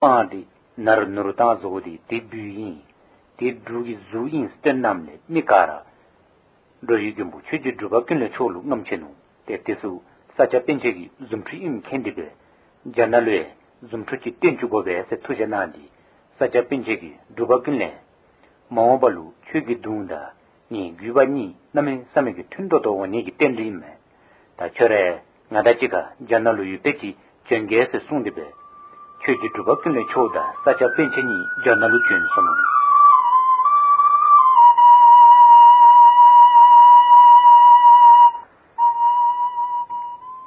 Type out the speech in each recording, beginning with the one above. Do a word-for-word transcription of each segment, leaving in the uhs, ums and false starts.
སྤང་སྟེ་ནར་ནུར་བཏང་བཟོ་སྟེ་དེ་སྦུལ་ཨིན། དེ་འབྲུག་གི་གཟུགས་ཨིན་སྟོན་གནངམ་ལས་མི་ག་ར་འགྲོ་བའི་མགོན་པོ་ཆོས་རྗེ་འབྲུག་པ་ཀུན་ལེགས་མཆོག་ལུ་རྔམ་ཆེ་ནུག། ཏེ་དེ་ཚུ་ས་སྐྱ་པཎ་ཆེན་གྱི་རྫུ་འཕྲུལ་ཨིནམ་མཁྱེན་ཏེ་སྦེ་རྒྱ་ནག་ལུ་ཡང་རྫུ་འཕྲུལ་ཅིག་སྟོན་བཅུག་དགོ་པས་ཟེར་ཐུགས་བཞེད་གནང་སྟེ་ས་སྐྱ་པཎ་ཆེན་གྱིས་འབྲུག་པ་ཀུན་ལེགས་མ་འོངས་པ་ལུ་ཁྱོད་ཀྱི་གདུང་དང་ངེའི་རྒྱུད་པ་གཉིས་གནམ་མེད་ས་མེད་ཀྱི་མཐུན་ཏོག་ཏོ་འོང་ནི་གི་རྟེན་འབྲེལ་ཨིན་མས། ད་ཁྱོད་ར་ང་དང་གཅིག་ཁར་རྒྱ་ནག་ལུ་ཡུལ་ཕེབས་ཅིག་བྱོན་གེ་ཟེར་གསུངས་ཏེ་སྦེ་ཆོས་རྗེ་འབྲུག་པ་ཀུན་ལེགས་མཆོག་དང་ས་སྐྱ་པཎ་ཆེན་གཉིས་རྒྱ་ནག་ལུ་བྱོན་སོང་ནུག།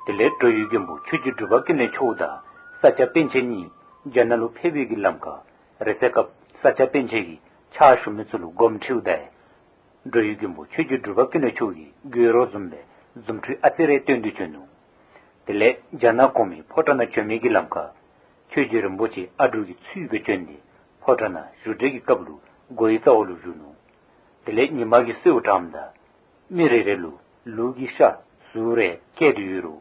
དེ་ལས་འགྲོ་བའི་མགོན་པོ་ཆོས་རྗེ་འབྲུག་པ་ཀུན་ལེགས་མཆོག་དང་ས་སྐྱ་པཎ་ཆེན་གཉིས་རྒྱ་ནག་ལུ་ཕེབས་པའི་གི་ལམ་ཁར་རེ་ཚེ་སྐབས་ས་སྐྱ་པཎ་ཆེན་གྱིས་ཕྱག་ཞུ་མི་ཚུ་ལུ་དགོངསམ་ཁྲེལཝ་ད་འགྲོ་བའི་མགོན་པོ་ཆོས་རྗེ་འབྲུག་པ་ཀུན་ལེགས་མཆོག་གིས་དགོད་བྲོ་བཟུམ་སྦེ་རྫུ་འཕྲུལ་ཨ་ཙི་རེ་སྟོན་ཏེ་བྱོན་ནུག། དེ་ལས་རྒྱ་ནག་གོང་མའི་ཕོ་བྲང་ནང་བྱོན་མི་གི་ལམ་ཁར་ཆོས་རྗེ་རིན་པོ་ཆེ་ཨ་འབྲུག་གི་ཚུལ་སྦེ་བྱོན་ཏེ་ཕོ་བྲང་ནང་བཞུགས་གྲལ་གྱི་སྐབས་ལུ་སྒོའི་རྩ་བ་ལུ་བཞུགས་ནུག། དེ་ལས་ཉི་མ་གི་གསོལཝ་དྲངམ་ད་མི་རེ་རེ་ལུ་ལུག་གི་ཤ་ཟུག་རེ་བཀལ་ཏེ་ཡོད་རུང་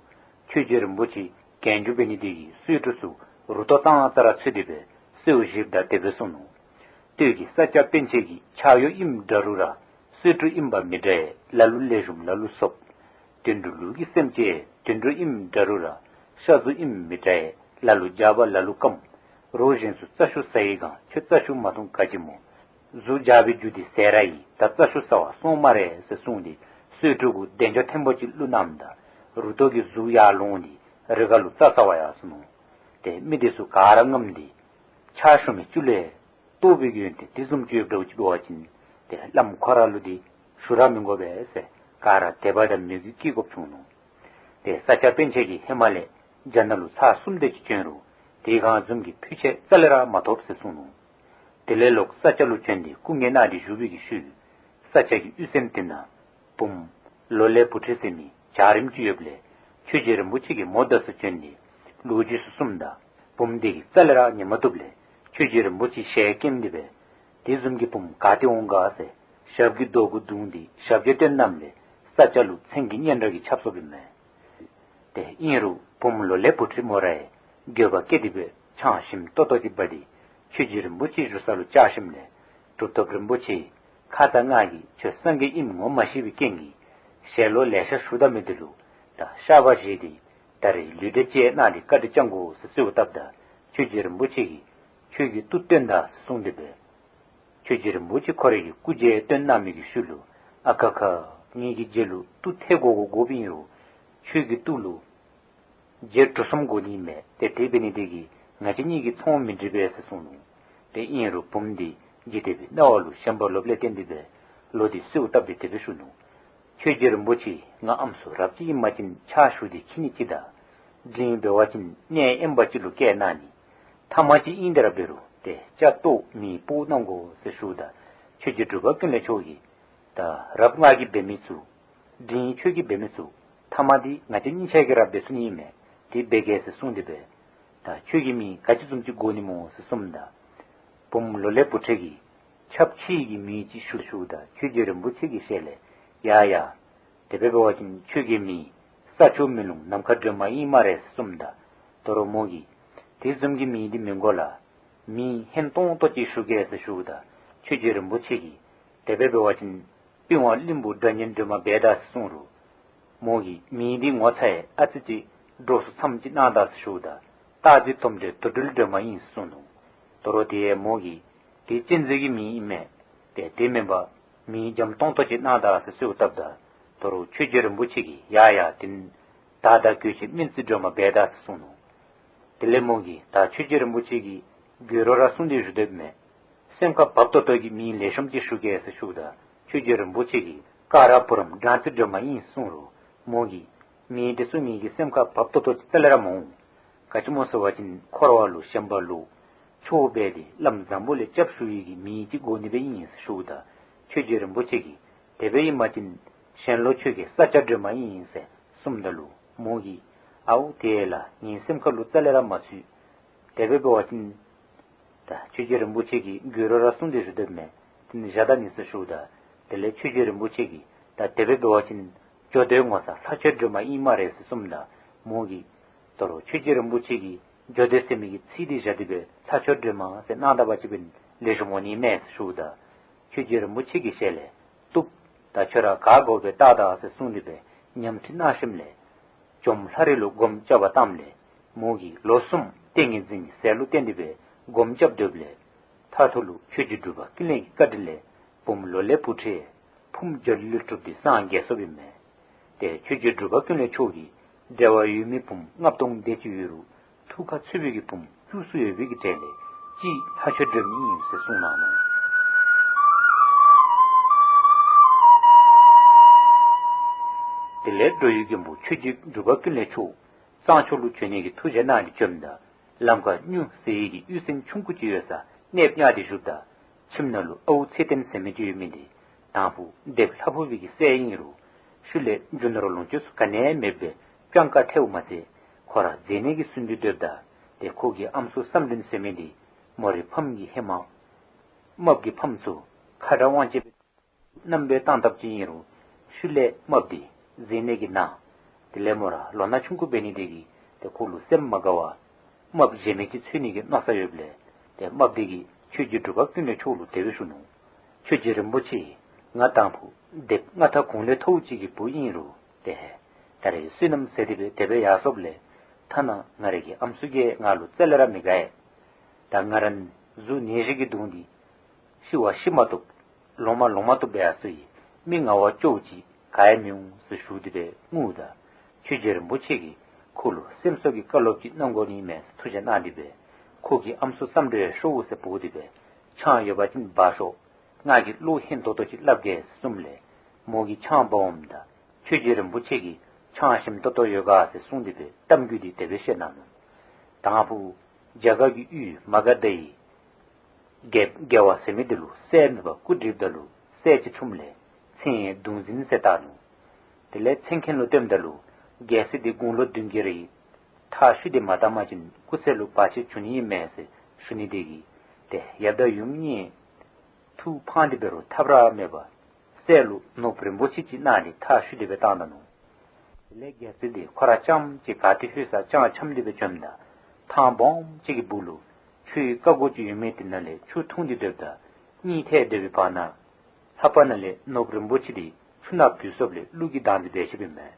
ཆོས་རྗེ་རིན་པོ་ཆེ་གྱལ་མགྱོགས་འབད་ནི་དེ་གིས་གསོལ་ཕྲུག་ཚུ་རུ་ཏོ་ཙང་ཙ་ར་འཚོལ་ཏེ་སྦེ་གསོལཝ་བཞེསཔ་ད་དེ་སྦེ་གསུངས་ནུག། སྟོད་ཀྱི་ས་སྐྱ་པཎ་ཆེན་གྱི་ཕྱག་གཡོག་ཨིནམ་འདྲ་རུང་ར་གསོལ་ཕྲུག་ཨིནམ་མི་འདྲ་ཡི། ལ་ལུ་ལེགས་ཤོམ་ལ་ལུ་སོབ། དུད་འགྲོ་ལུག་གི་སེམས་ཅན་དུད་འགྲོ་ཨིནམ་འདྲ་རུང་ར་ཤ་ཟུག་ཨིནམ་མི་འདྲ་ཡི། ལ་ལུ་རྒྱགས་པ་ལ་ལུ་སྐམ། རོགས་གཞན་ཚུ་རྩྭ་ཤུགས་ཟ་ཡི་ག་ཁྱོད་རྩྭ་ཤུགས་མ་འཐུང་ག་ཅི་སྨོ། གཟུགས་རྒྱགས་པའི་རྒྱུ་དེ་ཟད་ར་ཡི། ད་རྩྭ་ཤུགས་ཟ་བར་སོང་སྨ་རེ་ཟེར་གསུངས་ཏེ་གསོལ་ཕྲུག་གུ་བདེན་འཇོག་ཐེངས་པོ་ཅིག་བླུགས་གནངམ་ད་རུ་ཏོ་གི་གཟུགས་ཡར་ལོང་སྟེ་རི་ཁ་ལུ་རྩྭ་ཟ་བར་ཡར་སོང་ནུག། ཏེ་མི་དེ་ཚུ་ག་ར་རྔམ་སྟེ་ཕྱག་ཞུ་མི་བཅུ་ལས་ལྟོ་འབད་གི་ཡོན་ཏན་དེ་བཟུམ་ཅིག་ཡོདཔ་འདྲཝ་ཅིག་འབད་བ་ཅིན་ཏེ་བླམ་ཁོ་ར་ལུ་དེ་ཞུ་ར་མི་དགོ་པས་ཟེར་ག་ར་དད་པ་དང་མོས་གུས་སྐྱེ་དགོཔ་བྱུང་ནུག། ཏེ་ས་སྐྱ་པཎ་ཆེན་གྱིས་ཧེ་མ་ལས་རྒྱ་ནག་ལུ་ཚར་གསུམ་དེ་ཅིག་བྱོན་རུང་དེ་སྒང་བཟུམ་གྱི་ཕུལ་ཆས་རྩ་ལས་ར་མ་ཐོབ་ཟེར་གསུངས་ནུག། དེ་ལས་ལོག་ས་སྐྱ་ལུ་བྱོན་ཏེ་སྐུ་ངལ་གནང་སྟེ་བཞུགས་པའི་གི་ཤུལ་ས་སྐྱ་གི་གཡུས་ཚན་དེ་ནང་བུམོ་ལོ་ལེགས་བུ་ཁྲིད་ཟེར་མི་འཇའ་རིསམོ་ཅིག་ཡོདཔ་ལས་ཆོས་རྗེ་རིན་པོ་ཆེ་གིས་མོ་བདའ་ཚུར་བྱོན་ཏེ་ལོ་རྒྱུས་ཚུ་གསུངམ་ད་བུམོ་དེ་གིས་རྩ་ལས་ར་ཉན་མ་བཏུབ་ལས་ཆོས་རྗེ་རིན་པོ་ཆེ་ཞལ་སྐྱེངས་ཏེ་སྦེ་དེ་བཟུམ་གྱི་བུམོ་ག་ཏེ་འོང་ག་ཟེར་ཞབས་ཀྱི་རྡོ་གུ་བརྡུངས་ཏེ་ཞབས་སྐྱེལ་སྟོན་གནངམ་ལས་ས་སྐྱ་ལུ་མཚན་གྱི་སྙན་གྲགས་ཀྱི་ཆབ་གསོ་བྱུངམ་མས། ཏེ་ཨིན་རུང་བུམོ་ལོ་ལེགས་བུ་ཁྲིད་མོ་ར་ཡང་འགྱོད་པ་སྐྱེས་ཏེ་སྦེ་ཆང་ཞིམ་ཏོག་ཏོ་ཅིག་འབག་སྟེ་ཆོས་རྗེ་རིན་པོ་ཆེ་བཞུགས་ས་ལུ་བཅར་ཞིནམ་ལས་གྲུབ་ཐོབ་རིན་པོ་ཆེ་ཁ་ཙ་ང་གིས་ཁྱོད་སངས་རྒྱས་ཨིནམ་ངོ་མ་ཤེས་པའི་རྐྱེན་གྱིས་ཞལ་ལོ་ལེ་ཤ་ཞུ་ད་མི་དེ་ལུ་ད་བཤགས་པ་བཞེས་ཏེ་ད་རེས་ལུས་འབྲེལ་བཅས་གནང་སྟེ་བཀའ་དྲིན་བསྐྱང་དགོ་ཟེར་གསོལཝ་བཏབ་ད་ཆོས་རྗེ་རིན་པོ་ཆེ་གིས་ཁྱོད་ཀྱི་ཏུ་སྟོན་ད་ཟེར་གསུངས་ཏེ་སྦེ་ཆོས་རྗེ་རིན་པོ་ཆེ་ཁོ་རའི་གི་སྐུ་རྗེས་སྟོན་གནང་མི་གི་ཤུལ་ལུ་ཨ་ཁ་ཁ་ངེ་གི་རྗེས་ལུ་ཏུ་ཐལ་དགོ་དགོ་དགོཔ་ཨིན་རུང་ཁྱོད་ཀྱི་ཏུ་ལུ་རྗེས་གྲུ་གསུམ་དགོ་ནི་མས། ཏེ་དེ་འབད་ནི་དེ་གིས་ང་བཅས་གཉིས་ཀྱི་ཚོང་མི་འགྲིག་པས་ཟེར་གསུངས་ནུག། ཏེ་ཨིན་རུང་བུམོ་དེ་འཇིགས་ཏེ་སྦེ་རྣ་བ་ལུ་ཞེན་པ་ལོགཔ་ལས་བརྟེན་ཏེ་སྦེ་ལོག་སྟེ་གསོལཝ་བཏབ་སྟེ་དེ་སྦེ་ཞུ་ནུག། ཆོས་རྗེ་རིན་པོ་ཆེ་ང་ཨམ་སྲུ་རབ་ཅིག་ཨིན་པ་ཅིན་ཕྱག་ཞུ་སྟེ་འཁྱིད་ནི་ཅིག་དང་འབྲིང་འབད་བ་ཅིན་གནས་དབེན་པ་ཅིག་ལུ་བསྐྱལ་གནང་ནི། ཐ་མ་ཅིག་ཨིན་དེ་ར་འབད་རུང་ཏེ་སྐྱ་བཏོག་མེ་སྤོ་གནང་དགོ་ཟེར་ཞུཝ་ད་ཆོས་རྗེ་འབྲུག་པ་ཀུན་ལེགས་མཆོག་གིས་ད་རབ་ང་གིས་འབད་མི་ཚུ་འབྲིང་ཁྱོད་ཀྱིས་འབད་མི་ཚུ་ཐ་མ་འདི་ང་བཅས་གཉིས་ཆ་གིས་ར་འབད་ཚུགས་ནི་ཨིན་མས། དེ་འབད་གེ་ཟེར་གསུངས་ཏེ་སྦེ་ད་ཁྱོད་ཀྱི་མིང་ག་ཅི་བཟུམ་ཅིག་དགོ་ནི་སྨོ་ཟེར་གསུངམ་ད་བུམོ་ལོ་ལེགས་བུ་ཁྲིད་ཀྱིས་ཁྱབ་ཆེ་གི་མིང་ཅིག་ཞུ་ཞུཝ་ད་ཆོས་རྗེ་རིན་པོ་ཆེ་གི་ཞལ་ལས་ཡ་ཡ་དེ་སྦེ་འབད་བ་ཅིན་ཁྱོད་ཀྱི་མིང་ས་ཆུ་མེ་རླུང་ནམ་མཁའ་སྒྲོལ་མ་ཨིན་སྨ་རེ་ཟེར་གསུངམ་ད་དོ་རུང་མོ་གིས་དེ་བཟུམ་གྱི་མིང་འདི་མི་དགོ་ལགས། མིང་ཧན་ཏོང་ཏོ་ཅིག་ཞུ་གེ་ཟེར་ཞུཝ་ད་ཆོས་རྗེ་རིན་པོ་ཆེ་གིས་དེ་སྦེ་འབད་བ་ཅིན་པི་ཝང་གླིང་བུ་སྒྲ་སྙན་སྒྲོལ་མ་འབད་ད་ཟེར་གསུངས་རུང་མོ་གིས་མིང་འདི་ངོ་ཚ་ཡི། ཨ་ཙི་ཅིག་འགྲོ་སོང་ཙམ་ཅིག་གནང་ད་ཟེར་ཞུཝ་ད་སྟག་རྩེ་དོམ་དྲེད་དུག་སྦྲུལ་སྒྲོལ་མ་ཨིན་ཟེར་གསུངས་ནུག། དོ་རུང་དེ་ཡང་མོ་གིས་དེ་གཅན་གཟན་གྱི་མིང་ཨིན་མས། ཏེ་དེ་མེན་པར་མིང་འཇམ་ཏོང་ཏོ་ཅིག་གནང་ད་ཟེར་གསོལཝ་བཏབ་ད་དོ་རུང་ཆོས་རྗེ་རིན་པོ་ཆེ་གིས་ཡ་ཡ་དེ་ནི་བདག་དང་གོས་ཆེན་སྨན་རྩི་སྒྲོལ་མ་འབད་ད་ཟེར་གསུངས་ནུག། དེ་ལས་མོ་གིས་ད་ཆོས་རྗེ་རིན་པོ་ཆེ་གིས་དགོད་བྲོ་ར་གསུངས་ཏེ་བཞུགས་དོ་མས། སེམས་ཁར་བབ་ཏོག་ཏོ་གི་མིང་ལེགས་ཤོམ་ཅིག་ཞུ་གེ་ཟེར་ཞུཝ་ད་ཆོས་རྗེ་རིན་པོ་ཆེ་གིས་ཀ་ར་བུ་རམ་སྦྲང་རྩི་སྒྲོལ་མ་ཨིན་གསུངས་རུང་མོ་གིས་མིང་དེ་ཚུ་ངེ་གི་སེམས་ཁར་བབ་ཏོག་ཏོ་ཅིག་རྩ་ལས་ར་མ་འོང་། ག་ཅི་སྨོ་ཟེར་བ་ཅིན་འཁོར་བ་ལུ་ཞེན་པ་ལོག་ཆོས་འབད་དེ་བླམ་བཟང་པོ་ལས་སྐྱབས་ཞུ་ཡི་གི་མིང་ཅིག་དགོ་ནི་སྦེ་ཨིན་ཟེར་ཞུཝ་ད་ཆོས་རྗེ་རིན་པོ་ཆེ་གིས་དེ་སྦེ་ཨིན་པ་ཅིན་གཞན་ལུ་ཁྱོད་ཀྱིས་ས་སྐྱ་སྒྲོལ་མ་ཨིན་ཟེར་གསུངམ་ད་ལུ་མོ་གིས་ཨའུ་དེ་ལགས་ངེའི་སེམས་ཁར་ལུ་རྩ་ལས་ར་མ་ཚུད། དེ་སྦེ་འབད་བ་ཅིན་ད་ཆོས་རྗེ་རིན་པོ་ཆེ་གིས་དགོད་བྲོ་ར་གསུངས་ཏེ་བཞུགས་དོ་མས། དེ་ནི་བཞག་ད་ནི་ཟེར་ཞུཝ་ད་དེ་ལས་ཆོས་རྗེ་རིན་པོ་ཆེ་གིས་ད་དེ་སྦེ་འབད་བ་ཅིན་ཇོ་དོན་ངོ་ཚ་ལྷ་ཆོས་སྒྲོལ་མ་ཨིན་སྨ་རེ་ཟེར་གསུངམ་ད་མོ་གིས་དོ་རུང་ཆོས་རྗེ་རིན་པོ་ཆེ་གིས་ འགྱོ་དོ་ཟེར་མི་གི་ཚིག་འདི་བཞག་སྟེ་སྦེ་ལྷ་མཆོག་སྒྲོལ་མ་ཟེར་གནང་ད་པ་ཅིན་ལེགས་ཤོམ་འོང་ནི་མས་ཟེར་ཞུཝ་ད། ཆོས་རྗེ་རིན་པོ་ཆེ་གི་ཞལ་ལས་བཏུབ། ད་ཁྱོད་ར་ག་དགོ་པའི་རྟགས་དང་ཟེར་གསུངས་ཏེ་སྦེ་ཉམས་ཁྲིད་གནང་ཞིནམ་ལས་བཅོམ་ལྷ་རི་ལུ་སྒོམ་རྐྱབ་པར་བཏངམ་ལས་མོ་གིས་ལོ་གསུམ་ཏིང་ངེ་འཛིན་གྱི་ཟས་ལུ་བརྟེན་ཏེ་སྦེ་སྒོམ་རྐྱབ་སྡོདཔ་ལས་མཐའ་ཐུག་ལུ་ཆོས་རྗེ་འབྲུག་པ་ཀུན་ལེགས་ཀྱི་བཀའ་དྲིན་ལས་བུམོ་ལོ་ལེགས་བུ་ཁྲིད་ཕུངམ་འབྱོར་ལུས་གྲུབ་སྟེ་སངས་རྒྱས་སོཔ་ཨིན་མས། ཏེ་ཆོས་རྗེ་འབྲུག་པ་ཀུན་ལེགས་མཆོག་གི་འབྲེལ་བ་ཡོད་མི་བུམོ་ལྔ་སྟོང་དེ་ཅིག་ཡོད་རུང་ཐུགས་ཁར་ཚུད་པའི་གི་བུམོ་བཅུ་གསུམ་ཡོད་པའི་གི་གྲས་ལས་གཅིག་ལྷ་མཆོག་སྒྲོལ་མ་ཨིན་ཟེར་གསུངས་གནང་ནུག། དེ་ལས་འགྲོ་བའི་མགོན་པོ་ཆོས་རྗེ་འབྲུག་པ་ཀུན་ལེགས་མཆོག་གཙང་ཕྱོགས་ལུ་བྱོན་ནི་གི་ཐུགས་བཞེད་གནང་སྟེ་བྱོནམ་ད་ལམ་ཁར་སྙུ་ཟེར་བའི་གི་གཡུས་ཚན་ཆུང་ཀུ་ཅིག་ཡོད་སར་གནསཔོ་བརྙ་སྟེ་བཞུགསཔ་ད་ཁྱིམ་ནང་ལུ་ཨའུ་ཚེ་བརྟན་ཟེར་མི་ཅིག་ཡོད་མི་འདི་དང་ཕུ་སྡེཔ་ལྷ་ཕུ་བའི་གི་སྲས་ཨིན་རུང་ཤུལ་ལས་རྒྱུ་ནོར་ལོངས་སྤྱོད་ཚུ་ག་ནི་ཡང་མེདཔ་སྦེ་སྤྱང་ཀ་ཐལཝ་མ་ཚད་ཁོ་ར་མཛེ་ནད་ཀྱིས་སུན་ཏེ་སྡོདཔ་ད་ཏེ་ཁོ་གི་ཨམ་སྲུ་བསམ་གཏན་ཟེར་མི་འདི་མོ་རའི་ཕམ་གིས་ཧེ་མ་རྨགཔ་གི་ཕམ་ཚུ་ཁ་དྲག་དབང་ཅན་སྦེ་མནའམ་སྦེ་བཏང་བཏངམ་ཅིག་ཨིན་རུང་ཤུལ་ལས་རྨགཔ་འདི་མཛེ་ནད་ཀྱིས་ན། དེ་ལས་མོ་ར་ལོ་ན་ཆུང་ཀུ་འབད་ནི་དེ་གིས་ཏེ་ཁོ་ལུ་སེམས་མ་དགའ་བར་རྨགཔ་གཞན་མི་ཅིག་འཚོལ་ནི་གི་མནོ་བསམ་ཡོདཔ་ལས་ཏེ་རྨགཔ་འདི་གིས་ཆོས་རྗེ་འབྲུག་པ་ཀུན་ལེགས་མཆོག་ལུ་དེ་སྦེ་ཞུ་ནུག། ཆོས་རྗེ་རིན་པོ་ཆེ། ང་དང་ཕུ་སྡེཔ་མངའ་བདག་གུང་ལེགས་ཐོབ་ཅིག་གི་བུ་ཨིན་རུང་ཏེ་ད་རེས་བསོད་ནམས་ཟད་དེ་སྦེ་དེ་སྦེ་ཡར་སོཔ་ལས་ཐ་ན་ང་རའི་གི་ཨམ་སྲུ་གིས་ང་ལུ་རྩ་ལས་ར་མི་དགའ་ཡི། ད་ང་ར་གཟུགས་ནད་གཞི་གིས་གདུང་སྟེ་ཤི་བ་ཤི་མ་བཏུབ། ལོང་མ་ལོང་མ་བཏུབ་སྦེ་ཡར་སོ་ཡི། མི་ང་བ་སྐྱོཝ་ཅིག་ག་ཡང་མི་འོང་ཟེར་ཞུ་སྟེ་སྦེ་ངུཝ་ད་ཆོས་རྗེ་རིན་པོ་ཆེ་གིས་ཁོ་ལུ་སེམས་གསོ་གི་བཀའ་སློབ་ཅིག་གནང་དགོ་ནི་མས་ཟེར་ཐུགས་བཞེད་གནང་སྟེ་སྦེ་ཁོ་གི་ཨམ་སྲུ་བསམ་གྲུབ་ཡང་ཤོག་ཟེར་འབོ་སྟེ་སྦེ་ཆང་ཡོད་པ་ཅིན་འབག་ཤོག། ང་གིས་བློ་ཧན་ཏོག་ཏོ་ཅིག་སླབ་གེ་ཟེར་གསུངམ་ལས་མོ་གིས་ཆང་འབག་འོངམ་ད་ཆོས་རྗེ་རིན་པོ་ཆེ་གིས་ཆང་ཞིམ་ཏོག་ཏོ་ཡོད་ག་ཟེར་གསུངས་ཏེ་སྦེ་གཏམ་རྒྱུད་འདི་དེ་སྦེ་བཤད་གནང་ནུག། དང་ཕུ་རྒྱ་གར་གྱི་ཡུལ་མ་ག་དྷ་ཡི་རྒྱལཔོ་རྒྱལ་བ་ཟེར་མི་འདི་ལུ་སྲས་མེད་པར་སྐུ་བགྲེསཔ་ད་ལུ་སྲས་ཅིག་འཁྲུངསམ་ལས་མཚན་གདུང་འཛིན་ཟེར་བཏགས་ནུག། དེ་ལས་མཚན་མཁན་ལུ་སྟོནམ་ད་ལུ་རྒྱལ་སྲིད་འདི་དགུང་ལོ་བདུན་བརྒྱད་རེ་ཡི་མཐར་ཤུལ་འདི་མ་བཏང་པ་ཅིན་སྐུ་ཚེ་ལུ་བར་ཆད་འབྱུང་ནི་ཨིན་མས་ཟེར་ཞུ་ནི་དེ་གིས་ཏེ་ཡབ་དང་ཡུམ་གཉིས་ཐུགས་ཕངས་ཏེ་འབད་རུང་ཐབས་ར་མེད་པར་སྲས་ལུ་ནོར་བུ་རིན་པོ་ཆེ་ཅིག་གནང་སྟེ་མཐར་ཤུལ་འདི་སྦེ་བཏང་ད་ནུག། དེ་ལས་རྒྱལ་སྲིད་འདི་ཁོ་ར་རྐྱངམ་གཅིག་ག་ཏེ་ལྷོད་སར་རྐྱང་འཁྱམས་ཏེ་སྦེ་བྱོནམ་ད་ཐང་སྦོམ་ཅིག་གི་སྦུག་ལུ་ཆུའི་རྐ་གོ་ཅིག་ཡོད་མི་དེ་ནང་ལས་ཆུ་འཐུང་སྟེ་སྡོདཔ་ད་གཉིད་ཐལ་སྡོད་པའི་བར་ན་ལྷ་པ་ནང་ལས་ནོར་བུ་རིན་པོ་ཆེ་འདི་ཆུ་ནང་བུད་སོཔ་ལས་ཀླུ་གིས་བདག་འཛིན་འབད་ཤེསཔ་ཨིན་མས།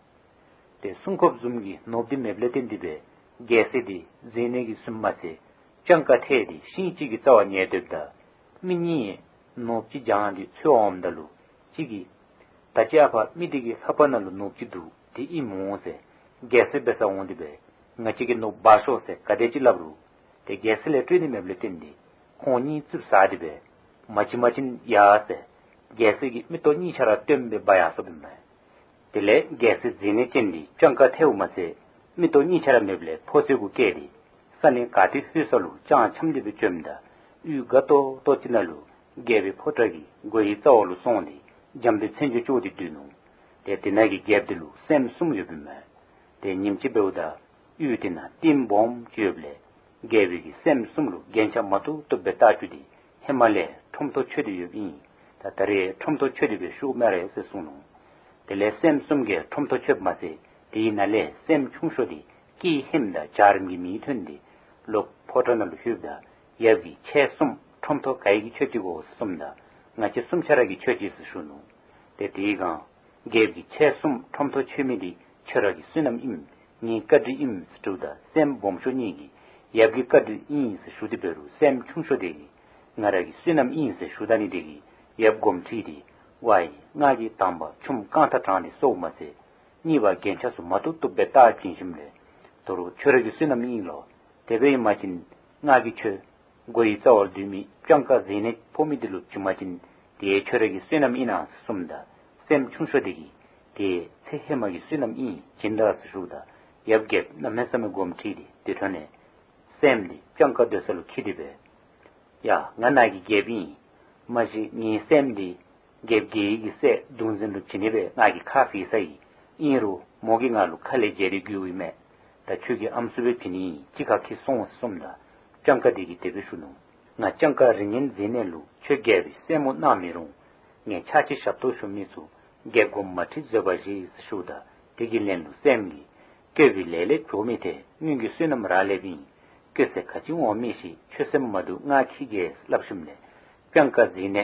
ཏེ་སྲུང་སྐྱོབ་བཟུམ་གྱི་ནོར་བུ་འདི་མེདཔ་ལས་བརྟེན་ཏེ་སྦེ་རྒྱལ་སྲིད་འདི་མཛེ་ནད་ཀྱིས་སུན་མ་ཚད་སྤྱང་ཀ་ཐལ་ཏེ་ཤིང་གཅིག་གི་རྩ་བར་ཉལ་སྡོདཔ་ད་མི་གཉིས་ནོར་བུ་ཅིག་སྦྱངས་ཏེ་འཚོལ་འོངམ་ད་ལུ་གཅིག་གིས་ད་ཅི་ཨ་ཕ་མི་འདི་གི་ལྷ་པ་ནང་ལུ་ནོར་བུ་ཅིག་འདུག། དེ་ཨིནམ་འོང་ཟེར་རྒྱལ་སྲིད་འབད་སར་འོང་སྟེ་སྦེ་ང་བཅས་ཀྱི་ནོར་བུ་འབག་ཤོག་ཟེར་ག་དེ་ཅིག་སླབ་རུང་ཏེ་རྒྱལ་སྲིད་ལས་སྤྲོད་ནི་མེདཔ་ལས་བརྟེན་ཏེ་ཁོང་གཉིས་རྩིགཔ་ཟ་སྟེ་སྦེ་མ་བྱིན་མ་བྱིན་ཡར་ཟེར་རྒྱལ་སྲིད་ཀྱི་མིག་ཏོ་གཉིས་ཆ་ར་སྟོནམ་སྦེ་འབག་ཡར་སོཔ་ཨིན་མས། དེ་ལས་རྒྱལ་སྲིད་མཛེ་ནད་ཅན་འདི་སྤྱང་ཀ་ཐལཝ་མ་ཚད་མིག་ཏོ་གཉིས་ཆ་ར་མེདཔ་ལས་ཕོ་ཚོད་གུ་སྐྱེས་ཏེ་ས་གནས་ག་ཏེ་ལྷོད་ས་ལུ་རྐྱང་འཁྱམས་ཏེ་སྦེ་བྱོནམ་ད་ཡུལ་དགའ་ཏོག་ཏོ་ཅིག་ནང་ལུ་རྒྱལ་པོའི་ཕོ་བྲང་གི་སྒོའི་རྩ་བ་ལུ་སོང་སྟེ་འཇམ་པའི་མཚན་བརྗོད་སྐྱོར་ཏེ་སྡོད་ནུག། ཏེ་དེ་ནང་གི་རྒྱལཔོ་འདི་ལུ་སྲསམོ་གསུམ་ཡོདཔ་ཨིན་མས། ཏེ་ཉིནམ་ཅིག་འབདཝ་ད་ཡུལ་དེ་ནང་རྟིང་སྦོམ་ཅིག་ཡོདཔ་ལས་རྒྱལ་པོའི་གི་སྲསམོ་གསུམ་ལུ་རྒྱན་ཆ་མ་བཏུབ་བཏུབ་སྦེ་བཏགས་བཅུག་སྟེ་ཧེ་མ་ལས་ཁྲོམ་ཐོག་འཁྱོད་དེ་ཡོདཔ་ཨིན། ད་ད་རེས་ཁྲོམ་ཐོག་འཁྱོད་དེ་སྦེ་བཞུགས་སྨ་རེ་ཟེར་གསུངས་ནུག། དེ་ལས་སྲསམོ་གསུམ་གྱིས་ཁྲོམ་ཐོག་འཁྱོདཔ་མ་ཚད་དེའི་ནང་ལས་སྲསམོ་ཆུང་ཤོས་འདི་སྐད་ཧནམ་ད་འཇའ་རིསམོ་གི་མིག་ཐོན་ཏེ་ལོག་ཕོ་བྲང་ནང་ལུ་ལྷོདཔ་ད་ཡབ་ཀྱིས་ཁྱེད་གསུམ་ཁྲོམ་ཐོག་ག་གིས་འཁྱོད་ཅི་གོ་ཟེར་གསུངམ་ད་ང་བཅས་གསུམ་ཆ་ར་གིས་འཁྱོད་ཅི་ཟེར་ཞུ་ནུག། ཏེ་དེའི་སྒང་རྒྱལཔོ་གིས་ཁྱེད་གསུམ་ཁྲོམ་ཐོག་འཁྱོད་མི་འདི་ཁྱོད་ར་གི་བསོད་ནམས་ཨིནམ་ངེའི་བཀའ་དྲིན་ཨིནམ་ཟེར་དྲིཝ་ད་སྲསམོ་སྦོམ་ཤོས་གཉིས་ཀྱིས་ཡབ་ཀྱི་བཀའ་དྲིན་ཨིན་ཟེར་ཞུ་སྟེ་འབད་རུང་སྲསམོ་ཆུང་ཤོས་དེ་གིས་ང་ར་གི་བསོད་ནམས་ཨིན་ཟེར་ཞུ་ད་ནི་དེ་གིས་ཡབ་དགོངསམ་ཁྲེལ་ཏེ་ཝའི་ང་གིས་དང་པ་ཆུམ་རྐང་ཐང་དྲངས་ཏེ་གསོཝ་མ་ཚད་གཉིས་པ་རྒྱན་ཆ་ཚུ་མ་བཏུབ་བཏུབ་སྦེ་བཏགས་བྱིན་ཞིནམ་ལས་དོ་རུང་ཁྱོད་ར་གི་བསོད་ནམས་ཨིན་ལོ། དེ་སྦེ་ཨིན་པ་ཅིན་ང་གིས་ཁྱོད་སྒོའི་རྩ་བར་སྡོད་མི་སྤྱང་ཀ་མཛེ་ནད་ཕོག་མི་འདི་ལུ་བྱིན་པ་ཅིན་དེ་ཁྱོད་ར་གི་བསོད་ནམས་ཨིན་ན་ཟེར་གསུངམ་ད་སྲསམོ་ཆུང་ཤོས་དེ་གིས་དེ་ཚེ་ཧེ་མ་གི་བསོད་ནམས་ཨིན་བྱིན་ད་ཟེར་ཞུཝ་ད་ཡབ་རྒྱལཔོ་གནམ་མེད་ས་མེད་དགོངསམ་ཁྲེལ་ཏེ་དེ་འཕྲོ་ནས་སྲསམོ་འདི་སྤྱང་ཀ་སྡོད་ས་ལུ་འཁྱིད་དེ་སྦེ་ཡ་ང་ནཱ་གི་རྒྱལཔོ་ཨིན། མ་གཞི་ངེའི་སྲསམོ་འདི་རྒྱལཔོ་རྒྱལ་བའི་གི་སྲས་གདུང་འཛིན་ལུ་བྱིན་ནི་སྦེ་ང་གིས་ཁ་ཕྱེ་ས་ཨིན། ཨིན་རུང་མོ་གིས་ང་ལུ་ཁ་ལས་བརྗེད་དེ་འགྱོཝ་ཨིན་མས། ད་ཁྱོད་ཀྱི་ཨམ་སྲུ་སྦེ་བྱིན་ནི་ཨིན། གཅིག་ཁར་འཁྱིད་སོང་ཟེར་གསུངམ་ད་སྤྱང་ཀ་དེ་གིས་དེ་སྦེ་ཞུ་ནུག། ང་སྤྱང་ཀ་རིགས་ངན་མཛེ་ནད་ལུ་ཁྱོད་རྒྱལ་པོའི་སྲསམོ་གནང་མི་རུང་། ངེའི་ཆ་ཁྱབ་ཞབས་ཏོག་ཞུ་མི་ཚུ་རྒྱལཔོ་དགོངསམ་མ་ཁྲེལ་བཟོད་པར་བཞེས་ཟེར་ཞུཝ་ད་དེ་གི་ལན་ལུ་སྲསམོ་གིས་བཀོད་པའི་ལས་ལེགས་གྲོགས་མི་འཐད། སྔོན་གྱི་བསོད་ནམས་རག་ལསཔ་ཨིན། སྐྱོ་ཟས་ག་ཅི་འོང་མི་ཤེས། ཁྱོད་སེམས་མ་སྡུག་ང་འཁྱིད་གེ་ཟེར་སླབ་ཞིནམ་ལས་སྤྱང་ཀ་གཟེར་ནད་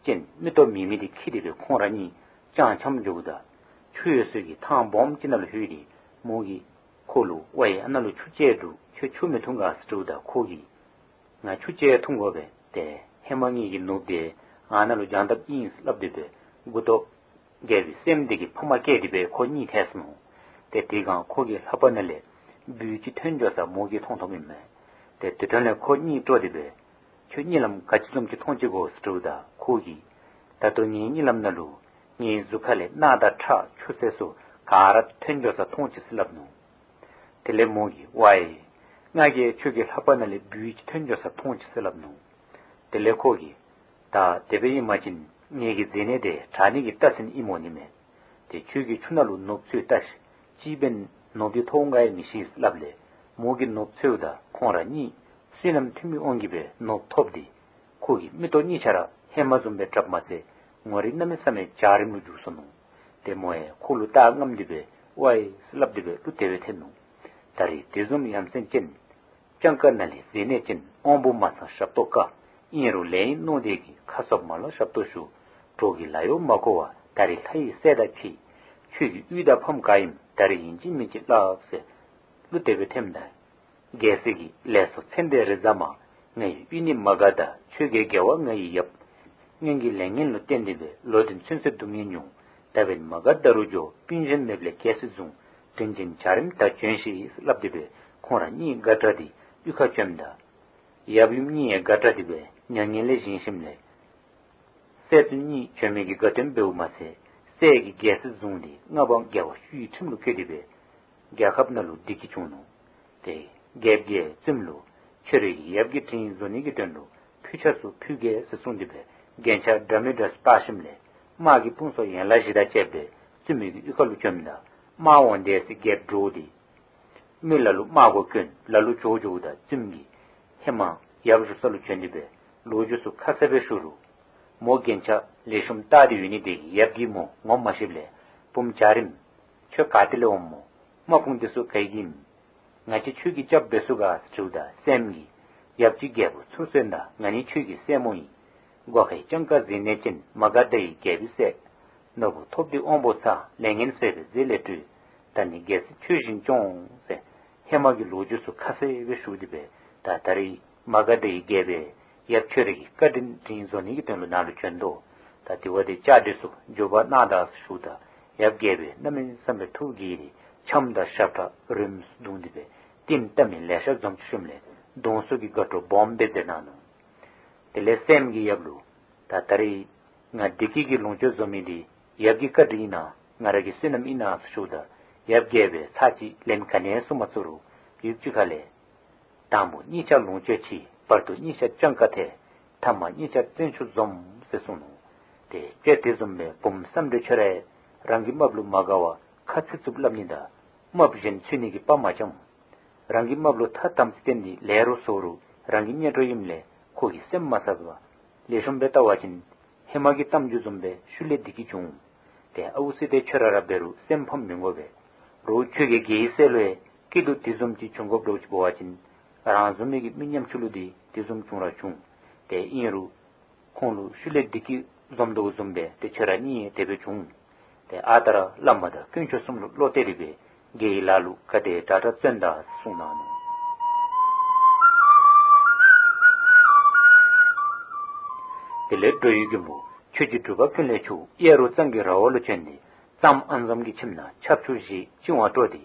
ཅན་མིག་ཏོ་མེད་མི་འདི་འཁྱིད་དེ་སྦེ་ཁོང་ར་གཉིས་སྤྱང་འཁྱམས་འགྱོཝ་ད་ཆུ་ཡོད་ས་གི་ཐང་སྦོམ་ཅིག་ནང་ལུ་ལྷོད་དེ་མོ་གིས་ཁོ་ལུ་ཝའི་ཨ་ནཱ་ལུ་ཆུ་བཅད་འདུག། ཁྱོད་ཆུ་མི་འཐུང་ག་ཟེར་དྲིཝ་ད་ཁོ་གིས་ང་ཆུ་བཅད་འཐུང་དགོ་པས། ཏེ་ཧེ་མ་ངེ་གི་ནོར་བུ་དེ་ཨ་ནཱ་ལུ་སྦྱང་དཔ་ཨིན་ཟེར་སླབ་སྟེ་སྦེ་མགུ་ཏོ་རྒྱལ་པོའི་སྲསམོ་དེ་གི་ཕམ་བཀལ་ཏེ་སྦེ་ཁོ་གཉིད་ཐལ་སོ་ནུག། ཏེ་དེ་སྒང་ཁོ་གི་ལྷ་པ་ནང་ལས་སྦུལ་ཅིག་ཐོན་འགྱོ་ས་མོ་གིས་མཐོང་མཐོངམ་ཨིན་མས། ཏེ་དེ་འཕྲོ་ལས་ཁོ་གཉིད་དཀྲོགས་ཏེ་སྦེ་ཁྱོད་གཉིད་ལམ་ག་ཅི་བཟུམ་ཅིག་མཐོང་ཅི་གོ་ཟེར་དྲིཝ་ད་ཁོ་གིས་ད་ལྟོ་ངེའི་གཉིད་ལམ་ནང་ལུ་ངེའི་གཟུགས་ཁ་ལས་རྣག་དང་ཁྲག་ཆུ་སེར་སོགས་ག་ར་ཐོན་འགྱོ་ས་མཐོང་ཅི་ཟེར་སླབ་ནུག། དེ་ལས་མོ་གིས་ཝའི་ང་གིས་ཁྱོད་ཀྱི་ལྷ་པ་ནང་ལས་སྦུལ་ཅིག་ཐོན་འགྱོ་ས་མཐོང་ཅི་ཟེར་སླབ་ནུག། དེ་ལས་ཁོ་གིས་ད་དེ་སྦེ་ཨིན་པ་ཅིན་ངེ་གི་གཟེར་ནད་དེ་དྲག་ནི་གི་རྟགས་མཚན་ཨིནམ་འོང་ནི་མས། ཏེ་ཁྱོད་ཀྱིས་ཆུ་ནང་ལུ་ནོར་བུ་འཚོལ་ལྟ་ཤིག། ཅིག་འབདན་ནོར་བུ་འདི་ཐོབ་འོང་ག་ཡང་མི་ཤེས་ཟེར་སླབ་ལས་མོ་གིས་ནོར་བུ་འཚོལཝ་ད་ཁོང་ར་གཉིས་བསོད་ནམས་མཐུན་མི་དབང་གིས་སྦེ་ནོར་བུ་ཐོབ་སྟེ་ཁོ་གི་མིག་ཏོ་གཉིས་ཆ་ར་ཧེ་མ་བཟུམ་སྦེ་དྲགཔ་མ་ཚད་ངོ་རིས་གནམ་མེད་ས་མེད་འཇའ་རིསམོ་ལུ་འགྱུར་སོ་ནུག། ཏེ་མོ་ཡང་ཁོ་ལུ་རྟགས་རྔམ་སྟེ་སྦེ་ཝའི་ཟེར་སླབ་སྟེ་སྦེ་གླུ་དེ་སྦེ་འཐེན་ནུག། ད་རེས་དེ་བཟུམ་ཡ་མཚན་ཅན་སྤྱང་ཀ་ནང་ལས་གཟེར་ནད་ཅན་དབང་པོ་མ་ཚང་ཞབས་ཏོག་དཀའ། ཨིན་རུང་ལས་ཡིན་མནོ་བདེ་གི་ཁ་སོབ་མ་ལོག་ཞབས་ཏོག་ཞུ། གྲོགས་ཀྱི་ལཱ་གཡོག་མ་གོ་བར་ད་རེས་ལྷ་ཡི་སྲས་དང་འཁྱིད། ཁྱོད་ཀྱི་དབུས་དང་ཕམ་ག་ཨིནམ་ད་རེས་ཡིན་གཅིག་མིན་གཅིག་སླབ་ཟེར་གླུ་དེ་སྦེ་འཐེནམ་ད་རྒྱལ་སྲས་ཀྱིས་ལེགས་སོ་མཚན་ལྡན་རི་བཟའ་མ། ང་ཡི་དབུས་ནི་མ་ག་དྷ། ཆོས་རྒྱལ་རྒྱལ་བ་ང་ཡི་ཡབ། སྔོན་གྱི་ལས་ངན་ལུ་བརྟེན་ཏེ་སྦེ་ལོ་བདུན་ཚུན་ཚོད་སྡུག་བསྔལ་མྱོང་། ད་འབདན་མ་ག་དྷ་རུ་འགྱོ། སྤུན་གཞན་མེདཔ་ལས་རྒྱལ་སྲིད་བཟུང་། དྲིན་ཅན་བྱ་རིམ་ད་བྱོན་ཤིག་ཟེར་སླབ་སྟེ་སྦེ་ཁོང་ར་གཉིས་དགའ་དྲགས་ཏེ་གཡུས་ཁར་བྱོནམ་ད་ཡབ་ཡུམ་གཉིས་ཡང་དགའ་དྲགས་ཏེ་སྦེ་མྱ་ངན་ལས་བཞེངས་ཞིནམ་ལས་སྲས་བཙུན་གཉིས་བྱོན་མི་གི་དགའ་སྟོན་འབདཝ་མ་ཚད་སྲས་ཀྱིས་རྒྱལ་སྲིད་བཟུང་སྟེ་མངའ་འབངས་རྒྱལ་བ་ཤུགས་ཀྱི་ཁྲིམས་ལུ་བཀོད་དེ་སྦེ་རྒྱལ་ཁབ་ནང་ལུ་བདེ་སྐྱིད་བྱུང་ནུག། ཏེ་རྒྱལཔོ་གིས་བཙུནམོ་ལུ་ཁྱོད་རའི་ཡབ་ཀྱི་དྲིན་གཟོ་ནི་གི་དོན་ལུ་ཕུལ་ཆས་ཚུ་ཕུལ་གེ་ཟེར་གསུངས་ཏེ་སྦེ་རྒྱན་ཆ་འདྲ་མི་འདྲཝ་བཏགས་ཞིནམ་ལས་དམག་གི་དཔུང་ཚོགས་ཡན་ལག་བཞི་དང་བཅསཔ་སྦེ་བཙུནམོ་གི་གཡུས་ཁ་ལུ་བྱོནམ་ད་དམག་འོང་དེས་ཟེར་རྒྱལཔོ་འདྲོགས་ཏེ་མི་ལ་ལུ་དམག་གོ་བཀོན། ལ་ལུ་བྱོག་འགྱོཝ་ད་བཙུནམོ་གིས་ཧེ་མ་ཡབ་བཞུགས་ས་ལུ་བྱོན་ཏེ་སྦེ་ལོ་རྒྱུས་ཚུ་ཁ་གསལ་སྦེ་ཞུ་རུང་མོ་རྒྱན་ཆ་ལེགས་ཤོམ་བཏགས་ཏེ་ཡོད་ནི་དེ་གིས་ཡབ་ཀྱིས་མོ་ངོ་མ་ཤེསཔ་ལས་བུམོ་བྱ་རིམ་ཁྱོད་ག་ཏེ་ལས་འོངམ་སྨོ། དམག་དཔུང་འདི་ཚུ་ག་གི་ཨིནམ། ང་བཅས་ཁྱོད་ཀྱིས་སྐྱབས་འབད་ཚུགས་ག་ཟེར་དྲིཝ་ད་སྲསམོ་གིས་ཡབ་ཀྱི་རྒྱལ་པོ་ཚུར་གསོན་དང་། ང་ནི་ཁྱོད་ཀྱི་སྲས་མོ་ཨིན། སྒོ་ཁའི་སྤྱང་ཀ་གཟེར་ནད་ཅན་མ་ག་དྷ་ཡི་རྒྱལ་པོའི་སྲས། ནོར་བུ་ཐོབ་སྟེ་དབང་པོ་ཚང་། ལས་ངན་བསགས་པའི་རྫས་ལས་གྲོལ། ད་ནི་རྒྱལ་སྲིད་ཁྱོད་བཞིན་སྐྱོང་ཟེར་ཧེ་མ་གི་ལོ་རྒྱུས་ཚུ་ཁ་གསལ་སྦེ་ཞུ་སྟེ་སྦེ་ད་ད་རེས་མ་ག་དྷ་ཡི་རྒྱལ་པོ་ཡབ་ཁྱོད་རའི་བཀའ་དྲིན་དྲིན་གཟོ་ནི་གི་དོན་ལུ་ནཱ་ལུ་བྱོན་དོ། ད་དེ་བ་དེ་ལྕགས་དེ་ཚུ་འགྱོ་བ་གནང་ད་ཟེར་ཞུཝ་ད་ཡབ་རྒྱལ་པོ་གནམ་མེད་ས་མེད་ཐུགས་དགྱེས་ཏེ་འཆམ་དང་ཞབས་ཁྲ་རོལམོ་བརྡུངས་ཏེ་སྦེ་ལྟདམོ་ལེ་ཤ་འཛོམས་ཞིནམ་ལས་གདོང་བསུ་གི་དགའ་སྤྲོ་སྦོམ་སྦེ་མཛད་གནང་ནུག། དེ་ལས་སྲསམོ་གིས་ཡབ་ལུ་ད་ད་རེས་ང་བདེ་སྐྱིད་ཀྱི་ལོངས་སྤྱོད་བཟོ་མི་འདི་ཡབ་ཀྱི་བཀའ་དྲིན་ཨིན་ན་ང་ར་གི་བསོད་ནམས་ཨིན་ན་ཟེར་ཞུཝ་ད་ཡབ་རྒྱལ་པོས་ཚར་གཅིག་ལན་ག་ནི་ཡང་གསུང་མ་ཚུགས་རུང་ཡུདཔ་ཅིག་ཁ་ལས། དང་པོ་གཉིས་ཆ་ལོངས་སྤྱོད་ཆེ། བར་དུ་གཉིས་ཆ་སྤྱང་ཀ་ཐལ། ཐ་མ་གཉིས་ཆ་བཙན་ཆུ་འཛོམས་ཟེར་གསུངས་ནུག། ཏེ་དཔེ་དེ་བཟུམ་སྦེ་བུམོ་བསམ་གྲུབ་ཁྱོད་ར་རང་གི་རྨགཔ་ལུ་མ་དགའ་བར་ཁ་ཚིག་རྩུབ་སླབ་ནི་དང་རྨགཔ་གཞན་འཚོལ་ནི་གི་དཔའ་མ་བཅམ། རང་གི་རྨགཔ་ལུ་ཐ་དམ་ཚིག་བསྟེན་ཏེ་ལེགས་རོགས་བཟོ་རུང་རང་གི་གཉེན་གྲོགས་ཨིནམ་ལས་ཁོ་གི་སེམས་མ་ཟ་བར་ལེགས་ཤོམ་སྦེ་བལྟ་བ་ཅིན་ཧེ་མ་གི་གཏམ་རྒྱུད་བཟུམ་སྦེ་ཤུལ་ལས་བདེ་སྐྱིད་འབྱུང་། ཏེ་ཨའུ་སི་ཏེ་ཁྱོད་ར་ར་འབད་རུང་སེམས་ཕམ་མི་དགོ་པས། རོགས་ཁྱོད་ཀྱི་རྒྱལ་བའི་སྲས་ལུ་ཡང་སྐྱིད་སྡུག་དེ་བཟུམ་ཅིག་བྱུང་དགོཔ་འདྲཝ་ཅིག་འབད་བ་ཅིན་རང་བཟུམ་མའི་གི་མི་ཉམ་ཆུང་ལུ་འདི་དེ་བཟུམ་བྱུང་ར་བྱུང་། ཏེ་ཨིན་རུང་ཁོང་ལུ་ཤུལ་ལས་བདེ་སྐྱིད་འཛོམས་དོ་བཟུམ་སྦེ་ཏེ་ཁྱོད་ར་གཉིས་དེ་སྦེ་བྱུང་། ཏེ་ཨ་རྟག་ར་བླ་མ་དང་དཀོན་མཆོག་གསུམ་ལུ་བློ་གཏད་དེ་སྦེ་དགེ་བའི་ལཱ་ལུ་ག་དེ་དྲག་དྲག་བརྩོན་ད་ཟེར་གསུངས་གནང་ནུག། དེ་ལས་འགྲོ་བའི་མགོན་པོ་ཆོས་རྗེ་འབྲུག་པ་ཀུན་ལེགས་མཆོག་གཡས་རུ་གཙང་གི་ར་བ་ལུ་བྱོན་ཏེ་གཙང་ཨ་འཛོམ་གྱི་ཁྱིམ་ནང་ཆབ་ཆུ་བཞེས་བཅིང་བ་དཀྲོལ་ཏེ་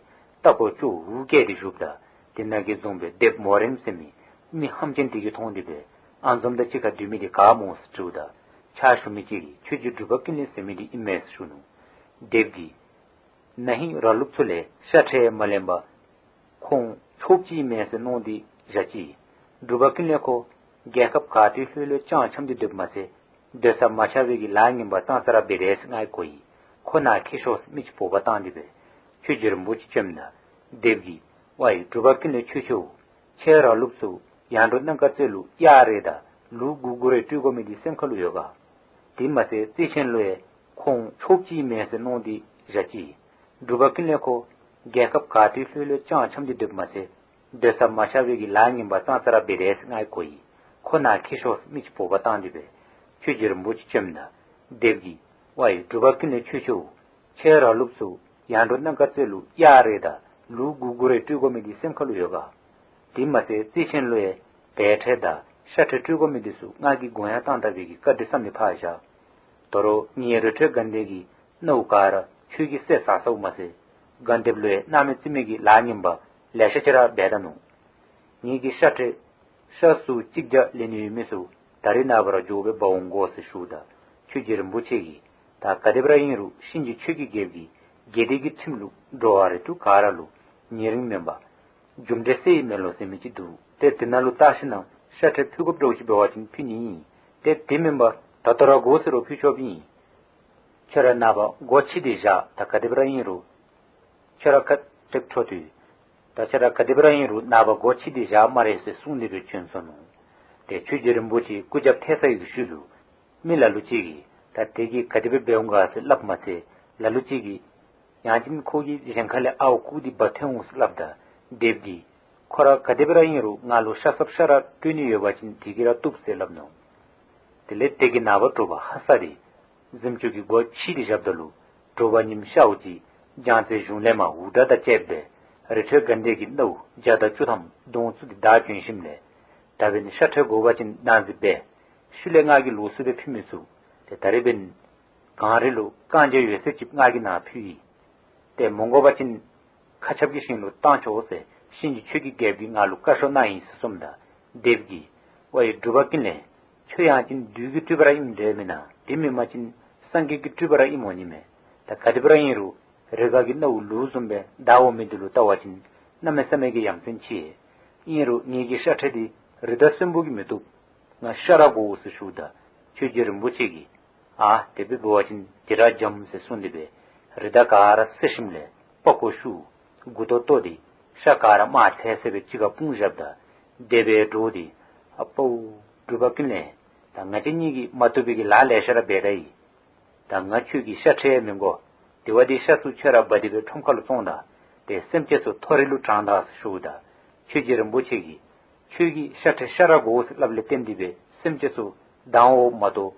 ལྟག་ཀོ་ཅོག་འུ་བཀལ་ཏེ་བཞུགསཔ་ད་དེ་ནང་གི་རྫོང་དཔོན་སྡེཔ་མོ་རེངམ་ཟེར་མི་མི་ཧམ་ཅན་དེ་གིས་མཐོང་སྟེ་སྦེ་ཨ་འཛོམ་དང་གཅིག་ཁར་སྡོད་མི་འདི་ག་སྨོ་ཟེར་དྲིཝ་ད་ཕྱག་ཞུ་མི་ཅིག་གིས་ཆོས་རྗེ་འབྲུག་པ་ཀུན་ལེགས་ཟེར་མི་འདི་ཨིན་མས་ཟེར་ཞུ་ནུག། སྡེཔ་གིས་ན་ཧིང་ར་ལུག་ཚུ་ལས་ཤ་ཁྲལ་མ་ལེན་པར་ཁོང་ཆོསཔ་ཅིག་ཨིན་མས་ཟེར་མནོ་སྟེ་བཞག་ཅི། འབྲུག་པ་ཀུན་ལེགས་ཁོ་རྒྱལ་ཁབ་ག་ཏེ་ལྷོད་ལྷོད་སྤྱང་འཁྱམས་ཏེ་སྡོདཔ་མ་ཚད་སྡོད་ས་མ་ཆགས་པའི་གི་ལཱ་ངན་པ་བཏང་ས་ར་འབད་དེས་ཟེར་ང་གིས་གོ་ཡི། ཁོ་ནཱ་འཁྱིད་ཤོག་ཟེར་མི་ཅིག་འབོ་བར་བཏང་སྟེ་སྦེ་ཆོས་རྗེ་རིན་པོ་ཆེ་བྱོནམ་ད་སྡེཔ་གིས་ཝའི་འབྲུག་པ་ཀུན་ལེགས་ཆོས་སྐྱོང་། ཁྱེད་ར་ལུག་ཚུ་ཡར་འགྲོ་གནམ་ཁ་རྩེ་ལུ་གཡག་རེ་དང་ལུག་དགུ་དགུ་རེ་སྤྲོད་དགོ་མི་འདི་སེམས་ཁ་ལུ་ཡོད་ག། དེ་མ་ཚད་བརྩེ་ཆེན་ལུ་ཡང་ཁོང་ཆོསཔ་ཅིག་ཨིན་མས་ཟེར་མནོ་སྟེ་བཞག་ཅི། འབྲུག་པ་ཀུན་ལེགས་ཁོ་རྒྱལ་ཁབ་ག་ཏེ་ལྷོད་ལྷོད་སྤྱང་འཁྱམས་ཏེ་སྡོདཔ་མ་ཚད་ སྡོད་ས་མ་ཤར་བའི་གི་ལཱ་ངན་པ་ཙང་ཙ་ར་འབད་དེས་ཟེར་ང་གིས་གོ་ཡི། ཁོ་ནཱ་འཁྱིད་ཤོག་ཟེར་མི་ཅིག་འབོ་བར་བཏང་སྟེ་སྦེ་ཆོས་རྗེ་རིན་པོ་ཆེ་བཅོམ་ད། སྡེབ་ཀྱིས་ཝའི་འབྲུག་པ་ཀུན་ལེགས་ཁྱོད་ཆོ་ཁྱོད་ར་ལུག་ཚུ་ཡར་འབྲོག་སྣ་དཀར་རྩེ་ལུ་གཡག་རེ་དང་ལུག་དགུ་དགུ་རེ་སྤྲོད་དགོ་མི་འདི་སེམས་ཁ་ལུ་ཡོད་ག། དེ་མ་ཚད་རྩིས་ཆེན་ལུ་ཡང་བལ་ཁྲལ་དང་ཤ་ཁྲལ་སྤྲོད་དགོ་མི་འདི་ཚུ་ང་གིས་དགོངས་ཡངས་བཏང་ད་པའི་གི་བཀའ་དྲིན་བསམ་སྟེ་ཕར་བཞག། དོ་རུང་ངེའི་རི་ཁྲོད་དགའ་ལྡན་གྱི་སྣའུ་ག་ར་ཁྱོད་ཀྱིས་བསད་ཟ་ཟཝ་མ་ཚད་དགའ་ལྡེབ་ལུ་ཡང་གནམ་མེད་ས་མེད་ཀྱི་ལཱ་ངན་པ་ལེ་ཤ་ཅིག་ར་འབད་ད་ནུག། ངེ་གི་ཤ་ཁྲལ་ཤ་སུ་གཅིག་བརྒྱ་ལེན་ནི་ཡོད་མི་ཚུ་ད་རིས་ནངས་པ་ར་མགྱོགས་སྦེ་འབག་འོང་དགོ་ཟེར་ཞུཝ་ད་ཆོས་རྗེ་རིན་པོ་ཆེ་གིས་ད་ག་དེ་སྦེ་ར་ཨིན་རུང་གཤིན་རྗེ་ཆོས་ཀྱི་རྒྱལཔོ་གི་དགེ་སྡིག་གི་ཁྲིམས་ལུ་འགྲོ་བ་རིགས་དྲུག་ག་ར་ལུ་ཉེ་རིང་མེན་པར་རྒྱུ་འབྲས་བསད་ཡི་མེན་ལོ་ཟེར་མི་ཅིག་འདུག། ཏེ་དེ་ནང་ལུ་བལྟ་ཞིན་ན་ཤ་ཁྲལ་ཕུལ་དགོཔ་འདྲཝ་ཅིག་འབད་བ་ཅིན་ཕུལ་ནི་ཨིན། ཏེ་དེ་མེན་པར་ད་ལྟོ་ར་དགོ་ཟེར་རུང་ཕུལ་ཆོགཔ་ཨིན། ཁྱོད་ར་ནངས་པ་སྒོ་ཕྱེ་སྟེ་བཞག། ད་ག་དེ་སྦེ་ར་ཨིན་རུང་ཁྱོད་ར་ཁ་ཏེག་འཕྲོ་དུས་ད་ཁྱོད་ར་ག་དེ་སྦེ་ར་ཨིན་རུང་ནངས་པ་སྒོ་ཕྱེ་སྟེ་བཞག་སྨ་རེ་ཟེར་གསུངས་ཏེ་སྦེ་བྱོན་སོ་ནུག། ཏེ་ཆོས་རྗེ་རིན་པོ་ཆེ་སྐུ་རྒྱབ་ཐལ་ས་ཡི་ཤུལ་ལུ་མི་ལ་ལུ་ཅིག་གིས་ད་དེ་གིས་ག་དེ་སྦེ་འབད་འོང་ག་ཟེར་སླབ་མ་ཚད་ལ་ལུ་ཅིག་གིས་ཡང་ཅིན་ཁོ་གིས་གཞན་ཁ་ལས་ཨརཝ་བརྐུ་སྟེ་འབག་འཐོན་འོང་ཟེར་སླབ་ད་སྡེབ་ཀྱིས་ཁོ་ར་ག་དེ་སྦེ་ར་ཨིན་རུང་ང་ལུ་ཤ་སྲབ་ཤ་ར་སྤྲོད་ནི་ཡོད་པ་ཅིན་དེ་གིས་ར་བཏུབ་ཟེར་སླབ་ནུག། དེ་ལས་དེ་གི་ནངས་པ་དྲོ་པ་ཧ་སག་སྟེ་གཟིམ་ཅུང་གི་སྒོ་ཕྱེ་སྟེ་བཞགཔ་ད་ལུ་དྲོ་པ་ཉིམ་ཤརཝ་ཅིག་རྒྱལ་རྩེ་གཞུང་ལས་མར་འུར་སྒྲ་དང་བཅསཔ་སྦེ་རི་ཁྲོད་དགའ་ལྡན་གྱི་སྣའུ་བརྒྱ་དང་བཅུ་ཐམ་གདོང་བཙུགས་ཏེ་བདའ་བྱོན་ཞིནམ་ལས་ད་འབདན་ཤ་ཁྲལ་དགོ་པ་ཅིན་བདག་འཛིན་འབད། ཤུལ་ལས་ང་གིས་ལོགས་སུ་སྦེ་ཕུལ་མི་ཚུགས། ཏེ་ད་རིས་འབདན་གངས་རི་ལུ་རྐང་རྗེས་ཡོད་ཚད་ཅིག་ང་གིས་ནཱ་ཕུལ་ཡི། ཏེ་མ་དགོ་པ་ཅིན་མཁའ་ཁྱབ་ཀྱི་ཞིང་ལུ་བཏང་ཆོག་ཟེར་གཤིན་རྗེ་ཆོས་ཀྱི་རྒྱལཔོ་གིས་ང་ལུ་བཀའ་ཤོག་གནང་ཡི་ཟེར་གསུངམ་ད་སྡེབ་ཀྱིས་ཝའི་འབྲུག་པ་ཀུན་ལེགས་ཁྱོད་ཡང་ཅིན་བདུད་ཀྱི་སྤྲུལ་པ་ར་ཨིནམ་འདྲས་མེན་ན། དེ་མེན་པ་ཅིན་སངས་རྒྱས་ཀྱི་སྤྲུལ་པ་ར་ཨིནམ་འོང་ནི་མས། ད་ག་དེ་སྦེ་ར་ཨིན་རུང་རི་སྒང་གི་སྣའུ་ལུག་བཟུམ་སྦེ་བདའ་འོང་མི་འདི་ལུ་བལྟ་བ་ཅིན་གནམ་མེད་ས་མེད་ཀྱི་ཡ་མཚན་ཆེ། ཨིན་རུང་ངེ་གི་ཤ་ཁྲལ་འདི་རི་དྭགས་གསོན་པོ་གིས་མི་བཏུབ། ང་ཤ་ར་དགོ་ཟེར་ཞུཝ་ད་ཆོས་རྗེ་རིན་པོ་ཆེ་གིས་ཨ་དེ་སྦེ་འབད་བ་ཅིན་དེ་ར་འཇམ་ཟེར་གསུངས་ཏེ་སྦེ་རི་དྭགས་ག་ར་བསད་ཞིནམ་ལས་པགས་ཀོ་བཤུ། མགུ་ཏོ་བཏོག་སྟེ་ཤ་ག་ར་དམར་ཐལ་ཟེར་སྦེ་གཅིག་ཁར་སྤུངས་བཞགཔ་ད་སྡེབ་སྦེ་འདྲོག་སྟེ་ཨ་པའོ་འབྲུག་པ་ཀུན་ལེགས། ད་ང་བཅས་གཉིས་ཀྱིས་མ་བཏུབ་པའི་གི་ལཱ་ལེ་ཤ་ར་འབད་ད་ཡི། ད་ང་ཁྱོད་ཀྱི་ཤ་ཁྲལ་མི་དགོ། དེ་བ་དེ་ཤ་ཚུ་ཁྱོད་ར་འབག་སྟེ་སྦེ་ཁྲོམ་ཁ་ལུ་བཙོང་ད། ཏེ་སེམས་ཅན་ཚུ་མཐོ་རིས་ལུ་དྲངས་ད་ཟེར་ཞུཝ་ད་ཆོས་རྗེ་རིན་པོ་ཆེ་གིས་ཁྱོད་ཀྱིས་ཤ་ཁྲལ་ཤ་ར་དགོ་ཟེར་སླབ་ལས་བརྟེན་ཏེ་སྦེ་སེམས་ཅན་ཚུ་བདའ་འོང་མ་གཏོགས་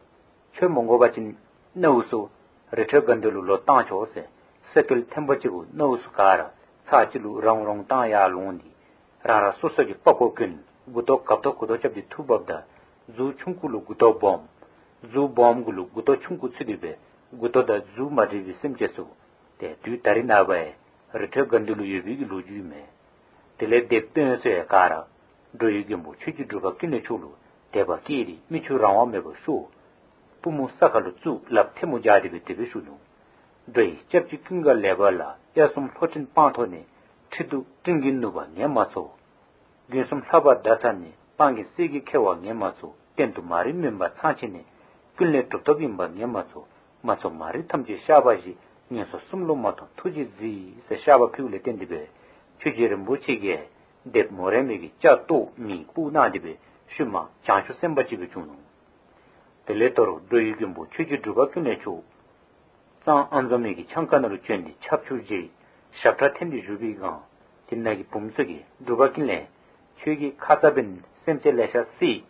ཁྱོད་མ་དགོ་པ་ཅིན་སྣའུ་ཚུ་རི་ཁྲོད་དགའ་ལྡན་ལུ་ལོག་བཏང་ཆོག་ཟེར། སེ་གོལ་ཐེངས་པ་གཅིག་གུ་སྣའུ་ཚུ་ག་ར་ཚར་གཅིག་ལུ་རོང་རོང་བཏང་ཡར་ལོང་སྟེ་རང་རང་སོ་སོ་གི་པགས་ཀོ་གྱོན། མགུ་ཏོ་གབ་ཏོ་གུ་ཏོ་རྐྱབ་སྟེ་འཐུ་འབགཔ་ད་གཟུགས་ཆུང་ཀུ་ལུ་མགུ་ཏོ་སྦོམ། གཟུགས་སྦོམ་གུ་ལུ་མགུ་ཏོ་ཆུང་ཀུ་ཚུད་དེ་སྦེ་མགུ་ཏོ་དང་གཟུགས་མ་འདྲ་བའི་སེམས་ཅན་ཚུ་ཏེ་དུས་ད་རིས་ནངས་པ་ཡང་རི་ཁྲོད་དགའ་ལྡན་ལུ་ཡོད་པའི་གི་ལོ་རྒྱུས་མས། དེ་ལས་སྡེབ་དཔོན་ཚུ་ཡང་ག་ར་འགྲོ་བའི་མགོན་པོ་ཆོས་ཀྱི་འབྲུག་པ་ཀུན་ལེགས་མཆོག་ལུ་དད་པ་བསྐྱེད་དེ་མི་ཆུང་རང་དབང་མེད་པར་ཤོར། པུས་མོ་ས་ཁ་ལུ་བཙུགས་ལགཔ་ཐལ་མོ་སྦྱར་ཏེ་སྦེ་དེ་སྦེ་ཞུ་ནུག། འགྲོ་ཡི་སྐྱབས་གཅིག་ཀུན་དགའ་ལེགས་པ་ལ། དབྱར་གསུམ་ལྷོ་སྤྲིན་སྤང་ཐོག་ནས། ཁྲི་གདུགས་སྤྲིན་གྱི་ནུབ་པ་ངས་མ་ཚོར། དགུན་གསུམ་ལྷ་པ་མདའ་ཚ་ནས། སྤང་གི་གསེར་གྱི་ཁེ་བ་ངས་མ་ཚོར། གཏན་དུ་མ་རིག་མུན་པ་ཚང་ཕྱེ་ནས། ཀུན་ལེགས་གྲུབ་ཐོབ་ཡིན་པ་ངས་མ་ཚོར། མ་ཚོར་མ་རིག་ཐམས་ཅད་བཤགས་པ་ཞིག། ངན་སོང་གསུམ་ལུ་མ་ཐོམ་ཐུགས་རྗེས་གཟིགས་ཟེར་བཤགས་པ་ཕུལཝ་ལས་བརྟེན་ཏེ་སྦེ་ཆོས་རྗེ་རིན་པོ་ཆེ་གིས་སྡེབ་མོ་རེ་མའི་གི་སྐྱ་ཏོག་མིག་སྤུ་གནང་སྟེ་སྦེ་ཤུལ་མ་བྱང་ཆུབ་སེམས་དཔའ་ཅིག་སྦེ་བྱུང་ནུག། དེ་ལས་དོ་རུང་འགྲོ་བའི་མགོན་པོ་ཆོས་ཀྱི་འབྲུག་པ་ཀུན་ལེགས་མཆོག་གཙང་ཨ་མཛོ་མའི་གི་ཕྱག་ཁ་ནང་ལུ་བྱོན་ཏེ་ཆབ་ཆུ་རྗེ་ཞབས་ཁྲ་འཐེན་ཏེ་བཞུགས་པའི་སྒང་དེ་ནང་གི་བུམོ་ཚུ་གིས་འབྲུག་པ་ཀུན་ལེགས་ཁྱོད་ཀྱིས་ཁ་ཙ་འབདན་སེམས་ཅན་ལེ་ཤ་བསད།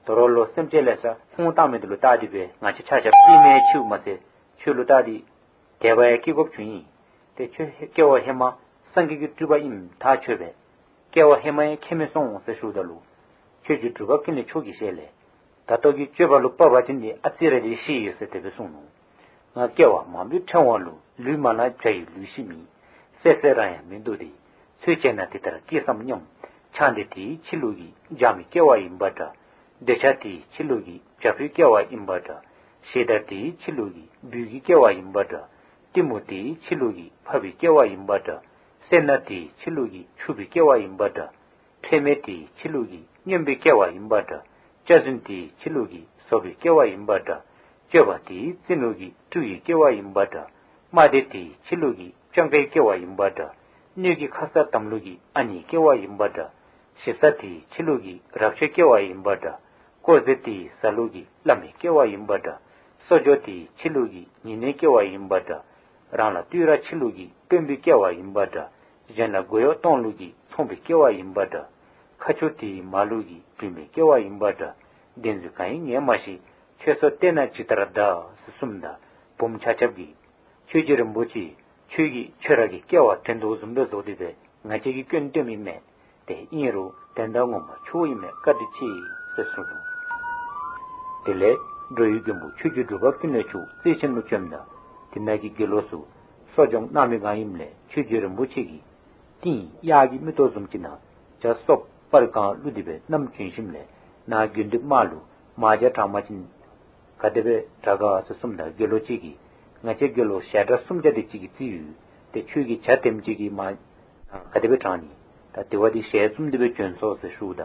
དོ་རུང་ལོག་སེམས་ཅན་ལེ་ཤ་ཕུང་བཏང་མི་འདི་ལུ་བལྟ་སྟེ་སྦེ་ང་བཅས་ཆ་ཁྱབ་སྐྱེ་མེད་ཕྱིའུ་མ་ཚད་ཁྱོད་ལུ་བལྟ་སྟེ་དད་པ་ཡང་སྐྱེ་དགོཔ་བྱུང་ཡི། ཏེ་ཁྱོད་སྐྱེ་བ་ཧེ་མ་སངས་རྒྱས་ཀྱི་སྤྲུལ་པ་ཨིནམ་ཐག་ཆོད་པས། སྐྱེ་བ་ཧེ་མ་ཡང་ཁྱད་མི་སོང་ཟེར་ཞུཝ་ད་ལུ་ཆོས་རྗེ་འབྲུག་པ་ཀུན་ལེགས་མཆོག་གི་ཞལ་ལས་ད་ལྟོ་གི་སྤྱོད་པ་ལུ་དཔག་པ་ཅིན་ཏེ་ཨ་ཙི་རེ་རེ་ཤི་ཡི་ཟེར་དེ་སྦེ་གསུངས་ནུག། ང་སྐྱེ་བ་མང་པོའི་ཕྲེང་བ་ལུ། ལུས་མང་ན་བྱ་ཡི་ལུས་ཤི་མེད། བསད་བསད་རང་ཡང་མི་འདུག་སྟེ། ཚོད་བྱས་ན་དེ་ལྟར་སྐྱེས་སམ་སྙམ། ཆང་དེ་དེའི་ཕྱི་ལུགས་ཀྱི་བྱ་མོའི་སྐྱེ་བ་ཡིན་པ་འདྲ། འདོད་ཆགས་དེའི་ཕྱི་ལུགས་ཀྱི་བྱ་ཕོའི་སྐྱེ་བ་ཡིན་པ་འདྲ། ཞེ་སྡང་དེའི་ཕྱི་ལུགས་ཀྱི་སྦུལ་གྱི་སྐྱེ་བ་ཡིན་པ་འདྲ། གཏི་མུག་དེའི་ཕྱི་ལུགས་ཀྱི་ཕག་པའི་སྐྱེ་བ་ཡིན་པ་འདྲ། སེར་སྣ་དེའི་ཕྱི་ལུགས་ཀྱི་ཕྱུ་པའི་སྐྱེ་བ་ཡིན་པ་འདྲ། ཁྲེལ་མེད་དེའི་ཕྱི་ལུགས་ཀྱི་སྨྱོན་པའི་སྐྱེ་བ་ཡིན་པ་འདྲ། སྐྱ་རྫུན་དེའི་ཕྱི་ལུགས་ཀྱི་ཟོག་པོའི་སྐྱེ་བ་ཡིན་པ་འདྲ། སྤྱོད་པ་དེའི་རྩིབས་ནོར་གྱི་སྤྲུལ་པའི་སྐྱེ་བ་ཡིན་པ་འདྲ། དམར་དེ་དེའི་ཕྱི་ལུགས་ཀྱི་སྤྱང་ཀའི་སྐྱེ་བ་ཡིན་པ་འདྲ། སྣོད་ཀྱི་ཁ་ཟས་དམ་ལུགས་ཀྱི་ཨ་ནེའི་སྐྱེ་བ་ཡིན་པ་འདྲ། ཞིབ་ཟ་དེའི་ཕྱི་ལུགས་ཀྱི་རབ་ཤོད་སྐྱེ་བ་ཡིན་པ་འདྲ། དཀོར་ཟས་དེའི་ཟ་ལུགས་ཀྱི་བླ་མའི་སྐྱེ་བ་ཡིན་པ་འདྲ། གསོ་སྦྱོང་དེའི་ཕྱི་ལུགས་ཀྱི་ཉེ་གནས་སྐྱེ་བ་ཡིན་པ་འདྲ། རང་ལ་བསྟོད་ར་ཕྱི་ལུགས་ཀྱི་དཔོན་པོའི་སྐྱེ་བ་ཡིན་པ་འདྲ། གཞན་ལ་མགོ་གཡོག་གཏོང་ལུགས་ཀྱི་ ཕོངས་པའི་སྐྱེ་བ་ཡིན་པ་འདྲ། ཁ་ཆུ་དེ་ཡི་མ་ལུས་ཀྱི། སྦྲུམ་མའི་སྐྱེ་བ་ཡིན་པ་འདྲ། བདེན་རྫུན་གང་ཡིན་ངས་མ་ཤེས། ཁྱོད་སོ་བལྟས་ན་ཇི་ལྟར་གདའ། ཟེར་གསུངམ་ད་བུམོ་ཆ་ཁྱབ་ཀྱིས་ཆོས་རྗེ་རིན་པོ་ཆེ་ཁྱོད་ཀྱིས་ཁྱོད་ར་གི་སྐལ་བ་དྲན་དོ་བཟུམ་སྦེ་བཟོ་སྟེ་སྦེ་ང་བཅས་ཀྱིས་སྐྱོན་བཏོནམ་ཨིན་མས། དེ་ཨིན་རུང་དོན་དག་ངོ་མ་ཁྱོད་ཨིན་མས། བཀའ་དྲིན་ཆེ་ཟེར་གསུངས་ནུག། དེ་ལས་འགྲོ་བའི་མགོན་པོ་ཆོས་རྗེ་འབྲུག་པ་ཀུན་ལེགས་མཆོག་རྩེ་ཆེན་ལུ་བྱོནམ་ད་དེ་ནང་གི་དགེ་སློང་ཚུ་གསོ་སྦྱོང་གནང་མི་གང་ཨིནམ་ལས་ཆོས་རྗེ་རིན་པོ་ཆེ་གིས་ཏིང་གཡག་གི་མིག་ཏོ་བཟུམ་ཅིག་ནང་ཇ་སོབ་སྤར་གང་བླུགས་ཏེ་སྦེ་བསྣམས་བྱོན་ཞིནམ་ལས་ནཱ་དགེ་འདུན་དམངས་ལུ་མར་ཇ་དྲང་པ་ཅིན་ག་དེ་སྦེ་དྲང་ག་ཟེར་གསུངམ་ད་དགེ་སློང་ཅིག་གིས་ང་བཅས་དགེ་སློང་ཞལ་གྲངས་སུམ་བརྒྱ་དེ་ཅིག་གིས་རྩིས་ཡོད། ཏེ་ཁྱོད་ཀྱིས་ཇ་དེམ་ཅིག་གིས་མར་ག་དེ་སྦེ་དྲང་ནི། ད་དེ་བ་འདི་ཞལ་བཙུམས་ཏེ་སྦེ་བྱོན་སོང་ཟེར་ཞུཝ་ད་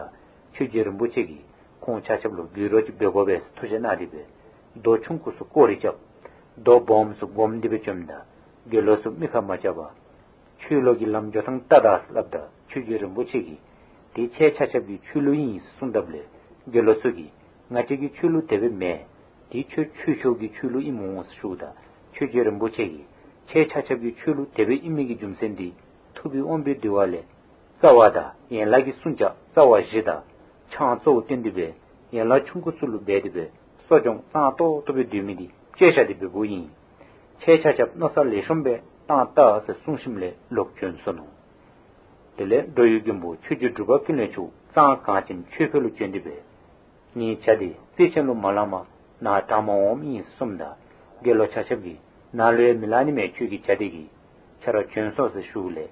ཆོས་རྗེ་རིན་པོ་ཆེ་གིས་ཁོང་ཆ་ཁྱབ་ལུ་གུས་རོགས་ཅིག་འབད་དགོ་པས་ཟེར་ཐུགས་བཞེད་གནང་སྟེ་སྦེ་རྡོ་ཆུང་ཀུ་ཚུ་སྐོར་རེ་རྐྱབ། རྡོ་སྦོམ་ཚུ་སྒོམ་སྟེ་སྦེ་བྱོནམ་ད་དགེ་སློང་ཚུ་མི་ཁ་མ་རྐྱབ་པར་ཆོས་ལུགས་ཀྱི་ལམ་འགྱོ་ཐངས་བལྟ་ད་ཟེར་སླབ་ད་ཆོས་རྗེ་རིན་པོ་ཆེ་གིས་དེ་ཁྱེད་ཆ་ཁྱབ་ཀྱི་ཆོས་ལུགས་ཨིན་ཟེར་གསུངས་ད་ལས་དགེ་སློང་ཚུ་གིས་ང་བཅས་ཀྱི་ཆོས་ལུགས་དེ་སྦེ་མེན། དེ་ཁྱོད་ཆོས་ཕྱོགས་ཀྱི་ཆོས་ལུགས་ཨིན་མོ་ཟེར་ཞུཝ་ད་ཆོས་རྗེ་རིན་པོ་ཆེ་གིས་ཁྱེད་ཆ་ཁྱབ་ཀྱི་ཆོས་ལུགས་དེ་སྦེ་ཨིན་མི་གི་རྒྱུ་མཚན་འདི་ཐུབ་པའི་དབང་པོའི་འདུལ་བ་ལས་རྩ་བ་དང་ཡན་ལག་གི་བསྲུང་བྱ་རྩ་བ་བཞི་དང་ཆང་གཙོ་བོ་བསྟན་ཏེ་སྦེ་ཡན་ལག་ཆུང་ཀུ་ཚུ་ལུ་འབད་དེ་སྦེ་གསོ་སྦྱོང་གཙང་ཏོག་ཏོ་སྦེ་སྡོད་མི་འདི་བཅད་བཞག་སྟེ་འབདཝ་ཨིན། ཁྱེད་ཆ་ཁྱབ་མནོ་བསམ་ལེགས་ཤོམ་སྦེ་བཏང་ད་ཟེར་གསུངས་ཞིནམ་ལས་ལོག་བྱོན་སོ་ནུག། དེ་ལས་འགྲོ་བའི་མགོན་པོ་ཆོས་རྗེ་འབྲུག་པ་ཀུན་ལེགས་མཆོག་གཙང་གངས་ཅན་ཆོས་འཕེལ་ལུ་བྱོན་ཏེ་སྦེ་ངེའི་ཇ་འདི་རྩེ་ཆེན་ལུ་མ་ལང་པར་ནཱ་དྲང་པར་འོངམ་ཨིན་གསུངམ་ད་དགེ་སློང་ཆ་ཁྱབ་ཀྱིས་ནཱ་ལུ་ཡང་མི་ལང་ནི་མས། ཁྱོད་ཀྱི་ཇ་འདི་གིས་ཁྱོད་ར་བྱོན་སོང་ཟེར་ཞུཝ་ལས་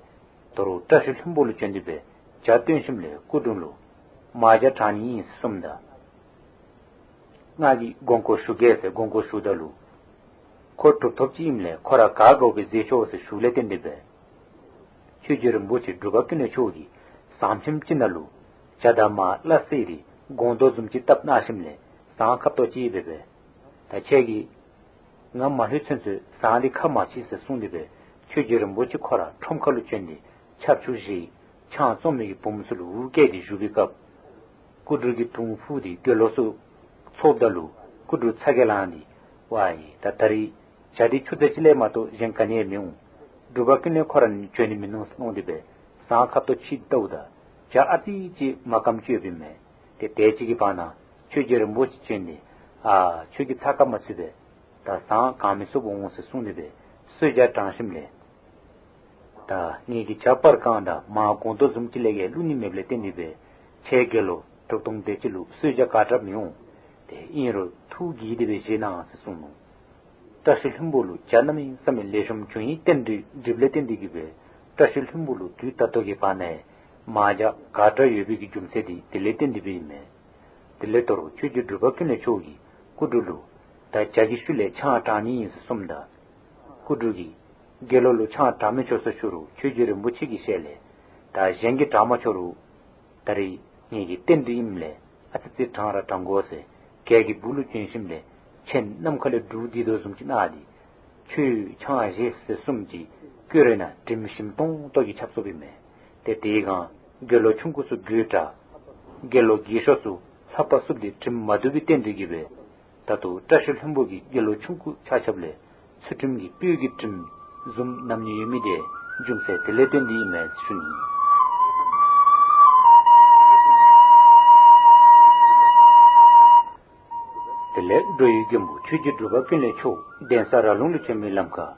དོ་རུང་བཀྲ་ཤིས་ལྷུན་པོ་ལུ་བྱོན་ཏེ་སྦེ་ཇ་བཏོན་ཞིནམ་ལས་སྐུ་དྲུང་ལུ་མར་ཇ་དྲང་ནི་ཨིན་གསུངམ་ད་ང་གིས་དགོངས་སྐོར་ཞུ་གེ་ཟེར་དགོངས་སྐོར་ཞུཝ་ད་ལུ་ཁོ་གྲུབ་ཐོབ་ཅིག་ཨིནམ་ལས་ཁོ་ར་ག་དགའཝ་སྦེ་མཛད་ཆོག་ཟེར་ཞུཝ་ལས་བརྟེན་ཏེ་སྦེ་ཆོས་རྗེ་རིན་པོ་ཆེ་འབྲུག་པ་ཀུན་ལེགས་མཆོག་གིས་ཟངས་ཆེམ་ཅིག་ནང་ལུ་ཇ་དང་མར་སླ་བསྲེས་ཏེ་སྒོང་རྡོག་བཟུམ་ཅིག་བཏབ་གནང་ཞིནམ་ལས་ཟངས་ཁབ་ཏོ་ཅིག་སྦེ་སྦེ་ད་ཁྱེད་ཀྱིས་ང་མ་ལྷོད་ཚུན་ཚོད་ཟངས་འདི་ཁ་མ་ཕྱེ་ཟེར་གསུངས་ཏེ་སྦེ་ཆོས་རྗེ་རིན་པོ་ཆེ་ཁོ་ར་ཁྲོམ་ཁ་ལུ་བྱོན་ཏེ་ཆར་ཆུ་བཞེས་ཆང་བཙོང་མི་གི་བུམོ་ཚུ་ལུ་འུར་བཀལ་ཏེ་བཞུགས་པའི་སྐབས་སྐུ་དྲུང་གི་དུང་ཕུ་འདི་དགེ་སློང་ཚུ་ཚོརཝ་ད་ལུ་སྐུ་དྲུང་ཚ་གྱང་ལངས་ཏེ་ཝའི་ད་ད་རིས་ཇ་འདི་ཆུ་ཚོད་གཅིག་ལས་མ་གཏོགས་གཞན་ག་ནི་ཡང་མི་འོང་། འབྲུག་པ་ཀུན་ལེགས་ཁོ་ར་ནི་བྱོན་ནི་མིན་ནུག་མནོ་སྟེ་སྦེ་ཟངས་ཁབ་ཏོ་ཅིག་བལྟཝ་ད་ཇ་ཨ་ཙི་ཅིག་མ་སྐམ་ཅིག་ཡོདཔ་ཨིན་མས། ཏེ་དེ་ཅིག་གི་བར་ན་ཆོས་རྗེ་རིན་པོ་ཆེ་བྱོན་ཏེ་ཨ་ཁྱོད་ཀྱིས་ཚ་ཁ་མ་ཚུད་པས། ད་ཟངས་གང་མི་ཚུགས་པར་འོང་ཟེར་གསུངས་ཏེ་སྦེ་གསོལ་ཇ་དྲང་ཞིནམ་ལས་ད་ངེ་གི་ཇ་སྤར་གང་དང་མར་སྒོང་རྡོག་བཟུམ་ཅིག་ལས་བརྒལ་བླུག་ནི་མེདཔ་ལས་བརྟེན་ཏེ་སྦེ་ཁྱེད་དགེ་སློང་དྲུག་སྟོང་དེ་ཅིག་ལུ་གསོལ་ཇ་ག་དྲག་མི་འོང་། དེ་ཨིན་རུང་ཐུགས་དགྱེས་ཏེ་སྦེ་བཞེས་གནང་ཟེར་གསུངས་ནུག། བཀྲ་ཤིས་ལྷུན་པོ་ལུ་ཇ་གནམ་མེད་ས་མེད་ལེགས་ཤོམ་བྱུང་ཡི་རྟེན་འབྲེལ་འགྲིགཔ་ལས་བརྟེན་ཏེ་གིས་སྦེ་བཀྲ་ཤིས་ལྷུན་པོ་ལུ་དུས་ད་ལྟོ་གི་བར་ན་ཡང་མར་ཇ་ག་དྲག་ཡོད་པའི་གི་རྒྱུ་མཚན་འདི་དེ་ལས་བརྟེན་ཏེ་སྦེ་ཨིན་མས། དེ་ལས་དོ་རུང་ཆོས་རྗེ་འབྲུག་པ་ཀུན་ལེགས་མཆོག་གིས་སྐུ་དྲུང་ལུ་ད་ཇ་གི་ཤུལ་ལས་ཆང་དྲང་ནི་ཨིན་ཟེར་གསུངམ་ད་སྐུ་དྲུང་གིས་དགེ་སློང་ལུ་ཆང་དྲང་མི་ཆོག་ཟེར་ཞུ་རུང་ཆོས་རྗེ་རིན་པོ་ཆེ་གི་ཞལ་ལས་ད་གཞན་གྱིས་དྲང་མ་ཆོག་རུང་ད་རིས་ངེ་གི་རྟེན་འབྲེལ་ཨིནམ་ལས་ཨ་ཙི་ཙི་དྲང་ར་དྲང་དགོ་ཟེར་གྱལ་གྱི་སྦུག་ལུ་བྱོན་ཞིནམ་ལས་ཆེན་ནམ་མཁའ་ལས་འབྲུག་ལྡིར་དོ་བཟུམ་ཅིག་གནང་སྟེ་ཆུ་ཆང་བཞེས་ཟེར་གསུངམ་ཅིག་བསྐོལ་རེ་ན་དྲིམ་ཞིམ་ཏོང་ཏོ་གི་ཆབ་གསོལཝ་ཨིན་མས། ཏེ་དེའི་སྒང་དགེ་སློང་ཆུང་ཀུ་ཚུ་དགོད་བྲ་དགེ་སློང་རྒས་ཤོས་ཚུ་ལྷབ་པ་བསུབས་ཏེ་དྲིམ་མ་བསྡུ་བའི་རྟེན་འབྲེལ་གྱིས་སྦེ་ད་ལྟོ་བཀྲ་ཤིས་ལྷུན་པོ་གིས་དགེ་སློང་ཆུང་ཀུ་ཆ་ཁྱབ་ལས་ཚུལ་ཁྲིམས་ཀྱི་སྤོས་ཀྱི་དྲིམ་བཟུམ་མནམ་ནི་ཡོད་མི་དེ་རྒྱུ་མཚན་དེ་ལས་བརྟེན་ཏེ་ཨིན་མས་ཞུ་ནི། དེ་ལས་འགྲོ་བའི་མགོན་པོ་ཆོས་རྗེ་འབྲུག་པ་ཀུན་ལེགས་མཆོག་གདན་ས་ར་ལུང་ལུ་བྱོན་མི་ལམ་ཁར་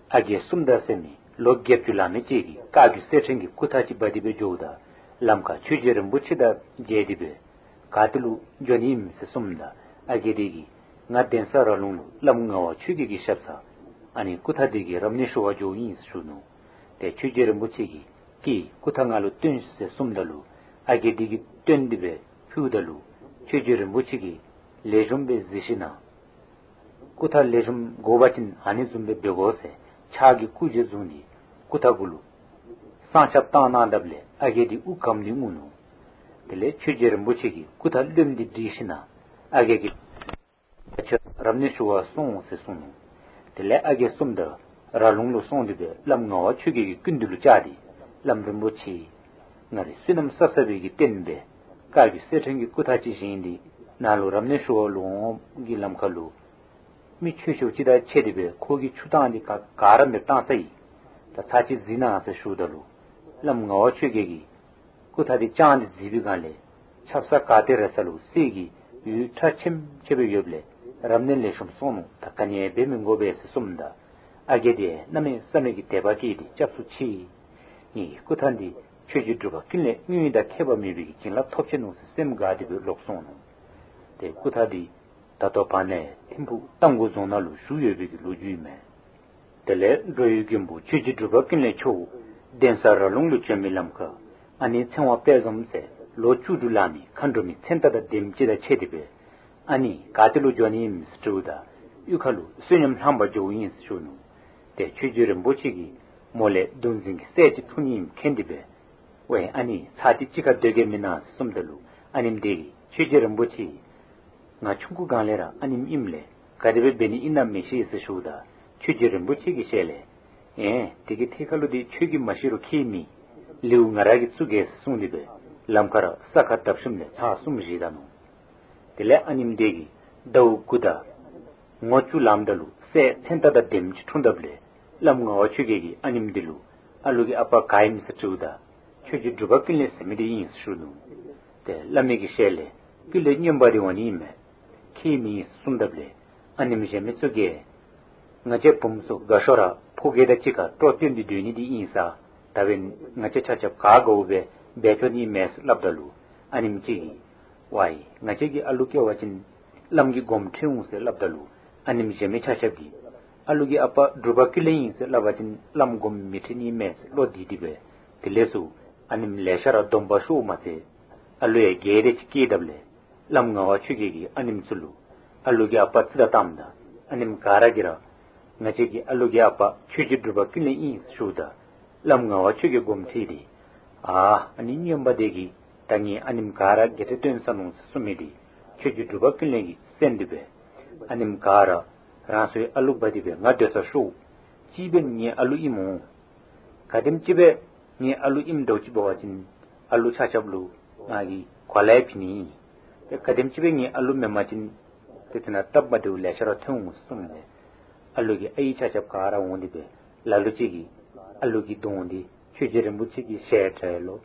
ཨ་རྒས་སུམ་མདའ་ཟེར་མི་ལོ་བརྒྱད་ཅུ་ལང་མི་ཅིག་གིས་བཀའ་བརྒྱུད་གསེར་ཕྲེང་གི་སྐུ་ཐག་ཅིག་འབག་སྟེ་སྦེ་འགྱོཝ་ད་ལམ་ཁར་ཆོས་རྗེ་རིན་པོ་ཆེ་དང་མཇལ་ཏེ་སྦེ་ག་ཏེ་ལུ་འགྱོ་ནི་ཨིནམ་ཟེར་གསུངམ་ད་ཨ་རྒས་དེ་གིས་ང་གདན་ས་ར་ལུང་ལུ་བླམ་ངག་དབང་ཆོས་རྒྱལ་གྱི་ཞབས་སར་ཨ་ནི་སྐུ་ཐག་དེ་གི་རབ་གནས་ཞུ་བར་འགྱོཝ་ཨིན་ཟེར་ཞུ་ནུག། ཏེ་ཆོས་རྗེ་རིན་པོ་ཆེ་གིས་ཀྱེ་སྐུ་ཐག་ང་ལུ་སྟོན་ཟེར་གསུངམ་ད་ལུ་ཨ་རྒས་དེ་གིས་སྟོན་ཏེ་སྦེ་ཕུལཝ་ད་ལུ་ཆོས་རྗེ་རིན་པོ་ཆེ་གིས་ལེགས་ཤོམ་སྦེ་གཟིགས་ཞིན་ན་སྐུ་ཐག་ལེགས་ཤོམ་དགོ་པ་ཅིན་ཨ་ནི་བཟུམ་སྦེ་འབད་དགོ་ཟེར་ཕྱག་གི་སྐུ་བཞེས་བཟུང་སྟེ་སྐུ་ཐག་གུ་ལུ་བསང་ཆབ་བཏང་གནང་དཔ་ལས་ཨ་རྒས་དེ་དབུགས་སྐམ་སྟེ་ངུ་ནུག། དེ་ལས་ཆོས་རྗེ་རིན་པོ་ཆེ་གིས་སྐུ་ཐག་རློནམ་དེ་དྲིས་ཞིན་ན་ཨ་རྒས་ཀྱིས་ད་ཁྱོད་རབ་གནས་ཞུ་བར་སོང་ཟེར་གསུངས་ནུག། དེ་ལས་ཨ་རྒས་སུམ་མདའ་ར་ལུང་ལུ་སོང་སྟེ་སྦེ་བླམ་ངག་དབང་ཆོས་རྒྱལ་གྱི་སྐུ་མདུན་ལུ་བཅར་ཏེ་བླམ་རིན་པོ་ཆེ་ང་རའི་བསོད་ནམས་བསགས་བསགས་པའི་གི་རྟེན་སྦེ་བཀའ་བརྒྱུད་གསེར་ཕྲེང་གི་སྐུ་ཐག་ཅིག་བཞེས་ཏེ་ནཱ་ལུ་རབ་གནས་ཞུ་བར་ལུ་འོངམ་གི་ལམ་ཁར་ལུ་མི་ཆོས་ཕྱོགས་ཅིག་དང་ཕྱད་དེ་སྦེ་ཁོ་གིས་ཆུ་བཏང་སྟེ་ག་ག་ར་མེདཔ་བཏང་ས་ཨིན། ད་ཚར་ཅིག་གཟིགས་གནང་ཟེར་ཞུཝ་ད་ལུ་བླམ་ངག་དབང་ཆོས་རྒྱལ་གྱིས་ སྐུ་ཐང་འདི་བཅང་སྟེ་གཟིགས་པའི་སྒང་ལས་ཆབ་གསང་ག་ཏེ་ར་ས་ལུ་གསེར་གྱི་འོད་ཁྲ་ཆེམ་ཆེ་སྦེ་ཡོདཔ་ལས་རབ་གནས་ལེགས་ཤོམ་སོང་ནུག། ད་ག་ནི་འབད་མི་དགོ་པས་ཟེར་གསུངམ་ད་ཨ་རྒས་དེ་གནམ་མེད་ས་མེད་ཀྱི་དད་པ་སྐྱེས་ཏེ་སྐྱབས་སུ་མཆི། ངེའི་སྐུ་ཐང་འདི་ཆོས་རྗེ་འབྲུག་པ་ཀུན་ལེགས་དངོས་ཡོད་དང་ཁྱད་པར་མེད་པའི་གི་བྱིན་རླབས་ཐོབ་ཆི་ནུག་ཟེར་སེམས་དགའ་སྟེ་སྦེ་ལོག་སོང་ནུག། ཏེ་སྐུ་ཐང་འདི་ད་ལྟོ་བར་ན་ཐིམ་ཕུག་རྟ་མགོ་རྫོང་ནང་ལུ་བཞུགས་ཡོད་པའི་གི་ལོ་རྒྱུས་མས། དེ་ལས་འགྲོ་བའི་མགོན་པོ་ཆོས་རྗེ་འབྲུག་པ་ཀུན་ལེགས་མཆོག་གདན་ས་ར་ལུང་ལུ་བྱོན་མི་ལམ་ཁར་ཨ་ནེ་ཚེ་དབང་དཔལ་འཛོམས་ཟེར་ལོ་བཅུ་དྲུག་ལང་མི་མཁའ་འགྲོ་མའི་མཚན་རྟགས་དང་ལྡནམ་ཅིག་དང་ཕྱད་དེ་སྦེ་ཨ་ནི་ག་ཏེ་ལུ་འགྱོ་ནི་ཨིནམ་ཟེར་དྲིཝ་ད་གཡུས་ཁ་ལུ་བསོད་སྙོམས་ལྷང་པར་འགྱོཝ་ཨིན་ཟེར་ཞུ་ནུག། ཏེ་ཆོས་རྗེ་རིན་པོ་ཆེ་གིས་མོ་ལས་གདུང་འཛིན་གྱི་སྲས་ཅིག་འཁྲུངས་ནི་ཨིནམ་མཁྱེན་ཏེ་སྦེ་ཝའི་ཨ་ནི་ཚར་གཅིག་གཅིག་ཁར་སྡོད་གེ་མེན་ན་ཟེར་གསུངམ་ད་ལུ་ཨ་ནེམོ་དེ་གིས་ཆོས་རྗེ་རིན་པོ་ཆེ་ང་ཆུང་ཀུ་སྒང་ལས་ར་ཨ་ནེམོ་ཨིནམ་ལས་ག་དེ་སྦེ་འབད་ནི་ཨིན་ན་མི་ཤེས་ཟེར་ཞུཝ་ད་ཆོས་རྗེ་རིན་པོ་ཆེ་གི་ཞལ་ལས་ཨེ་དེ་གི་ཐད་ཁར་ལུ་འདི་ཁྱོད་ཀྱིས་མ་ཤེས་རུང་ཁྱད་མེད། ལེའུ་ང་ར་གིས་བཙུགས་གེ་ཟེར་གསུངས་ཏེ་སྦེ་ལམ་ཁར་ས་ཁར་བརྡབ་ཞིནམ་ལས་ཚར་གསུམ་བཞེས་ད་ནུག། དེ་ལས་ཨ་ནེམོ་དེ་གིས་ཟླཝ་དགུ་དང་ངོ་བཅུ་ལངམ་ད་ལུ་སྲས་མཚན་རྟགས་དང་ལྡནམ་ཅིག་འཁྲུངས་དཝ་ལས་བླམ་ངག་དབང་ཆོས་རྒྱལ་གྱིས་ཨ་ནེམོ་དེ་ལུ་ཨ་ལུ་གི་ཨ་པ་ག་ཨིནམ་ཟེར་དྲིཝ་ད་ཆོས་རྗེ་འབྲུག་པ་ཀུན་ལེགས་ཟེར་མི་དེ་ཨིན་ཟེར་ཞུ་ནུག། ཏེ་བླ་མའི་གི་ཞལ་ལས་ཀུན་ལེགས་སྨྱོན་པ་དེ་འོང་ནི་ཨིན་མས། ཁྱད་མེད་ཟེར་གསུངམ་ད་ལས་ཨ་ནེམོ་གཞན་མི་ཚུ་གིས་ང་བཅས་བུམོ་ཚུ་དགའ་ཤོས་ར་ཕོ་རྒས་དང་གཅིག་ཁར་སྤྲོ་སྟོན་ཏེ་སྡོད་ནི་དེ་ཨིན་ས། ད་འབདན་ང་བཅས་ཆ་ཁྱབ་ག་དགའཝ་སྦེ་འབད་འགྱོ་ནི་མས་ཟེར་སླབ་ད་ལུ་ཨ་ནེམོ་ཅིག་གིས་ཝའི་ང་བཅས་ཀྱིས་ཨ་ལུ་སྐྱེ་བ་ཅིན་བླམ་གྱི་དགོངསམ་ཁྲེལ་འོང་ཟེར་སླབ་ད་ལུ་ཨ་ནེམོ་གཞན་མི་ཆ་ཁྱབ་ཀྱིས་ཨ་ལུ་གི་ཨ་པ་འབྲུག་པ་ཀུན་ལེགས་ཨིན་ཟེར་སླབ་པ་ཅིན་བླམ་དགོངསམ་མི་ཁྲེལ་ནི་མས་ཟེར་བློ་བདེ་སྟེ་སྦེ་དེ་ལས་ཚུར་ཨ་ནེམོ་ལེ་ཤ་ར་སྡོམ་པ་ཤོརཝ་མ་ཚད་ཨ་ལུ་ཡང་རྒས་དེ་ཅིག་སྐྱེས་དཝ་ལས་བླམ་ངག་དབང་ཆོས་རྒྱལ་གྱིས་ཨ་ནེམོ་ཚུ་ལུ་ཨ་ལུ་གི་ཨ་པ་རྩིས་བདའ་བཏངམ་ད་ཨ་ནེམོ་ག་ར་གིས་ར་ང་བཅས་ཀྱི་ཨ་ལུ་གི་ཨ་པ་ཆོས་རྗེ་འབྲུག་པ་ཀུན་ལེགས་ཨིན་ཟེར་ཞུཝ་ད་བླམ་ངག་དབང་ཆོས་རྒྱལ་དགོངསམ་ཁྲེལ་ཏེ་ཨ་ཨ་ནི་སྨྱོན་པ་དེ་གིས་ད་ངེའི་ཨ་ནེམོ་ག་ར་རྒས་ཏེ་སྟོན་ས་ནུག་ཟེར་གསུངས་མི་དེ་ཆོས་རྗེ་འབྲུག་པ་ཀུན་ལེགས་ཀྱིས་གསན་ཏེ་སྦེ་ཨ་ནེམོ་ག་ར་རང་སོའི་ཨ་ལུ་འབག་སྟེ་སྦེ་ང་སྡོད་ས་ཤོག། གཅིག་འབདན་ངེའི་ཨ་ལུ་ཨིན་མོ། ག་དེམ་ཅིག་སྦེ་ངེའི་ཨ་ལུ་ཨིནམ་འདྲཝ་ཅིག་འབད་བ་ཅིན་ཨ་ལུ་ཆ་ཁྱབ་ལུ་ང་གིས་གོ་ལ་ཡང་བྱིན་ནི་ཨིན། ཏེ་ག་དེམ་ཅིག་སྦེ་ངེའི་ཨ་ལུ་མེན་པ་ཅིན་ཏེ་དེ་ནང་སྟབས་མ་བདེཝ་ལེ་ཤ་ར་ཐོན་འོང་གསུངས་ནུག། ཨ་ལུ་གི་ཨའི་ཆ་ཁྱབ་ག་ར་འོང་སྟེ་སྦེ་ལ་ལུ་ཅིག་གིས་ཨ་ལུ་གི་གདོང་འདི་ཆོས་རྗེ་རིན་པོ་ཆེ་གི་ཞལ་འདྲ་ཡར་ལོ།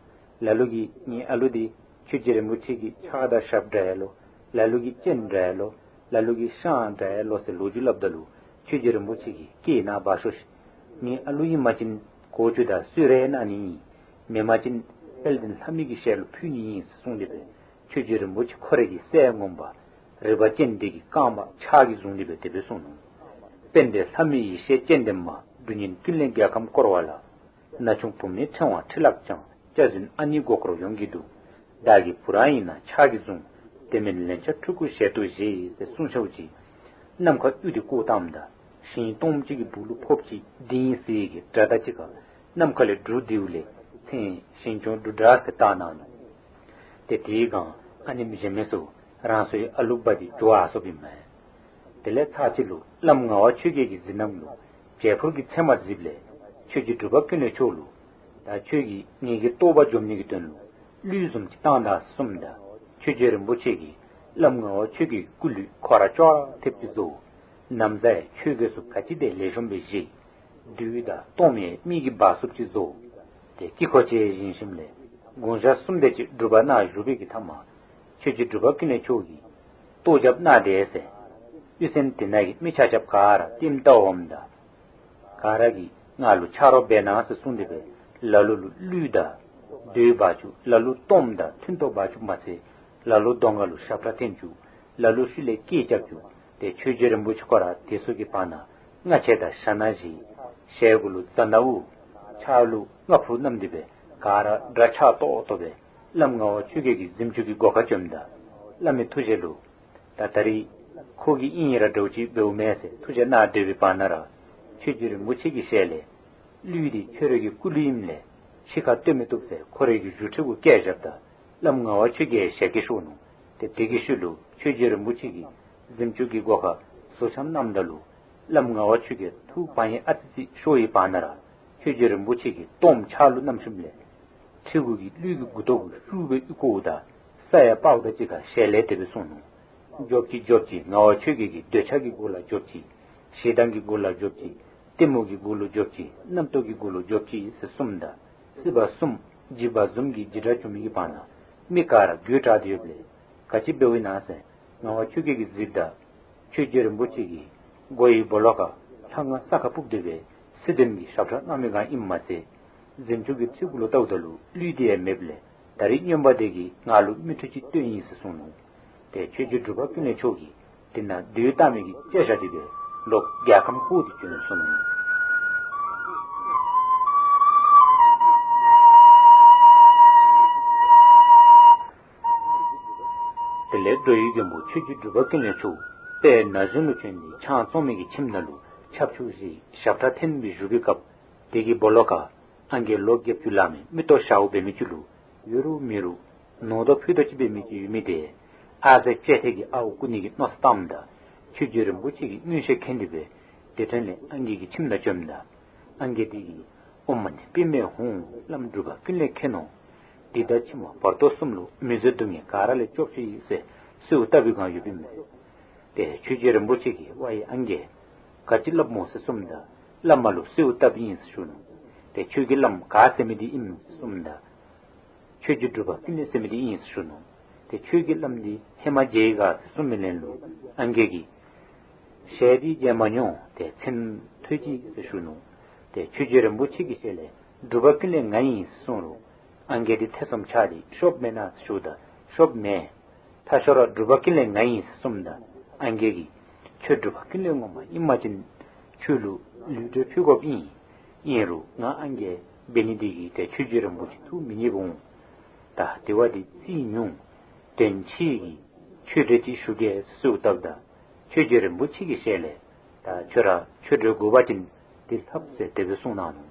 ལ་ལུ་གིས་ངེའི་ཨ་ལུ་འདི་ཆོས་རྗེ་རིན་པོ་ཆེ་གི་ཕྱག་དང་ཞབས་འདྲ་ཡར་ལོ། ལ་ལུ་གིས་སྤྱན་འདྲ་ཡར་ལོ། ལ་ལུ་གིས་བཤང་འདྲ་ཡར་ལོ་ཟེར་ལོ་རྒྱུས་སླབ་ད་ལུ་ཆོས་རྗེ་རིན་པོ་ཆེ་གིས་སྐད་ནཱ་འབག་ཤོག་ཤིག། ངེའི་ཨ་ལུ་ཨིན་པ་ཅིན་གོ་ཅུང་དང་གསོལ་རས་གནང་ནི་ཨིན། མེན་པ་ཅིན་དཔལ་ལྡན་ལྷ་མོའི་གི་ཞལ་ལུ་ཕུལ་ནི་ཨིན་ཟེར་གསུངས་ཏེ་སྦེ་ཆོས་རྗེ་རིན་པོ་ཆེ་ཁོ་རའི་གི་སྲས་ངོ་མ་རིག་པ་ཅན་འདི་གི་རྐང་པ་ཕྱག་གིས་བཟུང་སྟེ་སྦེ་དེ་སྦེ་གསུངས་ནུག། དཔལ་ལྡན་ལྷ་མོའི་ཡེ་ཤེས་སྤྱན་ལྡན་མ། འབྲུ་གཉན་ཀུན་ལེགས་རྒྱལ་ཁམས་བསྐོར་བ་ལ། ན་ཆུང་བུ་མོའི་ཕྲེང་བ་ཁྲི་ལྷག་ཀྱང་། སྐྱ་རྫུན་ཨ་ནེའི་མགོ་སྐོར་ཡོངས་ཀྱིས་འདུད། བདག་གིས་བུ་རང་ཡིན་ན་ཕྱག་གིས་བཟུང་། དེ་མིན་ལན་ཆགས་ཕྲུ་གུ་ཞལ་དུ་བཞེས། ཟེར་གསུངས་ཚརཝ་ཅིག་ནམ་མཁའ་གཡུ་འདི་བཀུག་བཏངམ་ད་ཤིང་སྟོངམ་ཅིག་གི་སྦུག་ལུ་ཕོགཔ་ཅིག་འདི་ཨིན་ཟེར་གྱི་སྒྲ་དང་གཅིག་ཁར་ནམ་མཁའ་ལས་འབྲུག་ལྡིརཝ་ལས་མཚན་ཤིང་སྐྱོང་འབྲུག་སྒྲ་ཟེར་བཏགས་གནང་ནུག། ཏེ་དེའི་སྒང་ཨ་ནེམོ་གཞན་མི་ཚུ་རང་སོའི་ཨ་ལུ་འབག་སྟེ་འགྱོ་བར་སོཔ་ཨིན་མས། དེ་ལས་ཚར་གཅིག་ལུ་བླམ་ངག་དབང་ཆོས་རྒྱལ་གྱི་གཟིམ་ནང་ལུ་བྱད་ཕུར་གྱི་མཚན་མ་གཟིགསཔ་ལས་ཆོས་རྗེ་འབྲུག་པ་ཀུན་ལེགས་མཆོག་ལུ་ད་ཁྱོད་ཀྱིས་ངེ་གི་རྟོགས་པ་འཇོམས་ནི་གི་དོན་ལུ་གླུད་བཟུམ་ཅིག་བཏང་ད་གསུངམ་ད་ཆོས་རྗེ་རིན་པོ་ཆེ་གིས་བླམ་ངག་དབང་ཆོས་རྒྱལ་གྱི་སྐུ་གླུད་ཁོ་ར་ཅོག་ར་འཐདཔ་ཅིག་བཟོ། ན་བཟའ་ཡང་ཆོས་གོས་སུ་ག་ཅི་དེ་ལེགས་ཤོམ་སྦེ་བཞེས། བདུད་དང་གཏོརམ་ཡང་མི་གིས་འབག་ཚུགསཔ་ཅིག་བཟོ། ཏེ་དཀྱིལ་འཁོར་ཅིག་བཞེངས་ཞིནམ་ལས་དགུང་ཞག་གསུམ་དེ་ཅིག་སྒྲུབ་པ་གནང་བཞུགས་པའི་གི་མཐའ་མ་ཆོས་རྗེ་འབྲུག་པ་ཀུན་ལེགས་མཆོག་གིས་གཏོར་རྒྱབ་གནང་དེས་ཟེར་གཡུས་ཚན་དེ་ནང་གི་མི་ཆ་ཁྱབ་ག་ར་ལྟདམོ་བལྟཝ་ད་ག་ར་གིས་ང་ལུ་ཆ་རོགས་འབད་གནང་ཟེར་གསུངས་ཏེ་སྦེ་ལ་ལུ་ལུ་གླུད་དང་མདོས་འབག་བཅུག། ལ་ལུ་གཏོརམ་དང་ཐུན་གཏོར་འབག་བཅུག་མ་ཚད་ལ་ལུ་གདོང་ཁ་ལུ་ཞབས་ཁྲ་འཐེན་བཅུག། ལ་ལུ་ཤུལ་ལས་སྐད་རྐྱབ་བཅུག། ཏེ་ཆོས་རྗེ་རིན་པོ་ཆེ་ཁོ་ར་དེ་ཚུ་གི་བར་ན་སྔ་ཕྱི་དང་ཞག་ན་བཞེས། ཞལ་གུ་ལུ་ཛ་ན་འུར། ཕྱག་ལུ་སྔ་ཕུར་བསྣམས་ཏེ་སྦེ་ག་ར་འདྲ་ཆགས་ཏོག་ཏོ་སྦེ་བླམ་ངག་དབང་ཆོས་རྒྱལ་གྱི་གཟིམ་ཅུང་གི་སྒོ་ཁར་བྱོནམ་ད་བླ་མའི་ཐུགས་རྗེ་ལུ་ད་ད་རིས་ཁོ་གིས་ཨིན་ར་འདྲཝ་ཅིག་འབདཝ་མས་ཟེར་ཐུགས་རྗེ་གནང་སྡོད་པའི་བར་ན་ར་ཆོས་རྗེ་རིན་པོ་ཆེ་གི་ཞལ་ལས་གླུད་འདི་ཁྱོད་རའི་གི་སྐུ་གླུད་ཨིནམ་ལས་ཕྱི་ཁར་སྟོན་མི་བཏུབ་ཟེར་ཁོ་རའི་གི་བཞུགས་ཁྲི་གུ་བཀལ་བཞགཔ་ད་བླམ་ངག་དབང་ཆོས་རྒྱལ་ཞལ་གྱིས་ཤོར་ནུག། ཏེ་དེ་གི་ཤུལ་ལུ་ཆོས་རྗེ་རིན་པོ་ཆེ་གིས་གཟིམ་ཅུང་གི་སྒོ་ཁར་ཟུར་འཆམ་གནངམ་ད་ལུ་བླམ་ངག་དབང་ཆོས་རྒྱལ་ཐུགས་བག་ཡངས་ཨ་ཙི་ཙི་ཤོར་བའི་བར་ན་ར་ཆོས་རྗེ་རིན་པོ་ཆེ་གིས་གཏོརམ་ཕྱག་ལུ་བསྣམས་ཞིནམ་ལས་ཁྲི་གུ་གི་གླུད་ཀྱི་མགུ་ཏོ་གུ་ཤུགས་སྦེ་གཡུག་བཀོཝ་ད་ས་ཡང་སྤརཝ་དང་གཅིག་ཁར་ཞལ་ལས་དེ་སྦེ་གསུངས་ནུག། འཇོབ་ཅིག་འཇོབ་ཅིག། ངག་དབང་ཆོས་རྒྱལ་གྱི་འདོད་ཆགས་ཀྱི་སྒོ་ལ་འཇོབ་ཅིག། ཞེ་སྡང་གི་སྒོ་ལ་འཇོབ་ཅིག། གཏི་མུག་གི་སྒོ་ལུ་འཇོབ་ཅིག། རྣམ་རྟོག་གི་སྒོ་ལུ་འཇོབ་ཅིག་ཟེར་གསུངམ་ད་སྲིད་པ་གསུམ་ བྱིས་པ་བཟུམ་གྱི་འཇིགས་སྐྲག་བྱུང་མི་གི་བར་ན་མི་ག་ར་འགྱོད་བྲལ་ཏེ་ཡོདཔ་ལས་ག་ཅི་འབདཝ་ཨིན་ན་ཟེར་ང་བཅས་ཁྱོད་ཀྱིས་གཟིགས་དང་། ཆོས་རྗེ་རིན་པོ་ཆེ་གིས་སྒོ་ཡི་སྦོ་ལོགས་ཁར་ལྷ་ང་ས་ཁར་སྤུབས་ཏེ་སྦེ་སྲིད་དོན་གྱི་ཞབས་ཁྲ་གནང་མི་སྒང་ཨིནམ་མ་ཚད་གཟིམ་ཆུང་གི་ཁྲི་གུ་ལུ་བལྟཝ་ད་ལུ་ལུས་འདི་ཡང་མེདཔ་ལས་ད་རིས་རྔོན་པ་དེ་གིས་ང་ལུ་མིག་འཕྲུལ་ཅིག་སྟོན་ཡི་ཟེར་གསུངས་ནུག། ཏེ་ཆོས་རྗེ་འབྲུག་པ་ཀུན་ལེགས་མཆོག་གིས་དེ་ནང་རྡོ་བཏགས་མི་གི་ཅ་ཆས་དེ་སྦེ་ལོག་རྒྱལ་ཁམས་ཁོ་ཏེ་བྱོན་སོང་ནུག། དེ་ལས་འགྲོ་བའི་མགོན་པོ་ཆོས་རྗེ་འབྲུག་པ་ཀུན་ལེགས་མཆོག་དཔལ་ན་གཞོན་ལུ་བྱོན་ཏེ་ཆང་བཙོང་མི་གི་ཁྱིམ་ནང་ལུ་ཆབ་ཆུ་བཞེས་ཞབས་ཁྲ་འཐེན་སྦེ་བཞུགས་པའི་སྐབས་དེ་གི་སྦོ་ལོགས་ཁར་ཨང་རྒས་ལོ་བརྒྱད་ཅུ་ལང་མི་མིག་ཏོ་ཞརཝ་འབད་མི་ཅིག་ལུ་ཡོད་རུང་མེད་རུང་ནོར་དང་ཕུད་དང་ཅིག་འབད་མི་ཅིག་ཡོད་མི་དེ་ཨ་ཟེར་བཅད་ཐལ་གྱི་ཨརཝ་རྐུ་ནི་གི་མནོ་བསམ་བཏངམ་ད་ཆོས་རྗེ་རིན་པོ་ཆེ་གིས་མངོན་ཤེས་མཁྱེན་ཏེ་སྦེ་དེ་འཕྲོ་ལས་ཨང་རྒས་ཀྱི་ཁྱིམ་ནང་བྱོནམ་ད་ཨང་རྒས་དེ་གིས་ཨོཾ་མ་ཎི་པདྨེ་ཧཱུྃ། བླམ་འབྲུག་པ་ཀུན་ལེགས་མཁྱེན་ནོ། འདི་དང་ཕྱི་མ་བར་དོ་གསུམ་ལུ་མི་བཟོད་སྡུག་བསྔལ་ག་ར་ལས་སྐྱོབ་ཅི་ཟེར་གསོལཝ་བཏབ་པའི་སྒང་ཡོདཔ་ཨིན་མས། ཏེ་ཆོས་རྗེ་རིན་པོ་ཆེ་གིས་ཝའི་ཨང་རྒས་ག་ཅི་སླབ་སྨོ་ཟེར་གསུངམ་ད་བླ་མ་ལུ་གསོལཝ་བཏབ་ཨིན་ཟེར་ཞུ་ནུག། ཏེ་ཁྱོད་ཀྱི་བླམ་ག་ཟེར་མི་འདི་ཨིནམ་ཟེར་གསུངམ་ད་ཆོས་རྗེ་འབྲུག་པ་ཀུན་ལེགས་ཟེར་མི་འདི་ཨིན་ཟེར་ཞུ་ནུག། ཏེ་ཁྱོད་ཀྱི་བླམ་འདི་ཧེ་མ་མཇལ་ཡི་ག་ཟེར་གསུངས་མི་ལན་ལུ་ཨང་རྒས་ཀྱིས་ཞལ་འདི་མཇལ་མ་མྱོང་། ཏེ་མཚན་ཐོས་ཅི་ཟེར་ཞུ་ནུག། ཏེ་ཆོས་རྗེ་རིན་པོ་ཆེ་གི་ཞལ་ལས་འབྲུག་པ་ཀུན་ལེགས་ང་ཨིན་ཟེར་གསུངས་རུང་ཨང་རྒས་འདི་ཐེ་ཚོམ་ཆགས་ཏེ་ཤོབ་མེན་ན་ཟེར་ཞུཝ་ད་ཤོབ་མེན། ད་ཁྱོད་ར་འབྲུག་པ་ཀུན་ལེགས་ང་ཨིན་ཟེར་གསུངམ་ད་ཨང་རྒས་ཀྱིས་ཁྱོད་འབྲུག་པ་ཀུན་ལེགས་ངོ་མ་ཨིན་པ་ཅིན་ཁྱོད་ལུ་ལུས་འབྲེལ་ཕུལ་དགོཔ་ཨིན། ཨིན་རུང་ང་ཨང་རྒས་འབད་ནི་དེ་གིས་ཏེ་ཆོས་རྗེ་རིན་པོ་ཆེ་ཐུགས་མི་མཉེས་པ་འོང་། ད་དེ་བ་འདི་ཚིག་ཉུང་དོན་ཆེ་གི་ཆོས་འབྲེལ་ཅིག་ཞུ་གེ་ཟེར་གསོལཝ་བཏབ་ད་ཆོས་རྗེ་རིན་པོ་ཆེ་གི་ཞལ་ལས་ད་ཁྱོད་ར་ཆོས་འབྲེལ་དགོ་པ་ཅིན་འདི་ལྷབ་ཟེར་དེ་སྦེ་གསུངས་གནང་ནུག།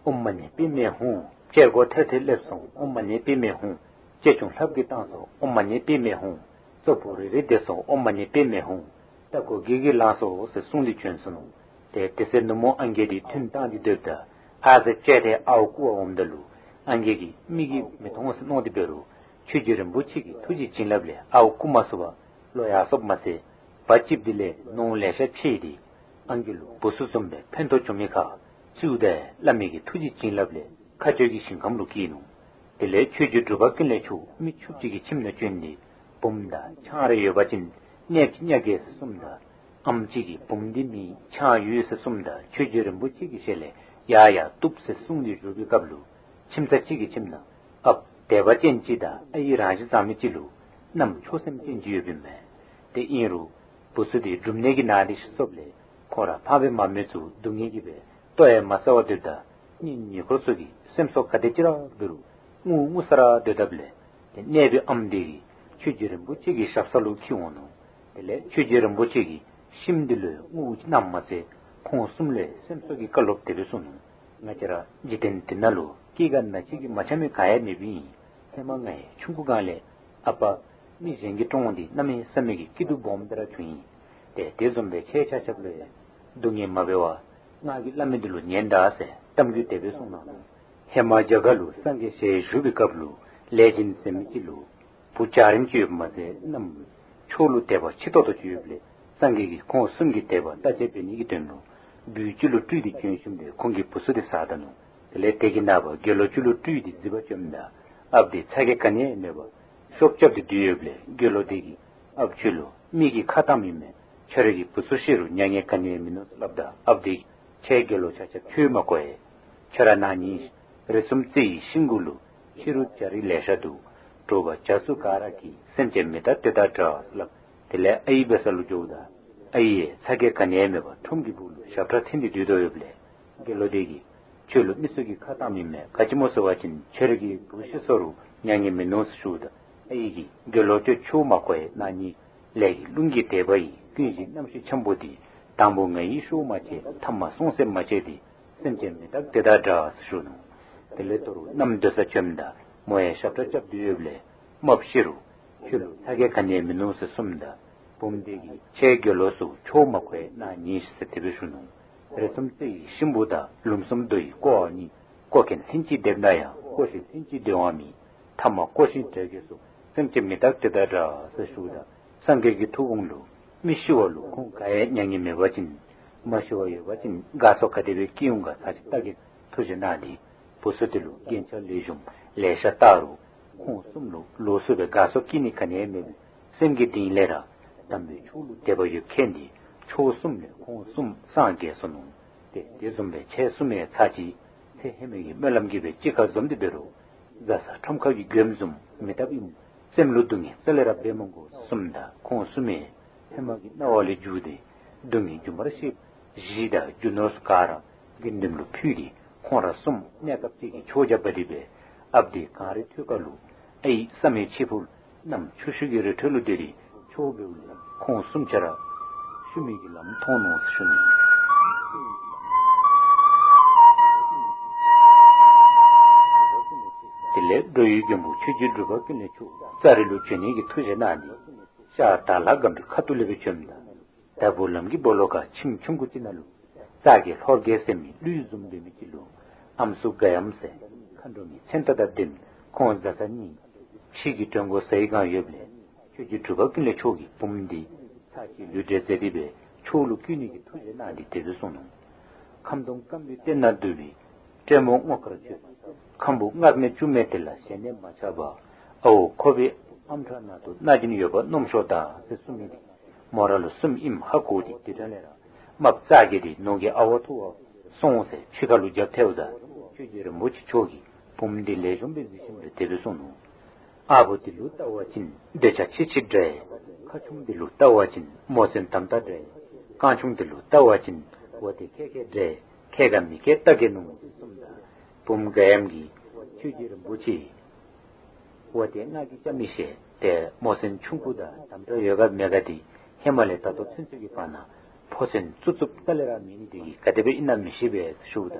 ཨོཾ་མ་ཎི་པདྨེ་ཧཱུྃ། ཅེས་སྒོ་ཐལ་ཐལ་སླེབས་སོང་། ཨོཾ་མ་ཎི་པདྨེ་ཧཱུྃ། ཅེ་ཅུང་ལྷབ་ཀྱིས་བཏང་སོང་། ཨོཾ་མ་ཎི་པདྨེ་ཧཱུྃ། ཙོག་པུ་རི་རི་བདེ་སོང་། ཨོཾ་མ་ཎི་པདྨེ་ཧཱུྃ། རྟ་མགོ་གི་གི་ལངས་སོང་ཟེར་གསུངས་ཏེ་བྱོན་སོང་ནུག། ཏེ་དེ་ཚེ་ནུབ་མོ་ཨང་རྒས་འདི་ཐུན་བཏང་སྟེ་སྡོདཔ་ད་ཨ་ཟེར་བཅད་དེ་ཨརཝ་རྐུ་བར་འོངམ་ད་ལུ་ཨང་རྒས་ཀྱིས་མིག་གིས་མི་མཐོང་ཟེར་མནོ་སྟེ་འབད་རུང་ཆོས་རྗེ་རིན་པོ་ཆེ་གིས་ཐུགས་རྗེ་བྱིན་རླབས་ལས་ཨརཝ་རྐུ་མ་ཚུགས་པར་ལོག་ཡར་སོཔ་མ་ཚད་བ་ཅིབ་དེ་ལས་ནོར་ལེ་ཤ་ཆད་དེ་ཨང་རྒས་ལུ་བུ་ཚུ་བཟུམ་སྦེ་ཕན་ཐོགས་བྱུང་མི་ཁར་ཚུར་ཏེ་བླ་མའི་གི་ཐུགས་རྗེ་བྱིན་རླབས་ལས་མཁའ་སྤྱོད་ཀྱི་ཞིང་ཁམས་ལུ་སྐྱེས་ནུག། དེ་ལས་ཆོས་རྗེ་འབྲུག་པ་ཀུན་ལེགས་མཆོག་མི་ཕྱུགཔོ་ཅིག་གི་ཁྱིམ་ནང་བྱོན་ཏེ་བུམོ་དང་ཆང་རེ་ཡོད་པ་ཅིན་གནསཔོ་ཅིག་བརྙ་གེ་ཟེར་གསུངམ་ད་ཨམ་ཅིག་གིས་བུམོ་འདི་མེད་ཆང་ཡོད་ཟེར་གསུངམ་ད་ཆོས་རྗེ་རིན་པོ་ཆེ་གི་ཞལ་ལས་ཡ་ཡ་བཏུབ་ཟེར་གསུངས་ཏེ་བཞུགས་པའི་སྐབས་ལུ་ཁྱིམ་ཚང་ཅིག་གི་ཁྱིམ་ནང་ཨཔ་དད་པ་ཅན་ཅིག་དང་ཨའི་རང་བཞིན་བཟང་མི་ཅིག་ལུ་མནའམ་ཆོས་སེམས་ཅན་ཅིག་ཡོདཔ་ཨིན་མས། དེ་ཨིན་རུང་བུ་ཚུ་དེ་འབྲུམ་ནད་ཀྱིས་ན་སྟེ་ཤི་སོཔ་ལས་ཁོང་ར་ཕ་སྦེ་མ་མེད་ཚུ་སྡུག་བསྔལ་གྱིས་སྦེ་ལྟོ་ཡང་མ་ཟ་བར་སྡོདཔ་ད་གཉེན་ཉེ་འཁོར་ཚུ་གིས་སེམས་གསོ་ག་དེ་ཅིག་ར་འབད་རུང་ངུ་ངུ་ས་ར་སྡོད་དཔ་ལས་དེ་གནསཔོ་ཨམ་དེ་གིས་ཆོས་རྗེ་རིན་པོ་ཆེ་གི་ཞབས་ས་ལུ་འཁྱིད་འོང་ནུག། དེ་ལས་ཆོས་རྗེ་རིན་པོ་ཆེ་གིས་ཤིམ་དེ་ལུ་ངོ་ཅིག་གནངམ་མ་ཚད་ཁོང་གསུམ་ལུ་སེམས་གསོ་གི་བཀའ་སློབ་དེ་སྦེ་གསུངས་ནུག། ང་བཅས་ར་འཇིག་རྟེན་འདི་ནང་ལུ་སྐྱེ་རྒ་ན་འཆི་གི་མ་འཆམ་མི་ག་ཡང་མེདཔ་ཨིན། ཧེ་མ་ང་ཡང་ཆུང་ཀུ་སྒང་ལས་ཨ་པ་མི་གཞན་གྱིས་བཀྲོངས་ཏེ་གནམ་མེད་ས་མེད་ཀྱི་སྐྱིད་སྡུག་སྦོམ་དེ་ར་བྱུང་ཡི། ཏེ་དེ་བཟུམ་སྦེ་ཁྱེད་ཆ་ཁྱབ་ལུ་ཡང་སྡུག་བསྔལ་མ་འབད་བར་ང་གིས་སླབ་མི་འདི་ལུ་ཉན་ད་ཟེར་གཏམ་རྒྱུད་དེ་སྦེ་གསུངས་གནང་ནུག། ཧེ་མ་རྒྱ་གར་ལུ་སངས་རྒྱས་ཞལ་བཞུགས་པའི་སྐབས་ལུ་ལེ་ཇིན་ཟེར་མི་ཅིག་ལུ་བུ་འཇའ་རིསམོ་ཅིག་ཡོདཔ་མ་ཚད་མནའམ་ཆོས་ལུ་དད་པ་ཆེ་ཏོག་ཏོ་ཅིག་ཡོདཔ་ལས་སངས་རྒྱས་ཀྱིས་ཁོང་གསུམ་གྱི་དད་པ་བརྟག་དཔྱད་འབད་ནི་གི་དོན་ལུ་སྦུལ་ཅིག་ལུ་སྤྲུལ་ཏེ་བྱོན་ཞིནམ་ལས་ཁོང་གིས་བུ་ཚུ་དེ་ཟ་ད་ནུག། དེ་ལས་དེ་གི་ནངས་པ་དགེ་སློང་ཅིག་ལུ་སྤྲུལ་ཏེ་འཛིན་པར་བྱོནམ་ད་ཨཔ་དེ་ཚ་གྱང་ག་ནི་ཡང་མེད་པར་ཤོབ་རྐྱབ་སྟེ་སྡོད་ཡོདཔ་ལས་དགེ་སློང་དེ་གིས་ཨཔ་ཁྱོད་ལུ་མི་གིས་ཁ་བཏངམ་ཨིན་མས། ཁྱོད་ར་གི་བུ་ཚུ་ཤི་རུང་མྱ་ངན་ག་ནི་ཡང་མིན་ནུག་ཟེར་སླབ་ད་ཨཔ་དེ་གིས་ཁྱེད་དགེ་སློང་ཆ་ཁྱབ་ཆོས་མ་གོ་ཡས། ཁྱོད་ར་ནཱ་ཉན་ཤིག། རི་གསུམ་རྩེ་ཡི་ཤིང་གུ་ལུ་ཤི་རུང་བྱ་རིགས་ལེ་ཤ་འདུག། དྲོ་པ་བྱ་སུ་ག་ར་གིས་སེམས་ཅན་མི་རྟག་དེ་དང་འདྲ་ཟེར་སླབ། དེ་ལས་ཨའི་འབད་ས་ལུ་འགྱོཝ་ད་ཨའི་ཡང་ཚ་གྱང་ག་ནི་ཡང་མེད་པར་ཁྲོམ་གྱི་སྦུག་ལུ་ཞབས་ཁྲ་འཐེན་ཏེ་སྡོད་དོ་ཡོདཔ་ལས་དགེ་སློང་དེ་གིས་ཁྱོད་ལུ་མི་ཚུ་གིས་ཁ་བཏངམ་ཨིན་མས། ག་ཅི་སྨོ་ཟེར་བ་ཅིན་ཁྱོད་ར་གི་བུ་ཤི་སོང་རུང་མྱ་ངན་མིན་ནུག་ཟེར་ཞུཝ་ད་ཨའི་གིས་དགེ་སློང་ཁྱོད་ཆོས་མ་གོ་ཡས། ནཱ་ཉན། ལས་ཀྱི་རླུང་གིས་འདེད་པ་ཡིས། ཀུན་གཞི་རྣམ་ཤེས་འཆམ་པོ་འདི། དང་པོ་ང་ཡི་ཤུལ་མ་ཆད། ཐ་མ་སོང་ཟེར་མ་ཆད་དེ། སེམས་ཅན་མི་རྟག་དེ་དང་འདྲ་ཟེར་ཞུ་ནུག། དེ་ལས་དོ་རུང་མནའམ་སྡོད་ས་བྱོནམ་ད་མོ་ཡང་ཞབས་ཁྲ་རྐྱབ་སྡོད་ཡོདཔ་ལས་རྨགཔ་ཤི་རུང་ཁྱོད་ལུ་ཚ་གྱང་ག་ནི་ཡང་མིན་ནུག་ཟེར་གསུངམ་ད་བུམོ་དེ་གིས་ཁྱེད་དགེ་སློང་ཚུ་ཆོས་མ་གོ་ཡས། ནཱ་ཉན་ཤིག་ཟེར་དེ་སྦེ་ཞུ་ནུག། རི་གསུམ་རྩེ་ཡི་ཤིང་བུ་དང་། ལུངམ་གསུམ་རྡོ་ཡིས་བརྐོ་བ་ཉིད། བརྐོ་མཁན་ལྷན་ཅིག་འདེབས་ན་ཡང་། བརྐོ་ཞིང་ལྷན་ཅིག་འདེབས་པ་མེད། ཐ་མ་བརྐོ་ཞིང་བྲལ་སྐྱེས་སུ། སེམས་ཅན་མི་རྟག་དེ་དང་འདྲ་ཟེར་ཞུཝ་ད་སངས་རྒྱས་ཀྱི་ཐུགས་དགོངས་ལུ་མི་ཤི་བ་ལུ་ཁོང་ག་ཡང་མྱ་ངན་མེད་པ་ཅིན་མ་ཤི་བར་ཡོད་པ་ཅིན་དགའ་ཚོར་ག་དེ་སྦེ་སྐྱེ་འོང་ག་ཚར་གཅིག་བརྟག་གེ། ཐུགས་རྗེ་གནང་སྟེ་བུ་ཚུ་དེ་ལུ་རྒྱན་ཆ་ལེགས་ཤོམ་ ལེ་ཤ་བཏགས་རུང་ཁོང་གསུམ་ལུ་ལོགས་སུ་སྦེ་དགའ་ཚོར་སྐྱེ་ནི་ག་ནི་ཡང་མེད། སེམས་ཀྱི་གཏིང་ལས་ར་དམ་པའི་ཆོས་ལུ་དད་པ་ཡོད་མཁན་འདི་ཕྱོགས་གསུམ་ལས་ཁོང་གསུམ་སངས་རྒྱས་སོ་ནུག། ཏེ་དེ་བཟུམ་སྦེ་ཁྱེད་གསུམ་ཡང་ཚར་གཅིག་ཚེ་ཧེ་མའི་གི་སྨོན་ལམ་གྱིས་སྦེ་གཅིག་ཁར་འཛོམས་ཏེ་འབད་རུང་བཟའ་ཚང་ཁྲོམ་ཁ་གི་མགྱོནམ་བཟུམ་མི་རྟགཔ་ཨིནམ། སེམས་ལུ་སྡུག་བསྔལ་རྩ་ལས་ར་འབད་མ་དགོ་གསུངམ་ད་ཁོང་གསུམ་ཡང་ཧེ་མ་གི་སྣང་བ་ལས་གྱུར་ཏེ་སྡུག་བསྔལ་སྒྱུ་མར་ཤེས་གཞི་དང་རྒྱུ་ནོར་ག་ར་དགེ་འདུན་ལུ་ཕུལ་ཏེ་ཁོང་ར་གསུམ་གནས་སྐབས་ཅིག་གི་ཆོས་རྐྱབ་པ་འདི་སྦེ་ཨཔ་འདི་གངས་རི་ཐོད་ཁ་ལུ་ཨའི་བསམ་ཡས་མཆིམས་ཕུ་གནམ་ཆུ་ཤུལ་གྱི་རི་ཁྲོད་ལུ་སྡོད་དེ་ཆོས་འབདཝ་ལས་ཁོང་གསུམ་ཆ་ར་ཤི་མི་གི་ལམ་མཐོང་ནུག་ཟེར་ཞུ་ནི། དེ་ལས་འགྲོ་བའི་མགོན་པོ་ཆོས་རྗེ་འབྲུག་པ་ཀུན་ལེགས་མཆོག་ཙཱ་རི་ལུ་བྱོན་ནི་གི་ཐུགས་བཞེད་གནང་སྟེ་ཤར་དྭགས་ལྷ་སྒམ་པོའི་ཁ་ཐུག་ལས་སྦེ་བྱོནམ་ད་དྭགས་པོ་ལམ་གྱི་སྦོ་ལོགས་ཁ་ཁྱིམ་ཆུང་ཀུ་ཅིག་ནང་ལུ་ཙག་གི་ལྷོར་གྱི་ཟེར་མི་ཀླུ་བཟུམ་འབད་མི་ཅིག་ལུ་ཨམ་སྲུ་ག་ཡམ་ཟེར་མཁའ་འགྲོ་མའི་མཚན་རྟགས་དང་ལྡན་ཁོང་བཟའ་ཚང་གཉིས་ཕྱི་གི་གྲོད་ཁོག་ཟ་ཡི་སྒང་ཡོདཔ་ལས་ཆོས་རྗེ་འབྲུག་པ་ཀུན་ལེགས་མཆོག་གིས་བུམོ་འདི་ཚར་གཅིག་ལུས་འབྲེལ་མཛད་དེ་སྦེ་ཆོས་ལུ་བསྐུལ་ནི་གི་ཐུགས་བཞེད་གནང་སྟེ་དེ་སྦེ་གསུངས་ནུག། ཁམ་སྡོང་སྐམ་པོའི་སྟེང་ན་འདུག་པའི་སྲས་མོ་སྔོ་དཀར་ཅན། ཁམ་བུ་མངར་མེད་བཅུད་མེད་དེ་ལ་ཞལ་ནས་མ་ཆགས་པ། ཨ་འོ་ཁོ་པའི་ཨམ་ཕྲག་ནང་དུ་རྣ་རྒྱན་ཡོད་པ་སྣོམ་ཤོག་དང་ཟེར་གསུངས་མི་འདི་མོ་ར་ལུ་གསུངམ་ཨིནམ་ཧ་གོ་སྟེ་དེ་དོན་ལས་ར་རྨགཔ་ཙག་གི་འདི་ནོར་གྱི་ཨ་བ་ཐུག་པར་སོང་ཟེར་ཕྱི་ཁ་ལུ་རྒྱབ་ཐལཝ་ད་ཆོས་རྗེ་རིན་པོ་ཆེ་མཆོག་གིས་བུམོ་འདི་ལེགས་ཤོམ་སྦེ་གཟིགས་ཞིནམ་ལས་དེ་སྦེ་གསུངས་ནུག། ཨ་བུ་འདི་ལུ་བལྟ་བ་ཅིན་འདོད་ཆགས་ཆེ་ཆེ་འདྲ། ཁ་ཆུང་འདི་ལུ་བལྟ་བ་ཅིན་མོ་སེམས་དམ་དྲག་འདྲ། རྐང་ཆུང་འདི་ལུ་བལྟ་བ་ཅིན་འོ་དེ་ཁེ་ཁེ་འདྲ། ཁེ་ག་མི་ཁེ་བལྟ་གེ་ནོ་ཟེར་གསུངམ་ད་བུམོ་ག་ཡམ་གྱིས་ཆོས་རྗེ་རིན་པོ་ཆེ་འོ་དེ་ང་གིས་ཅ་མི་ཤེས། ཏེ་མོ་སེམས་ཆུང་ཀུ་དང་དམ་དྲག་ཡོད་ག་མེད་ག་འདི་ཧེ་མ་ལས་ད་ལྟོ་ཚུན་ཚོད་ཀྱི་བར་ན་ཕོ་མཚན་བཙུགས་བཙུགསཔ་རྩ་ལས་ར་མེད་ནི་འདི་གིས་ག་དེ་སྦེ་ཨིན་ན་མི་ཤེས་པས་ཟེར་ཞུཝ་ད་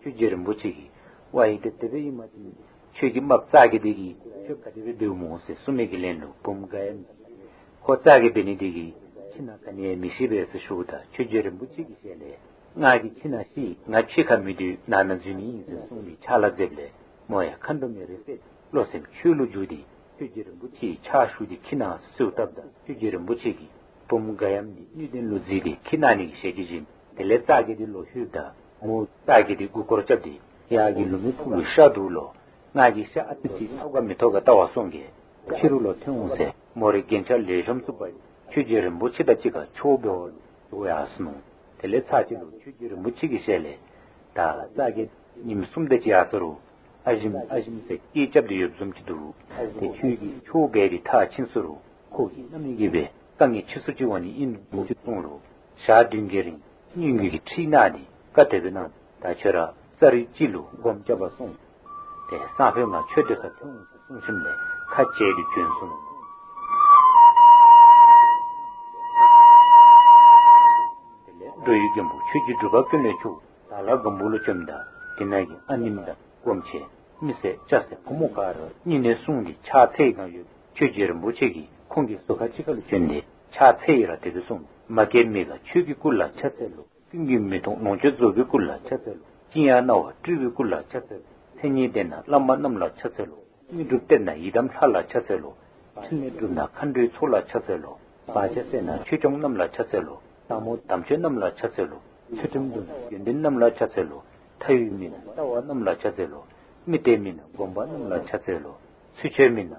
ཆོས་རྗེ་རིན་པོ་ཆེ་གིས་ཝའི་ཏེ་དེ་སྦེ་ཨིན་པ་ཅིན་ཁྱོད་ཀྱི་རྨགཔ་ཙག་གི་འདི་གིས་ཁྱོད་ག་དེ་སྦེ་འབདཝ་སྨོ་ཟེར་གསུངས་མི་གི་ལན་ལུ་བུམོ་ག་ཡམ་གྱིས་ཁོ་ཙག་གི་འབད་ནི་འདི་གིས་ཁྱིམ་ནང་ག་ནི་ཡང་མི་ཤེས་པས་ཟེར་ཞུཝ་ད་ཆོས་རྗེ་རིན་པོ་ཆེ་གི་ཞལ་ལས་ང་གིས་ཁྱིམ་ནང་ཤི་ང་ཕྱི་ཁར་མི་སྡོད་ནང་ན་འཛུལ་ནི་ཨིན་ཟེར་གསུངས་ཏེ་ཕྱག་ལཱ་མཛདཔ་ལས་མོ་ཡང་མཁའ་འགྲོ་མའི་རིགས་སྲས་བློ་སེམས་ཆོས་ལུ་འཇུག་སྟེ་ཆོས་རྗེ་རིན་པོ་ཆེའི་ཕྱག་ཞུ་སྟེ་ཁྱིམ་ནང་གསོལཝ་བཏབ་ད་ཆོས་རྗེ་རིན་པོ་ཆེ་གིས་བུམོ་ག་ཡམ་འདི་སྣོད་ལྡན་ལུ་གཟིགས་ཏེ་ཁྱིམ་ནང་ནི་གི་ཞལ་གྱིས་བཞེས། དེ་ལས་ཙག་གི་འདི་ལོག་ལྷོདཔ་ད་མོ་ཙག་གི་འདི་མགུ་སྐོར་རྐྱབ་སྟེ་ཡར་གྱི་ལུ་མའི་ཕུག་ལུ་ཤ་འདུག་ལོ། ང་གིས་ཤ་ཨ་ཙི་ཅིག་ཐོབ་ག་མི་ཐོབ་ག་བལྟ་བར་སོང་གེ། ཕྱི་རུ་ལོག་ཐོན་འོང་ཟེར་མོ་རའི་རྒྱན་ཆ་ལེགས་ཤོམ་བཙུགས་པར་ཆོས་རྗེ་རིན་པོ་ཆེ་དང་གཅིག་ཁར་ཆོས་འབད་བར་ལུ་འགྱོ་ཡར་སོ་ནུག། དེ་ལས་ཚར་གཅིག་ལུ་ཆོས་རྗེ་རིན་པོ་ཆེ་གི་ཞལ་ལས་ད་ཙག་གི་ཉིནམ་གསུམ་དེ་ཅིག་ཡར་སོ་རུང་ཨ་ཞིམ་ཨ་ཞིམ་ཟེར་སྐད་རྐྱབ་སྟེ་ཡོདཔ་བཟུམ་ཅིག་འདུག། ཏེ་ཁྱོད་ཀྱིས་ཆོས་འབད་དེ་ཐག་ཆོད་སོ་རུང་ཁོ་གིས་གནམ་མེད་ཀྱི་སྦེ་དཀའ་ངལ་ཆེ་སུ་ཅིག་འོང་ནི་ཨིན་འདུག་ཅིག་གསུངས་རུང་ཞག་བདུན་གྱི་རིང་སྙན་བརྒྱུད་ཀྱི་ཁྲིད་གནང་སྟེ་བཀའ་དེ་སྦེ་གནང་། ད་ཁྱོད་ར་ཙ་རི་ཅིག་ལུ་སྒོམ་རྐྱབ་པར་སོང་། ཏེ་སང་ཕོད་ང་ཁྱོད་སྡོད་སར་ཐོན་འོང་ཟེར་གསུངས་ཞིནམ་ལས་ཁ་བཅད་དེ་བྱོན་སོ་ནུག། དེ་ལས་འགྲོ་བའི་མགོན་པོ་ཆོས་རྗེ་འབྲུག་པ་ཀུན་ལེགས་མཆོག་དྭགས་ལྷ་སྒམ་པོ་ལུ་བྱོནམ་ད་དེ་ནང་གི་ཨ་ནེམོ་དང་སྒོམ་ཆེན་མི་སེར་སྐྱ་སེར་ཕོ་མོ་ག་ར་སྙིང་ནས་བསྲུང་སྟེ་ཕྱག་འཚལ་ཡི་སྒང་ཡོད། ཆོས་རྗེ་རིན་པོ་ཆེ་གིས་ཁོང་གི་ཟུར་ཁ་གཅིག་ཁར་ལུ་བྱོན་ཏེ་ཕྱག་འཚལ་ཡི་ར་དེ་སྦེ་གསུངས། མ་སྐྱེས་མི་དགའ་ཆོས་ཀྱི་སྐུ་ལ་ཕྱག་འཚལ་ལོ། ཀུན་གྱི་མི་མཐོང་ལོངས་སྤྱོད་རྫོགས་པའི་སྐུ་ལ་ཕྱག་འཚལ་ལོ། སྐྱི་གཡའ་སྣང་བ་སྤྲུལ་པའི་སྐུ་ལ་ཕྱག་འཚལ་ལོ། མཚན་ཉིད་ལྡན་ན་བླ་མ་རྣམས་ལ་ཕྱག་འཚལ་ལོ། དངོས་གྲུབ་སྟེར་ན་ཡི་དམ་ལྷ་ལ་ཕྱག་འཚལ་ལོ། ཕྲིན་ལས་སྒྲུབ་ན་མཁའ་འགྲོའི་ཚོགས་ལ་ཕྱག་འཚལ་ལོ། བག་ཆགས་སད་ན་ཆོས་སྐྱོང་རྣམས་ལ་ཕྱག་འཚལ་ལོ། ཟབ་མོ་དམ་ཆོས་རྣམས་ལ་ཕྱག་འཚལ་ལོ། ཚུལ་ཁྲིམས་སྒྲུབ་ན་དགེ་འདུན་རྣམས་ལ་ཕྱག་འཚལ་ལོ། མཐའ་ཡུལ་མིན་ན་ལྟ་བ་རྣམས་ལ་ཕྱག་འཚལ་ལོ། མི་སྡེ་མིན་ན་སྒོམ་པ་རྣམས་ལ་ཕྱག་འཚལ་ལོ། ཚུལ་འཆོས་མིན་ན་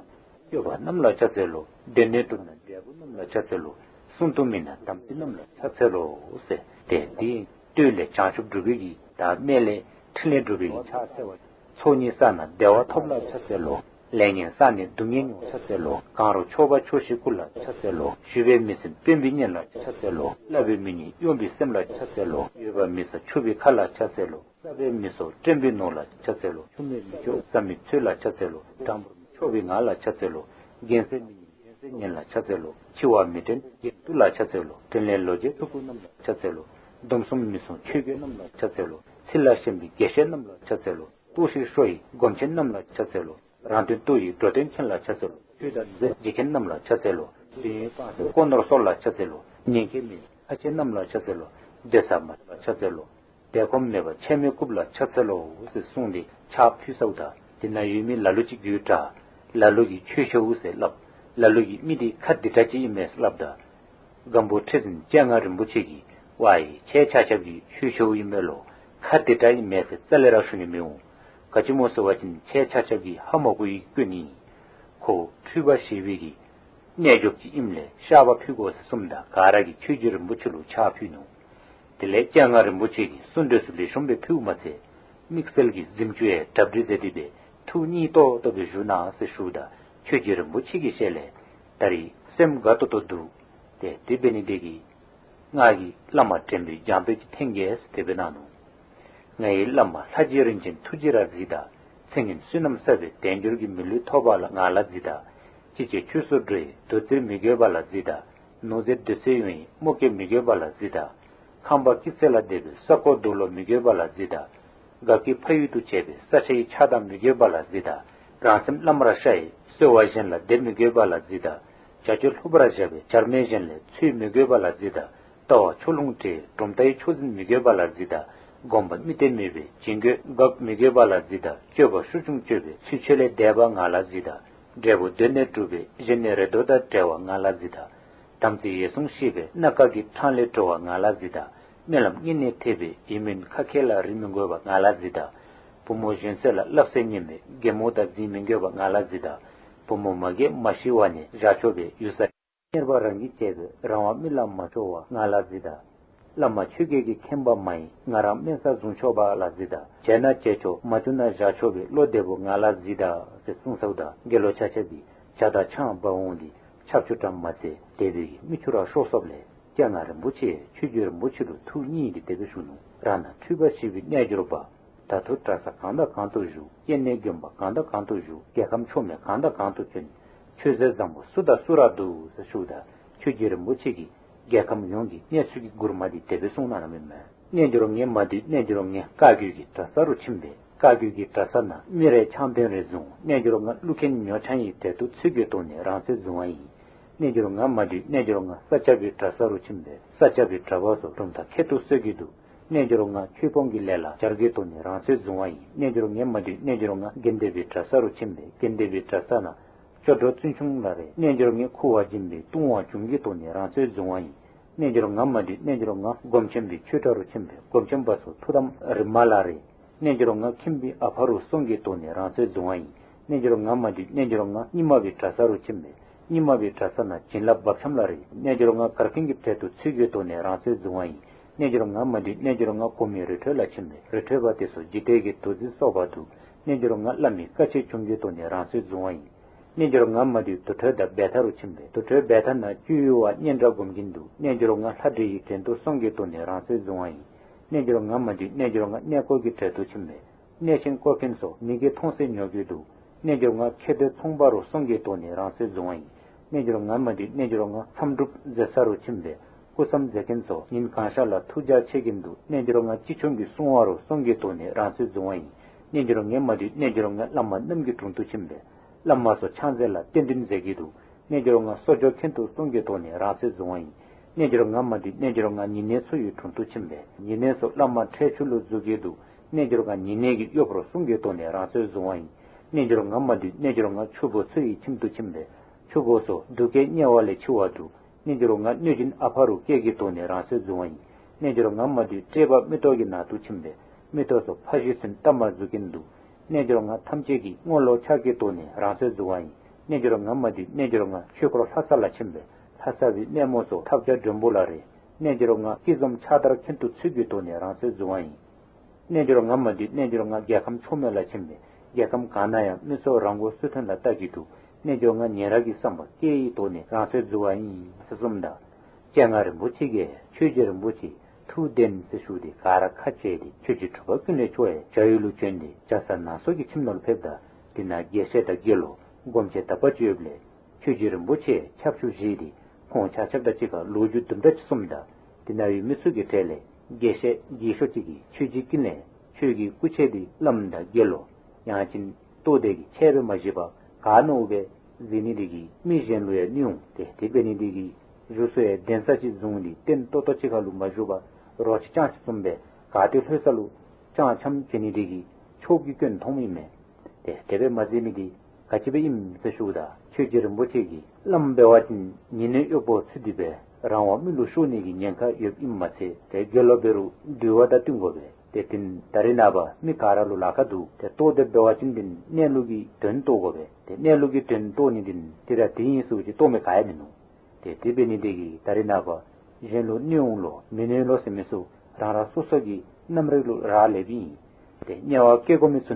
སྤྱོད་པ་རྣམས་ལ་ཕྱག་འཚལ་ལོ། སྡེ་སྣོད་སྒྲུབ་ན་འབྲས་བུ་རྣམས་ལ་ཕྱག་འཚལ་ལོ། གསུང་དུ་མིན་ན་དམ་ཚིག་རྣམས་ལ་ཕྱག་འཚལ་ལོ་ཟེར། ཏེ་འདི་སྟོད་ལས་བྱང་ཆུབ་སྒྲུབ་པའི་གི་དང་སྨད་ལས་ཕྲིན་ལས་སྒྲུབ་པའི་གི་ཕྱག་འཚལ་བ། ཚོགས་གཉིས་བསགས་ན་བདེ་བ་ཐོབ་ལ་ཕྱག་འཚལ་ལོ། ལས་ངན་བསགས་ནས་སྡུག་བསྔལ་མྱོང་ཕྱག་འཚལ་ལོ། གང་རུང་ཆོག་པ་ཆོག་ཤེས་སྐུ་ལ་ཕྱག་འཚལ་ལོ། ཞུས་པས་མི་ཟིན་དཔོན་པོའི་གཉེན་ལ་ཕྱག་འཚལ་ལོ། བསླབ་པས་མི་ཉན་གཡོག་པའི་སེམས་ལ་ཕྱག་འཚལ་ལོ། ཡོད་པ་མི་ཟ་ཕྱུག་པོའི་ཁ་ལ་ཕྱག་འཚལ་ལོ། བསགས་པས་མི་གསོག་བཀྲེན་པའི་ནོར་ལ་ཕྱག་འཚལ་ལོ། ཆུང་མས་མི་ཆོག་ཟ་མི་ཚོད་ལ་ཕྱག་འཚལ་ལོ། དྲང་པོར་མི་ཆོག་པའི་ངག་ལ་ཕྱག་འཚལ་ལོ། རྒྱལ་སྲས་མི་ཉན་རྒྱལ་སྲས་ངན་ལ་ཕྱག་འཚལ་ལོ། འཆི་བ་མི་དྲན་དགེ་བསྟུན་ལ་ཕྱག་འཚལ་ལོ། འཕྲིན་ལས་ལོ་བརྒྱའི་ཕྲུ་གུ་རྣམས་ལ་ཕྱག་འཚལ་ལོ། སྡོམ་གསུམ་མི་སྲུང་ཆོས་གོས་རྣམས་ལ་ཕྱག་འཚལ་ལོ། ཚིག་ལ་ཞེན་པའི་དགེ་བཤེས་རྣམས་ལ་ཕྱག་འཚལ་ལོ། ལྟོགས་ཤིང་ཤོར་བའི་སྒོམ་ཆེན་རྣམས་ལ་ཕྱག་འཚལ་ལོ། རང་དོན་རྟོགས་པའི་འགྲོ་དོན་མཁན་ལ་ཕྱག་འཚལ་ལོ། ཆོས་དང་མཛད་རྗེ་མཁན་རྣམས་ལ་ཕྱག་འཚལ་ལོ། འདོད་ཡོན་སྤངས་ཏེ་དཀོར་ནོར་སྲོག་ལ་ཕྱག་འཚལ་ལོ། ཉན་མཁན་མེད་ན་ཁ་ཆེ་རྣམས་ལ་ཕྱག་འཚལ་ལོ། སྡོད་ས་མ་ལ་ཕྱག་འཚལ་ལོ། བཟླས་སྒོམ་མེད་པར་ཕྱག་མའི་རྐུབ་ལ་ཕྱག་འཚལ་ལོ་ཟེར་གསུངས་ཏེ་ཕྱག་ཕུལ་ཚརཝ་ད་དེ་ན་ཡོད་མི་ལ་ལུ་ཅིག་གིས་དྲག། ལ་ལུ་གིས་ཆོས་ཞུཝ་ཟེར་སླབ། ལ་ལུ་གིས་མི་འདི་ཁ་བདེ་དྲགས་ཅིག་ཨིན་མས་ཟེར་སླབ་ད། སྒམ་པོ་ཁྲི་འཛིན་སྤྱན་སྔ་རིན་པོ་ཆེ་གིས་ཝའི་ཁྱེད་ཆ་ཁྱབ་ཀྱིས་ཆོས་ཞུཝ་ཨིན་མས་ལོ། ཁ་བདེ་དྲགས་ཨིན་མས་ཟེར་རྩ་ལས་ར་ཞུ་ནི་མི་འོང་། ག་ཅི་སྨོ་ཟེར་བ་ཅིན་ཁྱེད་ཆ་ཁྱབ་ཀྱིས་ཧ་མ་གོ་བའི་སྐྱོན་ནི། ཁོ་འཁྲུལ་པ་ཞི་བའི་གི་རྣལ་འབྱོརཔ་ཅིག་ཨིནམ་ལས་བཤགས་པ་ཕུལ་དགོ་ཟེར་གསུངམ་ད་ག་ར་གིས་ཆོས་རྗེ་རིན་པོ་ཆེ་ལུ་ཕྱག་ཕུལ་ནུག། དེ་ལས་སྤྱན་སྔ་རིན་པོ་ཆེ་གིས་གསུང་གྲོས་ཚུ་ལེགས་ཤོམ་སྦེ་ཕུལཝ་མ་ཚད་དམིགས་བསལ་གྱི་གཟིམ་ཅུང་ཡང་གྲ་སྒྲིག་མཛད་དེ་སྦེ་ཐུགས་མཉེས་ཏོག་ཏོ་སྦེ་བཞུགས་གནང་ཟེར་ཞུཝ་ད་ཆོས་རྗེ་རིན་པོ་ཆེ་གི་ཞལ་ལས་ད་རིས་སེམས་དགའ་ཏོག་ཏོ་འདུག། ཏེ་དེ་འབད་ནི་དེ་གིས་ང་གིས་བླ་མ་དྲན་པའི་རྒྱང་འབོད་ཅིག་འཐེན་གེ་ཟེར་དེ་སྦེ་གནང་ནུག། ང་ཡི་བླ་མ་ལྷ་རྗེ་རིན་ཆེན་ཐུགས་རྗེ་ར་གཟིགས་དང་། ཚེ་སྔོན་བསོད་ནམས་བསགས་པའི་དལ་འབྱོར་གྱི་མི་ལུས་ཐོབ་པ་ལ་ང་ལ་གཟིགས་དང་། ཅི་བྱེད་ཆོས་སུ་འགྲོ་ཡི་དོ་ཚིར་མི་དགོས་པ་ལ་གཟིགས་དང་། ནོར་རྫས་དུས་ཚོད་ཡོང་ཡི་རྨོ་སྐྱེལ་མི་དགོས་པ་ལ་གཟིགས་དང་། ཁང་པ་སྐྱིད་ཚལ་ལ་བསྡད་པའི་ས་རྐོ་རྡོ་སློག་མི་དགོས་པ་ལ་གཟིགས་དང་། དགའ་སྐྱིད་ཕ་ཡུལ་དུ་བྱས་པའི་ས་ཆ་ཡི་ཆགས་སྡང་མི་དགོས་པ་ལ་གཟིགས་དང་། རང་སེམས་བླ་མར་ཤར་ཡི་གསོལ་བ་གཞན་ལ་འདེབས་མི་དགོས་པ་ལ་གཟིགས་དང་། བྱ་སྤྱོད་ལྷུག་པར་བཞག་པའི་བྱར་མེད་གཞན་ལས་འཚོལ་མི་དགོས་པ་ལ་གཟིགས་དང་། ལྟ་བ་ཕྱོགས་ལྷུང་བྲལ་གྲུབ་མཐའ་ཡི་མཆོག་འཛིན་མི་དགོས་པ་ལ་གཟིགས་དང་། སྒོམ་པ་དམིགས་གཏད་མེད་པའི་བྱིང་རྒོད་འགག་མི་དགོས་པ་ལ་གཟིགས་དང་། སྤྱོད་པ་ཤུགས་ཆུང་སྤྱོད་པའི་ཚུལ་འཆོས་ལས་འདས་པ་ང་ལ་གཟིགས་དང་། འབྲས་བུ་གདོད་ནས་གྲུབ་པའི་གཞན་ནི་རེ་དོགས་དང་བྲལ་བ་ང་ལ་གཟིགས་དང་། དམ་ཚིག་ཡིད་བསྲུང་ཤེས་པའི་སྣ་ཁ་གི་འཕྲང་ལས་གྲོལ་བ་ང་ལ་གཟིགས་དང་། སྨོན་ལམ་སྙིང་ནས་ཐེབས་པའི་ཡིད་སྨོན་ཁ་མཁས་ལ་རིག་མི་དགོས་པ་ང་ལ་གཟིགས་དང་། བུ་མོ་གཞོན་ཚོད་ལ་བསླབ་བྱ་ཉན་པའི་གད་མོ་དང་འཛིང་མི་དགོས་པ་ང་ལ་གཟིགས་དང་། བུ་མོ་མ་རྒས་མ་ཤི་བ་ནས་བཞག་ཆོག་པའི་ཡུགས་ས་གཉེར་པ་རང་གིས་བྱས་པའི་རང་དབང་མི་ལ་མ་འཆོར་བ་ང་ལ་གཟིགས་དང་། བླ་མ་ཆོས་བརྒྱད་ཀྱི་མཁྱེན་པ་མ་ཡིན་ང་རང་དམན་ས་བཟུང་ཆོག་པ་ལ་གཟིགས་དང་། བྱས་ན་བྱས་ཆོག་མ་བྱུང་ན་བཞག་ཆོག་པའི་བློ་བདེ་པོ་ང་ལ་གཟིགས་དང་ཟེར་གསུངས་སོ། ད་དགེ་སློང་ཆ་ཁྱབ་ཀྱིས་ཇ་དང་ཆང་འབག་འོང་སྟེ་ཆབ་ཆུ་འགྲམ་མ་ཚད་དད་པའི་མིག་ཆུ་ར་ཤོར་སོཔ་ལས་སྤྱན་སྔ་རིན་པོ་ཆེ་ཆོས་རྗེ་རིན་པོ་ཆེ་ལུ་ཐུགས་མཉེས་ཏེ་དེ་སྦེ་ཞུ་ནུག། རང་ན་འཁྲུལ་པ་ཞི་བའི་རྣལ་འབྱོར་པ། ད་དུང་གྲྭ་ས་གང་དང་གང་དུ་བཞུགས། སྐྱེ་གནས་དགོན་པ་གང་དང་གང་དུ་བཞུགས། རྒྱལ་ཁམས་ཕྱོགས་མེད་གང་དང་གང་དུ་བྱོན། ཆོས་ཟེར་བཟང་པོ་སུ་དང་སུ་ར་འདུག་ཟེར་ཞུཝ་ད་ཆོས་རྗེ་རིན་པོ་ཆེ་གིས་རྒྱལ་ཁམས་ཡོངས་ཀྱི་གནས་ཚུལ་གྱི་མགུར་མ་འདི་དེ་སྦེ་གསུངས་གནངམ་ཨིན་མས། རྣལ་འབྱོར་ངན་མ་འདི་རྣལ་འབྱོར་ངན་བཀའ་བརྒྱུད་ཀྱི་གྲྭ་ས་རུ་ཕྱིན་པས། བཀའ་བརྒྱུད་ཀྱི་གྲྭ་ས་ན་མི་རེ་ཆང་འཐུང་རེ་བཟུང་། རྣལ་འབྱོར་ངན་ཀླུ་མཁན་ཉོ་ཆང་ཡི་གྲལ་དུ་ཚུད་དགོས་དོ་ནི་རང་ཚོད་བཟུང་བ་ཡིན། རྣལ་འབྱོར་ངན་མ་འདི་རྣལ་འབྱོར་ངན་ས་སྐྱ་པའི་གྲྭ་ས་རུ་ཕྱིན་པས། ས་སྐྱ་པའི་གྲྭ་པ་ཚུ་གྲུབ་མཐའ་ཁྱད་དུ་གསོད་ཀྱི་འདུག། རྣལ་འབྱོར་ངན་ཆོས་སྤོང་གི་ལས་ལ་སྦྱར་དགོས་དོ་ནི་རང་ཚོད་བཟུང་བ་ཡིན། རྣལ་འབྱོར་ངན་མ་འདི་རྣལ་འབྱོར་ངན་དགེ་འདུན་པའི་གྲྭ་ས་རུ་ཕྱིན་པས། དགེ་འདུན་པའི་གྲྭ་ས་ན་སྐྱོ་གྲོགས་བཙུན་ཆུང་ལ་རེ། རྣལ་འབྱོར་ངན་ཁུ་བ་འབྱིན་པའི་ལྟུང་བ་འབྱུང་གི་འདུག་ནི་རང་ཚོད་བཟུང་བ་ཡིན། རྣལ་འབྱོར་ངན་མ་འདི་རྣལ་འབྱོར་ངན་སྒོམ་ཆེན་པའི་ཆོས་གྲྭ་རུ་ཕྱིན་པས། སྒོམ་ཆེན་པ་ཚུ་ཐུགས་དམ་རིམ་མ་ལ་རེ། རྣལ་འབྱོར་ངན་ཁྱིམ་པའི་ཨ་ཕ་རུ་སོང་གི་འདུག་ནི་རང་ཚོད་བཟུང་བ་ཡིན། རྣལ་འབྱོར་ངན་མ་འདི་རྣལ་འབྱོར་ངན་རྙིང་མ་པའི་གྲྭ་ས་རུ་ཕྱིན་པས། རྙིང་མ་པའི་གྲྭ་ས་ན་བྱིན་རླབས་འབབ་འཆམ་ལ་རེ། རྣལ་འབྱོར་ངན་གར་མཁན་གྱི་གྲལ་དུ་ཚུད་དགོས་འདུག་ནི་རང་ཚོད་བཟུང་བ་ཡིན། རྣལ་འབྱོར་ངན་མ་འདི་རྣལ་འབྱོར་ངན་གོང་མའི་རི་ཁྲོད་ལ་ཕྱིན་པས། རི་ཁྲོད་པ་དེ་ཚུ་འཇིགས་བྲལ་གྱི་བདུད་རྩི་གསོག་པ་འདུག། རྣལ་འབྱོར་ངན་བླ་མའི་བཀའ་ཆད་བྱུང་གི་འདུག་ནི་རང་ཚོད་བཟུང་བ་ཡིན། རྣལ་འབྱོར་ངན་མ་འདི་དུར་ཁྲོད་དང་བེ་ཐ་རུ་ཕྱིན་པས། དུར་ཁྲོད་བེ་ཐ་ན་སྤྱོད་ཡུལ་བ་སྙན་གྲགས་སྒོམ་གྱིན་འདུག། རྣལ་འབྱོར་ངན་ལྷ་འདྲེ་ཡི་གྲལ་དུ་སོང་གི་འདུག་ནི་རང་ཚོད་བཟུང་བ་ཡིན། རྣལ་འབྱོར་ངན་མ་འདི་རྣལ་འབྱོར་ངན་གནས་སྐོར་གྱི་གྲལ་དུ་ཕྱིན་པས། གནས་ཆེན་བསྐོར་མཁན་ཚུ་མི་དགེ་མཐོང་སའི་ཉོ་རྒྱུ་འདུག། རྣལ་འབྱོར་ངན་མཁལ་རྡོལ་ཚོང་པ་རུ་སོང་གི་འདུག་ནི་རང་ཚོད་བཟུང་བ་ཡིན། རྣལ་འབྱོར་ངན་མ་འདི་རྣལ་འབྱོར་ངན་མཚམས་སྒྲུབ་མཛད་ས་རུ་ཕྱིན་པས། སྐུ་མཚམས་མཛད་མཁན་ཚུ་ཉིན་གང་ཤར་ལ་ཐུགས་རྒྱ་ཆེ་གིན་འདུག། རྣལ་འབྱོར་ངན་ཅི་བྱུང་གི་སྲུང་བ་རུ་སོང་གི་འདུག་ནི་རང་ཚོད་བཟུང་བ་ཡིན། རྣལ་འབྱོར་ངན་མ་འདི་རྣལ་འབྱོར་ངན་བླ་མ་རྣམས་ཀྱི་དྲུང་དུ་ཕྱིན་པས། བླ་མ་ཚུ་ཕྱག་འཚལ་ལ་རྟེན་འབྲེལ་མཛད་ཀྱི་འདུག། རྣལ་འབྱོར་ངན་གསོ་སྦྱོང་མཁན་དུ་སོང་གི་འདུག་ནི་རང་ཚོད་བཟུང་བ་ཡིན། རྣལ་འབྱོར་ངན་མ་འདི་རྣལ་འབྱོར་ངན་ཉེ་གནས་ཚུ་ཡི་དྲུང་དུ་ཕྱིན་པས། ཉེ་གནས་ཚུ་བླ་མ་ཁྲལ་ཆུ་ལུ་འཛུལ་གྱི་འདུག། རྣལ་འབྱོར་ངན་ཉེ་གནས་ཀྱི་གཡོགཔ་རུ་སོང་གི་འདུག་ནི་རང་ཚོད་བཟུང་བ་ཡིན། རྣལ་འབྱོར་ངན་མ་འདི་རྣལ་འབྱོར་ངན་ཆུ་བོ་ཚུ་ཡི་ཁྱིམ་དུ་ཕྱིན་པས། ཆུ་བོ་ཚུ་གདུག་སྐལ་དམྱལ་བ་ལས་འཆི་བ་འདུག། རྣལ་འབྱོར་ངན་གནོད་སྦྱིན་ཨ་ཕ་རུ་སྐྱེ་གི་འདུག་ནི་རང་ཚོད་བཟུང་བ་ཡིན། རྣལ་འབྱོར་ངན་མ་འདི་བཀྲེས་པ་མིག་ཏོ་གི་ནང་དུ་ཕྱིན་པས། མིག་ཏོ་ཚུ་ཕ་གཞིས་ཚུན་བལྟ་མ་ཚུགས་ཀྱིན་འདུག། རྣལ་འབྱོར་ངན་ཐམས་ཅད་ཀྱི་སྔོ་ལོ་ཆགས་ཀྱི་འདུག་ནི་རང་ཚོད་བཟུང་བ་ཡིན། རྣལ་འབྱོར་ངན་མ་འདི་རྣལ་འབྱོར་ངན་ཆོས་འཁོར་ལྷ་ས་ལ་ཕྱིན་པས། ལྷ་ས་པའི་གནས་མོ་ཚུ་ཐབས་ཆག་མགྲོན་པོ་ལ་རེ། རྣལ་འབྱོར་ངན་སྐྱིད་འཛོམས་ཕྱག་དར་མཁན་དུ་ཚུད་ཀྱི་འདུག་ནི་རང་ཚོད་བཟུང་བ་ཡིན། རྣལ་འབྱོར་ངན་མ་འདི་རྣལ་འབྱོར་ངན་རྒྱལ་ཁམས་ཕྱོགས་མེད་ལ་ཕྱིན་པས། རྒྱལ་ཁམས་གང་ན་ཡང་མི་ཚུ་རང་མགོ་སུ་ཐོན་ལ་བལྟ་གི་འདུག། རྣལ་འབྱོར་ངན་ཉེ་རབས་ཀྱི་བསམ་པ་སྐྱེ་ཡི་འདུག་ནི་རང་ཚོད་བཟུང་བ་ཡིན་ཟེར་གསུངམ་ད། སྤྱན་སྔ་རིན་པོ་ཆེ་གིས་ཆོས་རྗེ་རིན་པོ་ཆེ་ཐུགས་བདེན་ཟེར་ཞུ་སྟེ་ག་ར་ཁ་བྱལ་ཏེ་ཆོས་རྗེ་གྲུབ་པ་ཀུན་ལེགས་མཆོག་ཡང་བྱ་ཡུལ་ལུ་བྱོན་ཏེ་བྱ་ས་ནང་སོ་གི་ཁྱིམ་ནང་ལུ་ཕེབས་ད། དེ་ན་དགེ་བཤེས་དང་དགེ་སློང་སྒོམ་ཆེན་དག་པ་ཅིག་ཡོདཔ་ལས། ཆོས་རྗེ་རིན་པོ་ཆེ་ཁྱབ་ཆུ་བཞེས་ཏེ་ཁོང་ཆ་ཁྱབ་དང་གཅིག་ཁར་ལོ་རྒྱུས་དུམ་གྲ་ཅིག་གསུངམ་ད། དེ་ན་ཡོད་མི་ཚུ་གི་གྲས་ལས་དགེ་བཤེས་དགེ་ཤོས་ཅིག་གིས་ཆོས་རྗེ་ཀུན་ལེགས་ཁྱོད་ཀྱི་སྐུ་མཆེད་འདི་བླམ་དང་དགེ་སློང་ཡང་ཅིན་རྟོགས་ལྡན་གྱི་ཆས་སྦེ་མ་བཞེས་པར་ག་ནི་འོང་བས་ཟེར་ནི་དེ་གིས་མི་གཞན་ལུ་ཡང་གནོད་འོང་། ཏེ་དེ་འབད་ནི་དེ་གིས་བཞུགས་ས་ཡང་གདན་ས་ཅིག་བཟུང་སྟེ་རྟེན་ཏོག་ཏོ་ཅིག་ཁར་ལུ་མ་བཞུགས་པར་རོ་ཁྱི་རྐྱང་ཅིག་བཙུམས་སྦེ་ག་ཏེ་ལྷོད་ས་ལུ་རྐྱང་འཁྱམས་བྱོན་ནི་དེ་གིས་ཆོས་ཀྱི་སྐྱོན་མཐོངམ་ཨིན་མས། ཏེ་དེ་སྦེ་མ་མཛད་མི་དེ་ག་ཅི་སྦེ་ཨིནམ་ཟེར་ཞུཝ་ད་ཆོས་རྗེ་རིན་པོ་ཆེ་གིས་བླམ་འབད་བ་ཅིན་ཉེ་གནས་གཡོགཔ་ཚུད་དེ་སྦེ་རང་དབང་མི་ལུ་ཤོར་ནི་གི་ཉེན་ཁ་ཡོདཔ་ཨིནམ་མ་ཚད་ཏེ་དགེ་སློང་འབད་རུང་འདུལ་བ་དང་བསྟུན་དགོ་པས། ཏེ་དེ་ད་རེས་ནངས་པ་མི་ག་ར་ལུ་ལཱ་ཁག་འདུག། ཏེ་ལྟོ་དེ་འབད་བ་ཅིན་དེ་གནས་ལུགས་ཀྱི་དོན་རྟོགས་དགོ་པས། ཏེ་གནས་ལུགས་ཀྱི་དོན་རྟོགས་ནི་དེ་དེ་ར་དེ་ཨིན་ཟེར་ཅིག་རྟོགས་མི་ག་ཡང་མིན་ནུག། ཏེ་དེ་འབད་ནི་དེ་གིས་ད་རེས་ནངས་པ་གཞན་ལུ་གནོད་འོང་ལོ་མི་གནོད་ལོ་ཟེར་མི་ཚུ་རང་རང་སོ་སོ་གི་རྣམ་རིག་ལུ་རག་ལསཔ་ཨིན། ཏེ་དམྱལ་བ་སྐྱེ་དགོ་མི་ཚུ་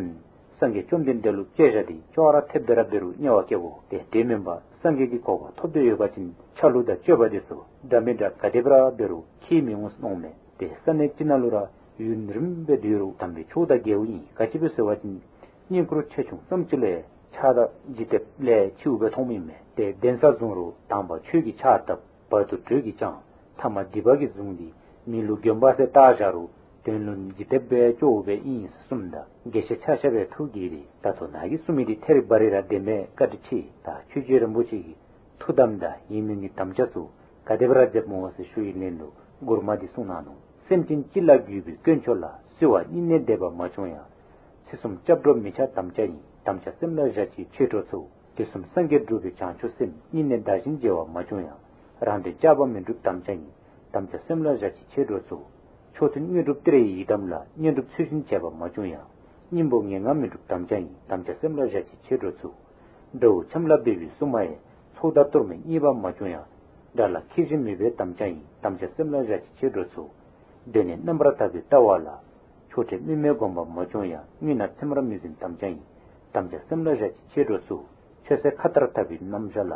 སངས་རྒྱས་བཅོམ་ལྡན་འདས་ལུ་སྐྱེ་བཞག་སྟེ་ཅོག་ར་འཐདཔ་སྦེ་ར་འབད་རུང་དམྱལ་བ་སྐྱེ་དགོ། ཏེ་དེ་མེན་པར་སངས་རྒྱས་ཀྱི་གོ་འཕང་ཐོབ་སྟེ་ཡོད་པ་ཅིན་ཆ་ལུགས་དང་སྤྱོད་པ་དེ་ཚུ་འདྲ་མི་འདྲ་ག་དེ་སྦེ་ར་འབད་རུང་ཁྱད་མི་འོང་ཟེར་མནོཝ་མས། ཏེ་ས་གནས་ཅིག་ནང་ལུ་ར་ཡུན་རིངམོ་སྦེ་སྡོད་རུང་དམ་པའི་ཆོས་དང་འགལཝ་ཨིན། ག་ཅི་སྦེ་ཟེར་བ་ཅིན་བསྙེན་བཀུར་ཆེ་ཆུང་ཙམ་ཅིག་ལས་ཕྱག་དང་འཇིགས་ཐེབས་ལས་ཆེཝ་སྦེ་མཐོངམ་ཨིན་མས། ཏེ་གདན་ས་བཟུང་རུང་དང་པ་ཆོས་ཀྱི་ཕྱག་བཏབ། བར་དུ་གྲོས་ཀྱིས་བསྐྱངས། ཐ་མ་སྡིག་པ་གིས་བཟུང་སྟེ་མི་ལུ་དགོན་པ་ཟེར་བཏགས་བཞག་རུང་དོན་ལུ་འཇིགས་ཐེབས་སྦེ་སྐྱོཝ་སྦེ་ཨིན་ཟེར་གསུངམ་ད་དགེ་བཤེས་ཆ་ཁྱབ་སྦེ་ཐུགས་དགྱེས་ཏེ་ད་ལྟོ་ནཱ་གིས་གསུངས་མི་དེ་ཐད་རི་བ་རི་ར་བདེན་པས། བཀའ་དྲིན་ཆེ། ད་ཆོས་རྗེ་རིན་པོ་ཆེ་གིས་ཐུགས་དམ་དང་ཡིན་མིན་གྱི་དམ་བཅའ་ཚུ་ག་དེ་སྦེ་ར་མཛདཔ་སྨོ་ཟེར་ཞུ་བའི་ལན་ལུ་མགུར་མ་འདི་གསུངས་གནང་ནུག། སེམས་ཅན་སྤྱི་ལ་གུས་པའི་དཀོན་མཆོག་ལ། གསོལ་བ་སྙིང་ནས་འདེབས་པ་མ་བྱུང་ཡང་། ཚེ་གསུམ་སྐྱབས་འགྲོ་མི་བྱ་དམ་བཅའ་ཡིན། དམ་བཅའ་སེམས་ལ་བཞག་ཅིང་ཆོས་སྒྲོགས་ཚུགས། དུས་གསུམ་སངས་རྒྱས་འགྲུབ་པའི་བྱང་ཆུབ་སེམས། སྙིང་ནས་བདག་གཞན་བརྗེ་བ་མ་བྱུང་ཡང་། རང་དོན་བསྐྱར་པ་མི་འགྲུབ་དམ་བཅའ་ཡིན། དམ་བཅའ་སེམས་ལ་བཞག་ཅིང་ཆོས་སྒྲོགས་ཚུགས། མཆོག་ཐུན་དངོས་གྲུབ་སྟེར་བའི་ཡི་དམ་ལ། བསྙེན་སྒྲུབ་ཚུལ་བཞིན་བྱས་པ་མ་བྱུང་ཡང་། སྙིང་པོ་ངན་སྔགས་མི་འགྲུབ་དམ་བཅའ་ཡིན། དམ་བཅའ་སེམས་ལ་བཞག་ཅིང་ཆོས་སྒྲོགས་ཚུགས། དགྲ་བོ་ཆམ་ལ་སྦས་པའི་སྲུང་མ་ཡི། ཚོགས་བདག་གཏོར་མའི་མཉེས་པ་མ་བྱུང་ཡང་། དགྲ་ལ་ཁྱི་བཞིན་མི་འབད་དམ་བཅའ་ཡིན། དམ་བཅའ་སེམས་ལ་བཞག་ཅིང་ཆོས་སྒྲོགས་ཚུགས། གདོད་ནས་རྣམ་པར་དག་པའི་ལྟ་བ་ལ། ཆོས་ཁྲིད་དམན་མོས་སྒོམ་པ་མ་བྱུང་ཡང་། སྔོན་ན་ཚད་མར་མི་ཟིན་དམ་བཅའ་ཡིན། དམ་བཅའ་སེམས་ལ་བཞག་ཅིང་ཆོས་སྒྲོགས་ཚུགས། ཆོས་གསལ་མཁའ་ལྟར་དག་པའི་རྣམ་གཞག་ལ།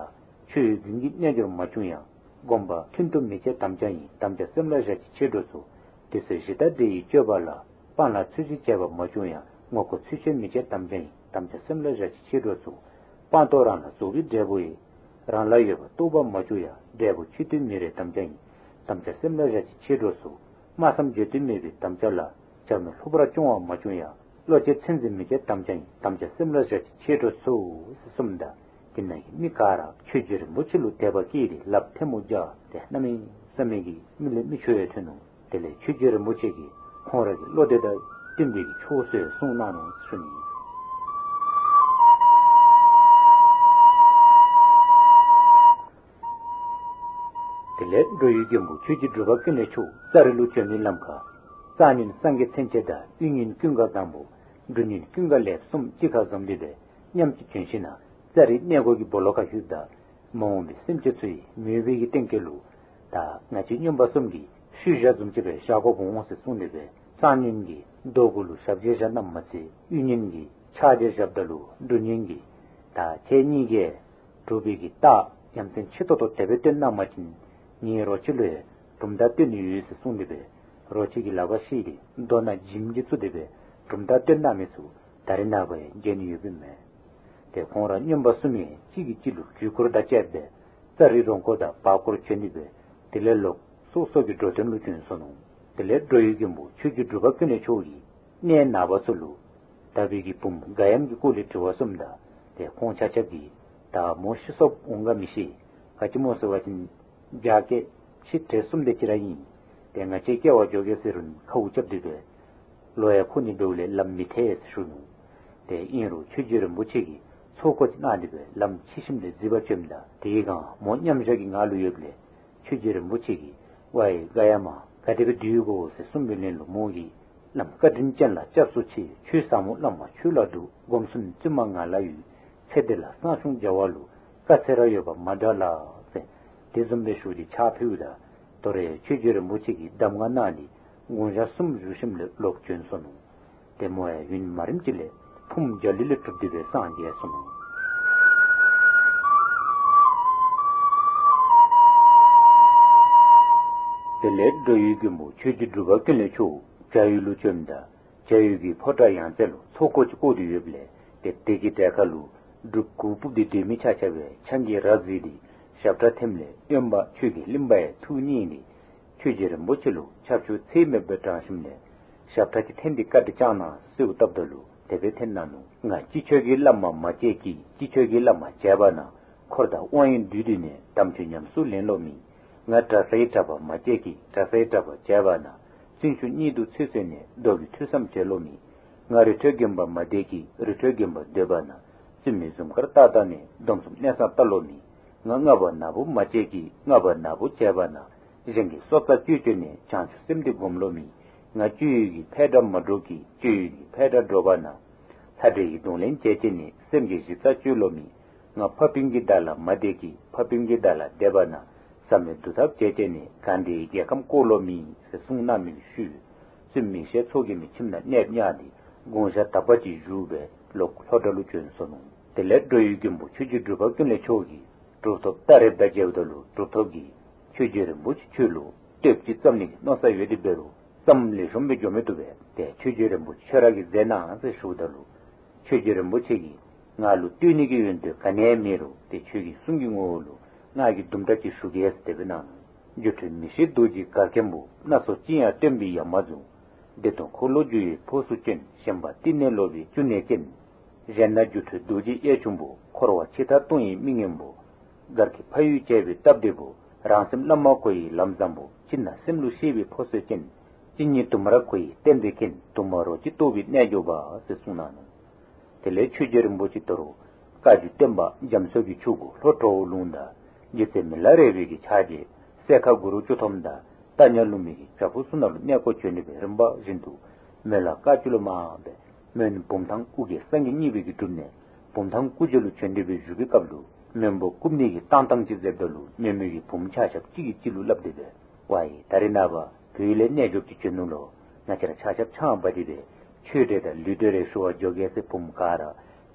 ཆོས་ཡོད་དགུན་གྱི་རྣལ་འབྱོར་མ་བྱུང་ཡང་། སྒོམ་པ་ཐུན་དུ་མི་བྱེད་དམ་བཅའ་ཡིན། དམ་བཅའ་སེམས་ལ་བཞག་ཅིང་ཆོས་སྒྲོགས་ཚུགས། དུས་ཚོད་གཞི་བདག་འདྲེ་ཡི་སྤྱོད་པ་ལ། སྤང་བླང་ཚུལ་བཞིན་བྱས་པ་མ་བྱུང་ཡང་། ངོ་ལྐོག་ཚུལ་འཆོས་མི་བྱེད་དམ་བཅའ་ཡིན། དམ་བཅའ་སེམས་ལ་བཞག་ཅིང་ཆོས་སྒྲོགས་ཚུགས། སྤངས་རྟོགས་རང་ལ་རྫོགས་པའི་འབྲས་བུ་ཡི། རང་ལ་ཡོད་པ་རྟོགས་པ་མ་བྱུང་ཡང་། འབྲས་བུ་ཆོས་དོན་མི་རེ་དམ་བཅའ་ཡིན། དམ་བཅའ་སེམས་ལ་བཞག་ཅིང་ཆོས་སྒྲོགས་ཚུགས། སྨྲ་བསམ་བརྗོད་དོན་མེད་པའི་དམ་བཅའ་ལ། བྱར་མེད་ལྷུག་པར་སྐྱོང་བ་མ་བྱུང་ཡང་། བློ་སྐྱེད་མཚན་འཛིན་མི་བྱེད་དམ་བཅའ་ཡིན། དམ་བཅའ་སེམས་ལ་བཞག་ཅིང་ཆོས་སྒྲོགས་ཚུགས་ཟེར་གསུངམ་ད་དེ་ནང་གི་མི་ག་ར་ཆོས་རྗེ་རིན་པོ་ཆེ་ལུ་དད་པ་སྐྱེས་ཏེ་ལགཔ་ཐལ་མོ་སྦྱར་ཏེ་གནམ་མེད་ས་མེད་ཀྱི་མི་ལས་མི་ཆེ་བ་ཐོན་ནུག། དེ་ལས་ཆོས་རྗེ་རིན་པོ་ཆེ་གིས་ཁོང་ར་གི་བློ་དེ་དང་བསྟུན་པའི་གི་ཆོས་ཚུ་གསུངས་གནང་ནུག་ཟེར་ཞུ་ནི། དེ་ལས་འགྲོ་བའི་མགོན་པོ་ཆོས་རྗེ་འབྲུག་པ་ཀུན་ལེགས་མཆོག་ཙཱ་རི་ལུ་བྱོན་མི་ལམ་ཁར་རྩ་ཉོན་སངས་རྒྱས་མཚན་བཅས་དང་། གཡུལ་ཉོན་ཀུན་དགའ་བཟང་པོ། འབྲུ་ཉོན་ཀུན་དགའ་ལེགས་གསུམ་གཅིག་ཁར་འཛོམས་ཏེ་སྦེ་མཉམ་གཅིག་བྱོན་ཞིནམ་ལས་ཙཱ་རིའི་གནས་སྒོ་གི་སྦོ་ལོགས་ཁར་ལྷོདཔ་ད་མ་འོངས་པའི་སེམས་ཅན་ཚུ་ཡི་མོས་པའི་གི་རྟེན་སྐལ་ལུ་ད་ང་བཅས་སྨྱོན་པ་གསུམ་གྱིས་ཤུལ་བཞག་བཟུམ་ཅིག་སྦེ་བཞག་དགོཔ་འོང་ཟེར་གསུངས་ཏེ་སྦེ་རྩ་ཉོན་གྱིས་རྡོ་གུ་ལུ་ཞབས་རྗེས་བཞག་གནངམ་མ་ཚད་གཡུལ་ཉོན་གྱིས་ཕྱག་རྗེས་བཞགཔ་ད་ལུ་འབྲུ་ཉོན་གྱིས་ད་ཁྱེད་གཉིས་ཀྱིས་གྲུབ་པའི་གི་རྟགས་ཡ་མཚན་ཆེ་ཏོག་ཏོ་དེ་སྦེ་སྟོན་གནང་བ་ཅིན་ངེའི་རོ་ཁྱི་ལུ་ཡང་གྲུབ་མཐའ་སྟོན་ནི་ཡོད་ཟེར་གསུངས་ཏེ་སྦེ་རོ་ཁྱི་གི་ལག་པར་བཤེད་དེ་རྡོ་ནང་འཇིམ་གྱིས་བཙུགས་ཏེ་སྦེ་གྲུབ་མཐའ་སྟོན་གནང་མི་ཚུ་ད་རེས་ནངས་པ་ཡང་མཇལ་ནི་ཡོདཔ་ཨིན་མས། ཏེ་ཁོང་ར་སྨྱོན་པ་གསུམ་ཡང་གཅིག་གིས་གཅིག་ལུ་གུས་བཀུར་དང་བཅསཔ་སྦེ་ཙཱ་རི་རོང་འཁོར་དང་བར་སྐོར་བྱོན་ཏེ་སྦེ་དེ་ལས་ལོག་སོ་སོ་གི་འགྲོ་དོན་ལུ་བྱོན་སོ་ནུག། དེ་ལས་འགྲོ་བའི་མགོན་པོ་ཆོས་རྗེ་འབྲུག་པ་ཀུན་ལེགས་མཆོག་གིས་གནས་ནངས་པ་ཚུ་ལུ་དག་པའི་གི་བུམོ་ག་ཡམ་གྱི་སྐོར་ལས་དྲི་བ་གསུངམ་ད་ཏེ་ཁོང་ཆ་ཁྱབ་ཀྱིས་ད་མོ་ཤི་སོཔ་འོང་ག་མི་ཤེས། ག་ཅི་སྨོ་ཟེར་བ་ཅིན་རྒྱ་སྐྱེས་ཕྱི་དྲོ་གསུམ་དེ་ཅིག་ར་ཨིན། ཏེ་ང་བཅས་སྐྱེ་བ་འཇོག་གེ་ཟེར་རུང་ཁཝ་རྐྱབ་སྟེ་སྦེ་ལོ་ཡང་ཁུག་ནི་འབདཝ་ལས་ལམ་མི་ཐེག་ཟེར་ཞུ་ནུག། ཏེ་ཨིན་རུང་ཆོས་རྗེ་རིན་པོ་ཆེ་གིས་ཚོགས་འཁོར་ཅིག་གནང་སྟེ་སྦེ་ལམ་ཕྱེ་ཞིནམ་ལས་གཟིགས་པར་བྱོནམ་ད་དེའི་སྒང་མོ་མཉམ་བཞག་གི་ངང་ལུ་ཡོདཔ་ལས་ཆོས་རྗེ་རིན་པོ་ཆེ་གིས་ཝའི་ག་ཡ་མ་ག་དེ་སྦེ་སྡོད་ཡོད་གོ་ཟེར་གསུངས་པའི་ལན་ལུ་མོ་གིས་བླམ་བཀའ་དྲིན་ཅན་ལ་སྐྱབས་སུ་མཆི། ཆོས་ཟབ་མོ་བླ་མ་ཆོས་ལ་འདུད། སྒོམ་གསུམ་བཙུན་མ་ང་ལ་ཡོད། ཚེ་འདི་ལ་སང་གཞུང་མཇལ་བ་ལུ། དཀའ་ཚེགས་རབ་ཡོད་པ་མ་འདྲ་ལ་ཟེར་དེ་བཟུམ་སྦེ་ཞུ་སྟེ་ཕྱག་ཕུལཝ་ད་དོ་རུང་ཆོས་རྗེ་རིན་པོ་ཆེ་གིས་གདམས་ངག་གནང་སྟེ་དགུང་ཞག་གསུམ་བཞུགས་ཞིནམ་ལས་ལོག་བྱོན་སོ་ནུག། ཏེ་མོ་ཡང་ཡུན་མ་རིངམ་ཅིག་ལས་ཕུངམ་འཇའ་ལུས་ལས་གྲུབ་སྟེ་སྦེ་སངས་རྒྱས་སོ་ནུག། དེ་ལས་འགྲོ་བའི་མགོན་པོ་ཆོས་རྗེ་འབྲུག་པ་ཀུན་ལེགས་མཆོག་བྱ་ཡུལ་ལུ་བྱོནམ་ད་བྱ་ཡུལ་གྱི་ཕོ་བྲང་ཡང་རྩེ་ལུ་ཚོགས་འཁོར་ཅིག་བསྐོར་ཏེ་ཡོདཔ་ལས་ཏེ་དེ་གི་གྲལ་ཁར་ལུ་སྒྲུབ་གུར་ཕུབ་སྟེ་སྡོད་མི་ཆ་ཁྱབ་ཡང་ཆང་གིས་ར་བཟི་སྟེ་ཞབས་ཁྲ་འཐེནམ་ལས་དབོན་པ་ཆོས་ཀྱི་གླིང་པ་ཡང་ཐུགས་མཉེས་ཏེ་ཆོས་རྗེ་རིན་པོ་ཆེ་ལུ་ཆབ་ཆུ་ཚད་མེདཔ་སྦེ་དྲངས་ཞིནམ་ལས་ཞབས་ཁྲ་ཅིག་འཐེན་ཏེ་བཀའ་དྲིན་བསྐྱངས་གནང་ཟེར་གསོལཝ་བཏབ་ད་ལུ་དེ་སྦེ་འཐེན་གནང་ནུག། ང་སྤྱི་ཆོས་ཀྱི་བླ་མ་མ་བྱས་ཀྱི། སྤྱི་ཆོས་ཀྱི་བླ་མ་བྱས་པ་ན། འཁོར་དང་དབང་ཡོན་བསྡུས་ཏེ་ནི། དམ་ཆོས་ཉམས་སུ་ལེན་ལོ་མི། ང་གྲྭ་ཚང་གི་གྲྭ་པ་མ་བྱས་ཀྱི། གྲྭ་ཚང་གི་གྲྭ་པ་བྱས་པ་ན། བཙུན་ཆུང་གཉིས་སྡུག་ཚོད་བསྲེ་ནས། མདོ་གི་ཐོས་བསམ་བྱེད་ལོ་མི། ང་རི་ཁྲོད་དགོན་པ་མ་སྡོད་ཀྱི། རི་ཁྲོད་དགོན་པ་སྡོད་པ་ན། བཙུན་མོའི་འཛུམ་དཀར་བལྟ་བལྟ་ནས། སྡོམ་གསུམ་གནས་བཟང་བལྟ་ལོ་མི། ང་ལྔ་པ་ནག་པོ་མ་བྱས་ཀྱི། ལྔ་པ་ནག་པོ་བྱས་པ་ན། གཞན་གྱི་སྲོག་རྩ་གཅོད་གཅོད་ནས། བྱང་ཆུབ་སེམས་འདི་སྒོམ་ལོ་མི། ང་སྤྱོད་ཡུལ་གྱི་ཕའི་སྒྲ་མ་འདྲོག་གི། སྤྱོད་ཡུལ་གྱི་ཕའི་སྒྲ་འདྲོག་པ་ན། ལྷ་འདྲེ་ཡི་གདོང་ལེན་བྱེད་ཅེས་ནི། སེམས་ཀྱི་གཞི་རྩ་བཅོས་ལོ་མི། ང་ཕ་སྤུན་གྱི་བདག་ལ་མ་དད་ཀྱི། ཕ་སྤུན་གྱི་བདག་ལ་དད་པ་ན། ཟབ་མོའི་སྡུག་ཐབས་བྱེད་ཅེས་ནི། གང་དེ་ཡི་རྒྱལ་ཁམས་བསྐོར་ལོ་མི་ཟེར་གསུངས་གནང་མི་གི་ཤུལ། བཙུན་མི་ཤེས་ཚོགས་ཀྱི་མི་ཁྱིམ་ན་གནས་བརྙ་སྟེ་དགུང་ཞག་དག་པ་ཅིག་བཞུགས་པའི་ལོག་ལྷོ་བྲག་ལུ་བྱོན་སོ་ནུག། དེ་ལས་འགྲོ་བའི་མགོན་པོ་ཆོས་རྗེ་འབྲུག་པ་ཀུན་ལེགས་མཆོག་གིས་གྲུབ་ཐོབ་ཏ་རེབ་དང་མཇལཝ་ད་ལུ་གྲུབ་ཐོབ་ཀྱིས་ཆོས་རྗེ་རིན་པོ་ཆེ་ཁྱོད་ལུ་བསྟོདཔ་ཅིག་བརྩམ་ནི་གི་མནོ་བསམ་ཡོད་དེ་འབད་རུང་བརྩམ་ལེགས་ཤོམ་སྦེ་འགྱོ་མི་བཏུབ་པས། ཏེ་ཆོས་རྗེ་རིན་པོ་ཆེ་ཁྱོད་ར་གིས་མཛད་གནང་ཟེར་ཞུཝ་ད་ལུ་ཆོས་རྗེ་རིན་པོ་ཆེ་གིས་ང་ལུ་བསྟོད་ནི་གི་ཡོན་ཏན་ག་ནི་ཡང་མེད་རུང་ཏེ་ཁྱོད་ཀྱི་གསུང་གི་ངོ་བོ་ལུ་ང་གིས་དུམ་གྲ་ཅིག་ཞུ་གེ་ཟེར་དེ་སྦེ་གནང་ནུག། སྒྱུ་འཕྲུལ་མི་ཤེས་རྡོ་རྗེ་གར་མཁན་པོ། སྣ་ཚོགས་ཅི་ཡང་སྟོན་པའི་ཡ་མ་བཟུང་། བདེ་སྟོང་འཁོར་ལོ་སྒྱུར་བའི་ཕོ་སུ་ཅན། ཞེན་པ་གཏི་ནས་ལོག་པའི་སྐྱུ་གནས་ཅན། གཞན་ན་སྒྱུ་འཕྲུལ་རྡོ་རྗེ་གཡས་འཁྱུང་པོ། འཁོར་བ་ཕྱི་མཐའ་སྟོང་བའི་མི་ངན་པོ། སྒར་གྱི་ཕ་ཡུལ་བྱས་པའི་སྟབས་བདེ་པོ། རང་སེམས་བླ་མ་གོ་ཡི་ལམ་བཟང་པོ། ཕྱི་ན་སེམས་ལུ་ཤེས་པའི་ཕོ་སོད་ཅན། གཅིག་ཉིད་དུ་མར་གོ་ཡི་རྟེན་འབྲེལ་མཁན། དུ་མ་རོ་གཅིག་རྟོགས་པའི་རྣལ་འབྱོར་པ་ཟེར་གསུངས་གནང་ནུག། དེ་ལས་ཆོས་རྗེ་རིན་པོ་ཆེ་དོ་རུང་བཀའ་བརྒྱུད་བསྟན་པ་རྒྱ་མཚོ་གི་ཆུ་བོ་ལྷོ་བྲག་ལུང་དང་སྒྱུ་རྩལ་མི་ལ་རས་པའི་གི་ཕྱག་རྗེས་སྲས་མཁར་གུ་རུ་བཅུ་ཐམ་དང་རྟ་ཉ་ལུ་མི་གི་བྲག་ཕུག་ཚུ་ནང་ལུ་གནས་སྐོར་བྱོན་ཏེ་སྦེ་རིམ་པ་བཞིན་དུ་མོན་ལ་བཀའ་བཅུ་ལུ་མར་སྦེ་མོན་བུམ་ཐང་ཨོ་རྒྱན་སངས་རྒྱས་གཉིས་པའི་གི་སྒྲུབ་གནས་བུམ་ཐང་སྐུ་རྗེས་ལུ་བྱོན་ཏེ་སྦེ་བཞུགས་པའི་སྐབས་ལུ་མོན་པ་བཀུག་ནི་གི་བཏང་བཏང་ཅིག་མཛདཔ་ད་ལུ་མོན་པའི་གི་བུམོ་ཆ་ཁྱབ་གཅིག་གིས་གཅིག་ལུ་སླབ་སྟེ་སྦེ་ཝའི་ད་རེས་ནངས་པ་བོད་ལས་རྣལ་འབྱོར་ཅིག་བྱོན་ནུག་ལོ། ང་བཅས་ར་ཆ་ཁྱབ་ཆང་འབག་སྟེ་སྦེ་ཆོས་འབྲེལ་དང་ལུས་འབྲེལ་རེ་ཞུ་བར་འགྱོ་གེ་ཟེར་བུམོ་ག་ར་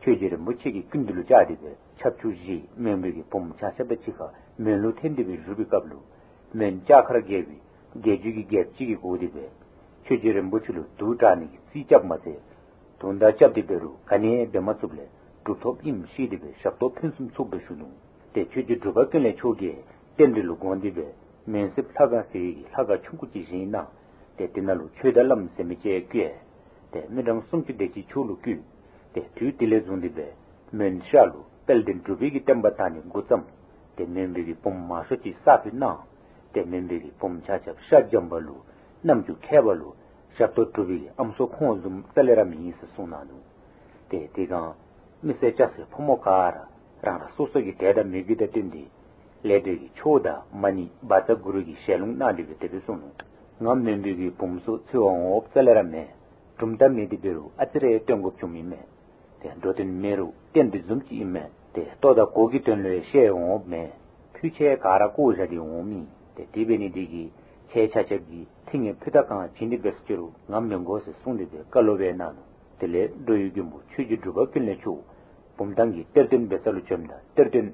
ཆོས་རྗེ་རིན་པོ་ཆེ་གི་སྐུ་མདུན་ལུ་བཅར་ཏེ་སྦེ་ཆབ་ཆུ་བཞེས། མོན་པའི་གི་བུམོ་ཆ་ཁྱབ་དང་གཅིག་ཁར་མོན་ལུ་འཐོན་ཏེ་སྦེ་བཞུགས་པའི་སྐབས་ལུ་མོན་ལྕགས་མཁར་རྒྱལ་པོའི་རྒྱལ་བརྒྱུད་ཀྱི་རྒྱལཔོ་ཅིག་གིས་གོ་སྟེ་སྦེ་ཆོས་རྗེ་རིན་པོ་ཆེ་ལུ་དུག་དྲག་ནི་གི་རྩིས་རྐྱབ་མ་ཚད་དུང་བརྡ་རྐྱབ་སྟེ་འབད་རུང་ག་ནི་ཡང་འབད་མ་ཚུགསཔ་ལས་གྲུབ་ཐོབ་ཨིནམ་ཤེས་ཏེ་སྦེ་ཞབས་ཏོག་ཕུན་སུམ་ཚོགསཔ་སྦེ་ཞུ་ནུག། ཏེ་ཆོས་རྗེ་འབྲུག་པ་ཀུན་ལེགས་མཆོག་གིས་རྟེན་འབྲེལ་ལུ་དགོངས་ཏེ་སྦེ་མོན་གསེབ་ལྷ་ཁང་ཟེར་བའི་གི་ལྷ་ཁང་ཆུང་ཀུ་ཅིག་བཞེངས་གནང་། ཏེ་དེ་ནང་ལུ་ཆོས་དང་བླམ་ཟེར་མི་ཅིག་བསྐོས། ཏེ་མི་གྲངས་སུམ་ཅུ་དེ་ཅིག་ཆོས་ལུ་བསྐུལ། ཏེ་དུས་དེ་ལས་བཟུང་སྟེ་སྦེ་མོན་ཤར་ལུ་དཔལ་ལྡན་འབྲུག་པའི་གི་བསྟན་པ་དར་ནི་འགོ་བརྩམས། ཏེ་མོན་པའི་གི་བུམོ་མང་ཤོས་ཅིག་གསར་ཕུད་གནང་། ཏེ་མོན་པའི་གི་བུམོ་ཆ་ཁྱབ་ཤ་འཇམ་པ་ལུ་རྣམ་འགྱུར་མཁས་པ་ལུ་ཞབས་ཏོག་སྒྲུབ་པའི་གི་ཨམ་སྲུ་ཁོང་བཟུམ་རྩ་ལས་ར་མེད་ཟེར་གསུངས་གནང་ནུག། ཏེ་དེ་སྒང་མི་སེར་སྐྱ་སེར་ཕོ་མོ་ག་ར་རང་རང་སོ་སོ་གི་དད་དང་མོས་གུས་དང་བསྟུན་ཏེ་ལས་འབྲས་ཀྱི་མཆོག་དང་མ་ཎི་བཛྲ་གུ་རུ་གི་ཞལ་ལུང་གནང་སྟེ་སྦེ་དེ་སྦེ་གསུངས་ནུག། ང་མོན་པའི་གི་བུམོ་ཚུ་འཚོལ་བར་འོངམ་རྩ་ལས་ར་མེད། གྲུབ་མཐའ་མེད་དེ་འབད་རུང་ཨ་ཙི་རེ་སྟོན་དགོཔ་བྱུངམ་ཨིན་མས། ཏེ་འགྲོ་དོན་མེད་རུང་རྟེན་འབྲེལ་བཟུམ་ཅིག་ཨིན་མས། ཏེ་ལྟོ་དང་གོས་ཀྱི་དོན་ལུ་ཡང་བཤལ་འོངམ་མེན། ཕུལ་ཆས་ག་ར་བཀོ་བཞག་སྟེ་འོངམ་ཨིན། ཏེ་དེ་འབད་ནི་དེ་གིས་ཁྱེད་ཆ་ཁྱབ་ཀྱིས་ཐིང་ངེ་ཕུད་དང་གང་བྱིན་ཏེ་འབད་ཟེར་ཅི་རུང་ང་མི་དགོ་ཟེར་གསུངས་ཏེ་སྦེ་བཀའ་སློབ་སྦེ་གནང་ནུག། དེ་ལས་འགྲོ་བའི་མགོན་པོ་ཆོས་རྗེ་འབྲུག་པ་ཀུན་ལེགས་མཆོག་བུམ་ཐང་གི་གཏེར་སྟོན་འབད་ས་ལུ་བྱོནམ་ད་གཏེར་སྟོན་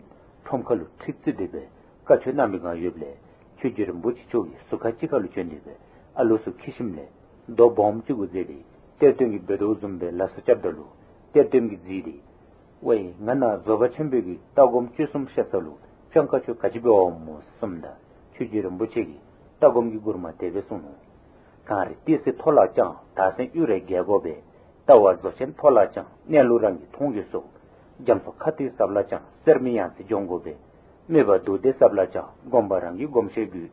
ཁྲོམ་ཁ་ལུ་ཁྲིག་བརྩིགས་ཏེ་སྦེ་བཀའ་ཆོས་གནང་བའི་སྒང་ཡོདཔ་ལས་ཆོས་རྗེ་རིན་པོ་ཆེ་མཆོག་གིས་ཟུར་ཁ་ཅིག་ཁ་ལུ་བྱོན་ཏེ་སྦེ་ཨ་ལོ་ཚུ་འཁྱིད་ཞིནམ་ལས་རྡོ་སྦོམ་ཅིག་གུ་འཛེགས་ཏེ་གཏེར་སྟོན་གྱིས་འབད་དོ་བཟུམ་སྦེ་ལགས་སོ་རྐྱབ་ད་ལུ་གཏེར་སྟོན་གྱིས་གཟིགས་ཏེ་ཝའི་ང་ནཱ་རྫོགས་པ་ཆེན་པོའི་གི་ལྟ་སྒོམ་སྤྱོད་གསུམ་བཤད་ས་ལུ་སྤྱང་ཀ་ཁྱོད་ག་ཅི་འབད་བར་འོངམ་སྨོ་གསུངམ་ད་ཆོས་རྗེ་རིན་པོ་ཆེ་གིས་ལྟ་སྒོམ་གྱི་མགུར་མ་དེ་སྦེ་གསུངས་ནུག། གངས་རི་ཏི་སེ་མཐོ་ལ་དཔྱངས། དར་སེང་གཡུ་རལ་རྒྱས་དགོ་པས། ལྟ་བ་རྫོགས་ཆེན་མཐོ་ལ་དཔྱངས། གནས་ལུགས་རང་གིས་མཐོང་གི་སོ། རྒྱ་མཚོ་ཁ་ཐུག་ཟབ་ལ་དཔྱངས། གསེར་མིག་ཡང་རྩེ་སྦྱོང་དགོ་པས། དམིགས་པ་མདོ་སྡེ་ཟབ་ལ་དཔྱངས། སྒོམ་པ་རང་གིས་སྒོམ་ཤེས་དགོས།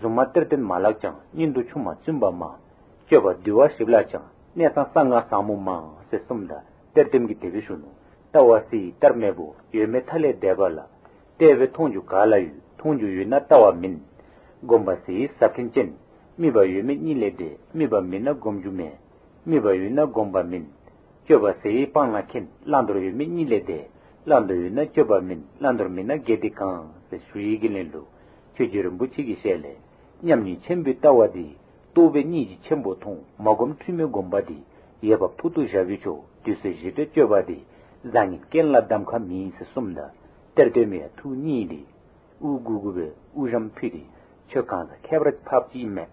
གཟུངས་མ་གཏེར་སྟོན་མ་ལགས་དཔྱངས། སྙིང་དུ་ཆུང་མ་བཙུན་པ་མ། སྤྱོད་པ་འདུལ་བ་ཞིབ་ལ་དཔྱངས། གནས་གསང་གསང་སྔགས་ཟབ་མོ་མ། ཟེར་གསུངམ་ད་གཏེར་སྟོན་གྱིས་དེ་སྦེ་ཞུ་ནུག། ལྟ་བ་གསེར་ཡི་གཏེར་མེད་པོ། ཡོད་མེད་མཐའ་ལས་འདས་པ་ལ། བལྟས་པས་མཐོང་རྒྱུ་ག་ལ་ཡོད། མཐོང་རྒྱུ་ཡོད་ན་ལྟ་བ་མིན། སྒོམ་པ་གསེར་ཡི་ཟབ་མཁན་ཅན། དམིགས་པ་ཡོད་མེད་གཉིས་ལས་འདས། དམིགས་པ་མེད་ན་སྒོམ་རྒྱུ་མེད། དམིགས་པ་ཡོད་ན་སྒོམ་པ་མིན། སྤྱོད་པ་གསེར་ཡི་སྤང་བླང་མཁན། བླང་དོར་ཡོད་མེད་གཉིས་ལས་འདས། བླང་དོར་ཡོད་ན་སྤྱོད་པ་མིན། བླང་དོར་མེད་ན་དགེ་སྡིག་གང་། ཟེར་ཞུ་ཡི་གི་ལན་ལུ་ཆོས་རྗེ་རིན་པོ་ཆེ་གི་ཞལ་ལས། མཉམ་ཉིད་ཆེན་པོའི་ལྟ་བ་འདི། རྟོགས་པས་གཉིས་ཀྱིས་ཆེན་པོ་མཐོང་། མ་བསྒོམས་འཁྲུལ་མེད་སྒོམ་པ་འདི། ཡོད་པ་ཕུག་ཏུ་བཞག་པའི་མཆོག། དུས་གསོས་གཞི་འབྲས་སྤྱོད་པ་འདི། བཟང་ངན་རྐྱེན་ལ་གདམ་ཁ་མེད། ཟེར་གསུངམ་ད་གཏེར་སྟོན་མས་ཐུགས་མཉེས་ཏེ་དབུ་གུ་གུ་སྦེ་དབུ་ཞྭམོ་ཕུད་དེ་ཁྱོད་གང་ཟག་ཁྱད་པར་འཕགས་པ་ཅིག་ཨིན་མས།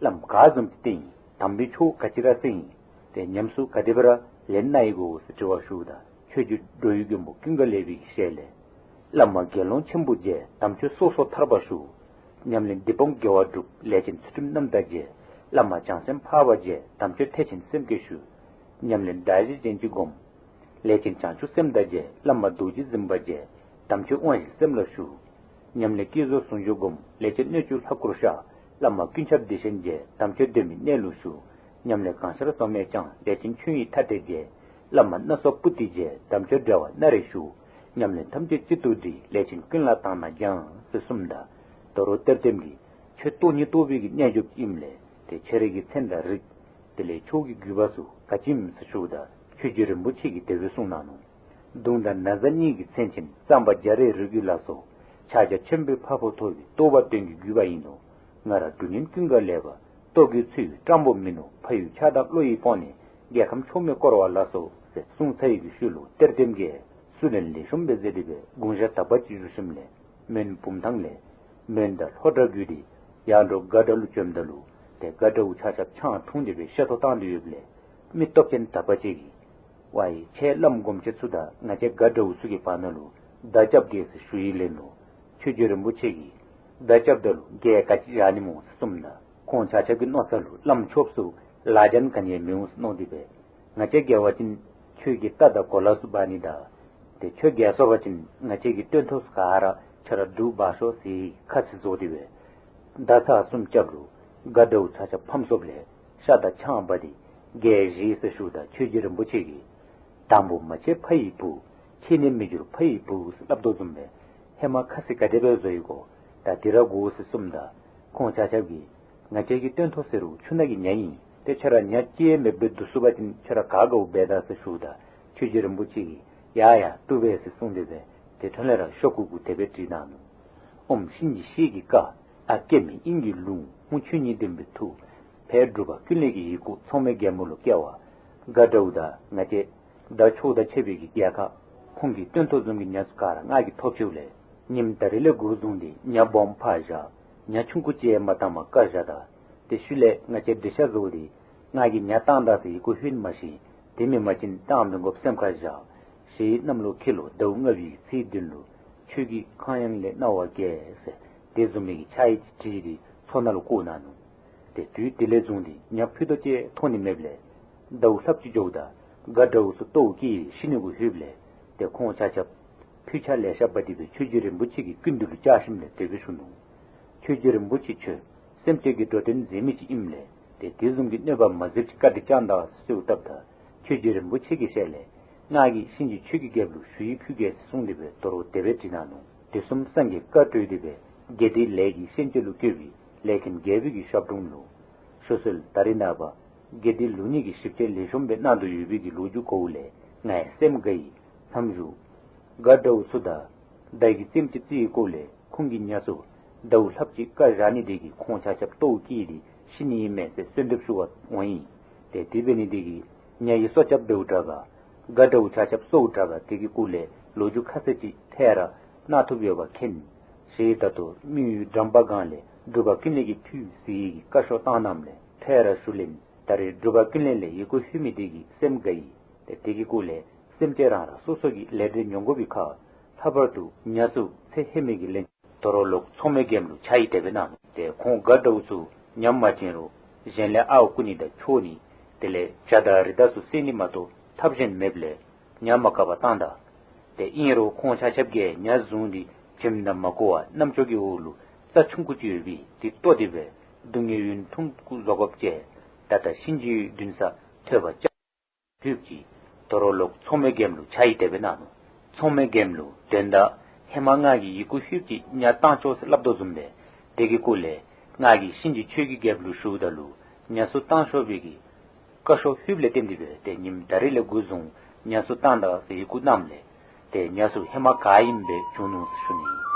བླམ་ག་བཟུམ་ཅིག་བསྟེན་ཡི། དམ་པའི་ཆོས་ག་ཅི་ར་གསན་ཡི། ཏེ་ཉམས་སུ་ག་དེ་སྦེ་ར་ལེན་གནང་ཡི་གོ་ཟེར་དྲི་བ་ཞུཝ་ད་ཆོས་རྗེ་འགྲོ་བའི་མགོན་པོ་ཀུན་དགའ་ལེགས་པའི་ཞལ་ལས། བླ་མ་དགེ་སློང་ཆེན་པོ་མཇལ། དམ་ཆོས་སོ་སོ་ཐར་པ་ཞུ། ཉམས་ལེན་སྡིག་སྤོང་དགེ་བ་སྒྲུབ། ལས་ཅན་ཚུལ་ཁྲིམས་རྣམ་དག་མཇལ། བླ་མ་བྱང་སེམས་འཕགས་པ་མཇལ། དམ་ཆོས་ཐེག་ཆེན་སེམས་བསྐྱེད་ཞུ། ཉམས་ལེན་བདག་གཞན་ཅན་གྱི་སྒོམ། ལས་ཅན་བྱང་ཆུབ་སེམས་དང་མཇལ། བླ་མ་རྡོ་རྗེ་འཛིན་པ་མཇལ། དམ་ཆོས་དབང་བཞི་སེམས་ལ་ཞུགས། ཉམས་ལེན་བསྐྱེད་རྫོགས་ཟུང་འཇུག་སྒོམ། ལས་ཅན་སྣོད་བཅུད་ལྷ་སྐུར་ཤར། བླ་མ་ཀུན་ཁྱབ་བདེ་གཤེགས་མཇལ། དམ་ཆོས་སྡོམ་པའི་གནས་ལུགས་ཞུགས། ཉམས་ལེན་གང་ཤར་གཟུགས་མེད་བསྐྱང་། ལས་ཅན་ཆོས་དབྱིངས་མཐའ་བྲལ་མཇལ། བླ་མ་སྣ་ཚོགས་པོ་ཏི་མཇལ། དམ་ཆོས་འབྲེལ་བ་སྣ་རེ་ཞུགས། ཉམས་ལེན་ཐམས་ཅད་གཅིག་ཏུ་དྲིལ། ལས་ཅན་ཀུན་ལ་དག་སྣང་སྦྱང་། ཟེར་གསུངམ་ད་དོ་རུང་གཏེར་སྟོན་གྱིས་ཆོས་སྟོང་ཉིད་རྟོགས་པའི་གི་རྣལ་འབྱོར་ཨིནམ་ལས། ཏེ་ཁྱོད་རའི་གི་མཚན་དང་རིགས་དེ་ལས་ཁྱོད་ཀྱི་རྒྱུད་པ་ཚུ་ག་ཅི་ཨིནམ་ཟེར་ཞུཝ་ད་ཆོས་རྗེ་རིན་པོ་ཆེ་གིས་དེ་སྦེ་གསུངས་གནང་ནུག། གདུང་དང་ན་བཟའ་གཉིས་ཀྱི་མཚན་ཅན་གཙང་པ་རྒྱ་རས་རིགས་རྒྱུད་ལ་སོགས། ཕྱག་རྒྱ་ཆེན་པོའི་འཕགས་པོ་ཐོབ་པའི་རྟོགས་པ་དོན་གྱི་རྒྱུད་པ་ཡིན་ནོ། ང་ར་འབྲུ་རྣམས་ཀུན་དགའ་ལེགས་པ། ལྟོ་གོས་ཚུལ་བའི་སྤྲང་པོ་མིན་ནོ། ཕ་ཡུལ་ཆགས་སྡང་བློ་ཡིས་སྤངས་ནས། རྒྱལ་ཁམས་ཕྱོགས་མེད་བསྐོར་བ་ལ་སོགས་ཟེར་གསུངས་ཚར་བའི་ཤུལ་ལུ་གཏེར་སྟོན་གྱིས་བསུ་ལེན་ལེགས་ཤོམ་སྦེ་མཛད་དེ་སྦེ་དགུང་ཞག་དག་པ་ཅིག་བཞུགས་ཞིནམ་ལས་མོན་བུམ་ཐང་ལས་མོན་དང་ལྷོ་བྲག་བརྒྱུད་དེ་ཡར་འགྲོ་དགའ་བྲག་ལུ་བྱོནམ་ད་ལུ་ཏེ་དགའ་བྲག་ཆ་ཁྱབ་ཆང་འཐུང་སྟེ་སྦེ་ཤ་ཐོག་བཏང་སྟེ་ཡོདཔ་ལས་མི་སྟོབས་ཅན་དག་པ་ཅིག་གིས་ཝའི་ཁྱེད་བླམ་སྒོམ་ཆེན་ཚུ་དང་ང་བཅས་དགའ་བྲག་ཚུ་གི་བར་ན་ལུ་མདའ་རྐྱབ་གེ་ཟེར་ཞུ་ཡིག་ལེན་ལུ་ཆོས་རྗེ་རིན་པོ་ཆེ་གིས་མདའ་རྐྱབ་ད་ལུ་རྒྱན་ག་ཅི་བཞག་ནི་སྨོ་ཟེར་གསུངམ་ད་ཁོང་ཆ་ཁྱབ་ཀྱི་མནོ་ས་ལུ་བླམ་ཆོསཔ་ཚུ་ལཱ་ཅན་ག་ནི་ཡང་མི་འོང་ཟེར་མནོ་སྟེ་སྦེ་ང་བཅས་རྒྱལ་བ་ཅིན་ཁྱོད་ཀྱི་རྟ་དང་གོ་ལ་ཚུ་འབག་ནི་དང་ཏེ་ཁྱོད་རྒྱལ་སོང་པ་ཅིན་ང་བཅས་ཀྱི་སྟོན་ཐོག་ཚུ་ག་ར་ཁྱོད་ར་བསྡུ་འབག་ཤོག་ཟེར་ཁ་ཚིག་བཟོ་སྟེ་སྦེ་མདའ་ཚར་གསུམ་རྐྱབ་རུང་དགའ་བྲག་ཆ་ཁྱབ་ཕམ་སོངམ་ལས་ཤ་དང་ཆང་འབག་སྟེ་རྒྱན་བཞེས་ཟེར་ཞུཝ་ད་ཆོས་རྗེ་རིན་པོ་ཆེ་གིས་དང་པོ་མ་ཆེན་ཕ་ཡི་བུ། ཆེ་ནས་མི་འགྱུར་ཕ་ཡི་བུ་ཟེར་སླབ་དོ་བཟུམ་སྦེ་ཧེ་མ་ཁ་ཚིག་ག་དེ་སྦེ་བཟོ་ཡི་གོ། ད་དེ་ར་དགོ་ཟེར་གསུངམ་ད་ཁོང་ཆ་ཁྱབ་ཀྱིས་ང་བཅས་ཀྱི་སྟོན་ཐོག་ཟེར་རུང་ཆུ་ནང་གི་ཉ་ཨིན། ཏེ་ཁྱོད་ར་ཉ་ཅིག་ཡང་མེདཔ་སྦེ་བསྡུ་ཚུགས་པ་ཅིན་ཁྱོད་ར་ག་དགའཝ་འབད་ད་ཟེར་ཞུཝ་ད་ཆོས་རྗེ་རིན་པོ་ཆེ་གིས་ཡ་ཡ་བཏུབ་པས་ཟེར་གསུངས་ཏེ་སྦེ་ཏེ་ཁྲོད་ལས་ར་ཤོག་གུ་གུ་དེ་སྦེ་བྲིས་གནང་ནུག། ཨོཾ་གཤིན་རྗེ་གཤེད་ཀྱི་བཀའ། ཨ་སྐད་མིན་དབྱིངས་ཀྱི་ལུང་། ཧཱུྃ་ཆོས་ཉིད་བདེན་པའི་མཐུ། ཕར་སྒྲུབ་པ་ཀུན་ལེགས་ཀྱི་ཡི་གུ་མཚུངས་མེད་རྒྱལ་མོ་ལུ་སྐྱེལ་བ། དགའ་བྲག་དང་ང་བཅས་དང་ཕྱོགས་དང་ཕྱད་པའི་གི་རྒྱལ་ཁབ་ཁོང་གི་སྟོན་ཐོག་བཟུམ་གྱི་ཉ་ཚུ་ག་ར་ང་གིས་ཐོབ་ཅི་ལས་ཉིནམ་ད་རིས་ལས་འགོ་བཟུང་སྟེ་ཉ་སྦོམ་ཕར་བཞག། ཉ་ཆུང་ཀུ་ཅིག་ཡང་མ་བཏང་པར་བཀའ་བཞག་ད། ཏེ་ཤུལ་ལས་ང་བཅས་འདྲི་བཤད་བཟོ་སྟེ་ང་གིས་ཉ་བཏང་ད་ཟེར་ཡི་གུ་ལྷོད་ནི་མ་ཤེས། དེ་མེན་པ་ཅིན་བཏང་མི་དགོཔ་སེམས་ཁར་བཞག། ཞེས་གནམ་ལོ་ཁྱི་ལོ་ཟླཝ་ལྔ་པའི་ཚེས་བདུན་ལུ་ཆོས་ཀྱི་ཁ་གཡང་ལས་རྣ་བ་རྒྱལ་ཟེར་དེ་བཟུམ་མའི་གི་ཕྱག་ཡིག་ཅིག་བྲིས་ཏེ་མཚོ་ནང་ལུ་བཀོ་གནང་ནུག། ཏེ་དུས་དེ་ལས་བཟུང་སྟེ་ཉ་ཕུད་རྡོག་ཅིག་ཐོན་ནི་མེདཔ་ལས་ཟླཝ་ལྷགཔ་ཅིག་འགྱོཝ་ད་དགའ་བྲག་ཚུ་ལྟོཝ་བཀྱེས་ཤི་ནི་གུ་ལྷོདཔ་ལས་ཏེ་ཁོང་ཆ་ཁྱབ་ཕུད་ཆ་ལེ་ཤ་འབག་སྟེ་སྦེ་ཆོས་རྗེ་རིན་པོ་ཆེ་གི་སྐུ་མདུན་ལུ་བཅར་ཞིནམ་ལས་དེ་སྦེ་ཞུ་ནུག། ཆོས་རྗེ་རིན་པོ་ཆེ་ཁྱོད་སེམས་ཅན་གྱི་འགྲོ་དོན་མཛད་མི་ཅིག་ཨིནམ་ལས་ཏེ་དེ་བཟུམ་གྱི་གནོད་པ་མ་མཛདཔ་ཅིག་བཀའ་དྲིན་བསྐྱང་ད་ཟེར་གསོལཝ་བཏབ་ད་ཆོས་རྗེ་རིན་པོ་ཆེ་གི་ཞལ་ལས་ང་གིས་གཤིན་རྗེ་ཆོས་ཀྱི་རྒྱལཔོ་ལུ་ཞུ་ཡིག་ཕུལ་གེ་ཟེར་གསུངས་ཏེ་སྦེ་དོ་རུང་དེ་སྦེ་བྲིས་གནང་ནུག། དུས་གསུམ་སངས་རྒྱས་བཀའ་གྲོལ་ཏེ་སྦེ་དགེ་སྡིག་ལས་ཀྱིས་ཤན་སྐྱེས་ལུ་བཀོད་པའི་ལས་མཁན་རྒྱལ་པོའི་གི་ཞབས་དྲུང་ལུ་ཞུ་གསོལ། ད་རེས་ནངས་པ་དགེ་སྡིག་ལུགས་གཉིས་ཀྱི་ཞིབ་དཔྱད་ལེགས་ཤོམ་སྦེ་གནང་དོ་ཡོད་པའི་གི་ལོ་རྒྱུས་གོཝ་ལས་ང་ཡང་སེམས་དགའ་ཡི། མཚམས་བཞུགས། དགའ་བྲག་ཚུ་དང་བདག་གི་སེམས་ཀྱི་རྩིས་སྐོར་ལས་ཁོང་གི་ཉ་ཚུ་ཟླཝ་ལྷགཔ་ཅིག་བཀའ་བཞག་ནི་དེ་གིས་ཁོང་ཆ་ཁྱབ་ལྟོཝ་བཀྱེས་ཏེ་ཤི་ནི་ཨིན་མས་ཟེར་གསོལ་འདེབས་ཞུ་བར་འོང་ཡི། ཏེ་དེ་འབད་ནི་དེ་གིས་ཉ་ཡི་སྲོག་སྐྱབས་འབདཝ་དྲག་ག་དགའ་བྲག་ཆ་ཁྱབ་གསོཝ་དྲག་ག་དེ་གི་སྐོར་ལས་ལོ་རྒྱུས་ཁ་གསལ་ཅིག་ཐད་ར་གནང་ཐུབ་ཡོད་པ་མཁྱེན། ཞེས་ད་ལྟོ་མི་ཡུལ་འགྲམ་པ་སྒང་ལས་སྒྲུབ་པ་ཀུན་ལེགས་ཀྱི་མཐུ་ཟེར་བའི་གི་བཀའ་ཤོག་བཏང་གནངམ་ལས་ཐད་ར་ཞུ་ལེན། ད་རེས་སྒྲུབ་པ་ཀུན་ལེགས་ལས་ཡི་གུ་ལྷོད་མི་དེ་གིས་སེམས་དགའ་ཡི། ཏེ་དེ་གི་སྐོར་ལས་སེམས་ཅན་རང་རང་སོ་སོ་གི་ལས་འབྲས་མྱོང་དགོ་པའི་ཁར་ལྷག་པར་དུ་ཉ་ཚུ་ཚེ་ཧེ་མའི་གི་ལན་དོ་རུང་ལོག་མཚུངས་མེད་རྒྱལམོ་ལུ་ཕྱག་ཡིག་དེ་སྦེ་གནང་ནུག། ཏེ་ཁོང་དགའ་བྲག་ཚུ་ཉམས་མ་བྱིན་རུང་གཞན་ལས་ཨརཝ་རྐུ་ནི་དང་འཕྱོག་ནི་དེ་ལས་བྱ་དང་རི་དྭགས་ཚུ་བསད་ནི་མ་གཏོགས་ཐབས་གཞན་མེདཔ་ལས་ཉ་མ་བཀག་པར་བཏང་ད། ཏེ་ཨིན་རུང་ཁོང་ཆ་ཁྱབ་ཀྱིས་ཉ་བཟུང་སྟེ་བྱེམ་དང་མ་བཀོ་བར་གནམ་ལྕགས་ཀྱི་འོག་ལུ་རྩྭ་ཆུང་ཀུ་ཅིག་ཡོད་པའི་དེ་བཏོག་སྟེ་སྦེ་སྡུག་བསྔལ་ཡུན་ཐུང་ཀུ་བཟོ་དགོཔ་བཅས་ད་ལྟ་གཤིན་རྗེའི་མདུན་སར་ཐོས་པ་ཅིན་ལྷོདཔ་ཅིག་དོ་རུང་ལོག་མཚུངས་མེད་རྒྱལམོ་ལུ་ཕྱག་ཡིག་དེ་སྦེ་གནང་ནུག། མཚུངས་མེད་རྒྱལམོ་ལུ་དོན་དག་ཧེ་མ་ང་གིས་ཡི་གུ་ལྷོདཔ་ཅིག་ཉ་བཏང་ཆོག་ཟེར་སླབ་དོ་བཟུམ་སྦེ་དེ་གི་སྐོར་ལས་ང་གིས་གཤིན་རྗེ་ཆོས་ཀྱི་རྒྱལཔོ་ལུ་ཞུཝ་ད་ལུ་ཉ་ཚུ་བཏང་ཆོག་པའི་གི་བཀའ་ཤོག་ལྷོདཔ་ལས་བརྟེན་ཏེ་སྦེ་ཏེ་ཉིནམ་ད་རིས་ལས་འགོ་བཟུང་ཉ་ཚུ་བཏང་ད་ཟེར་ཡི་གུ་གནངམ་ལས་ཏེ་ཉ་ཚུ་ཧེ་མ་ག་ཨིནམ་སྦེ་བྱུང་ནུག་ཟེར་ཞུ་ནི།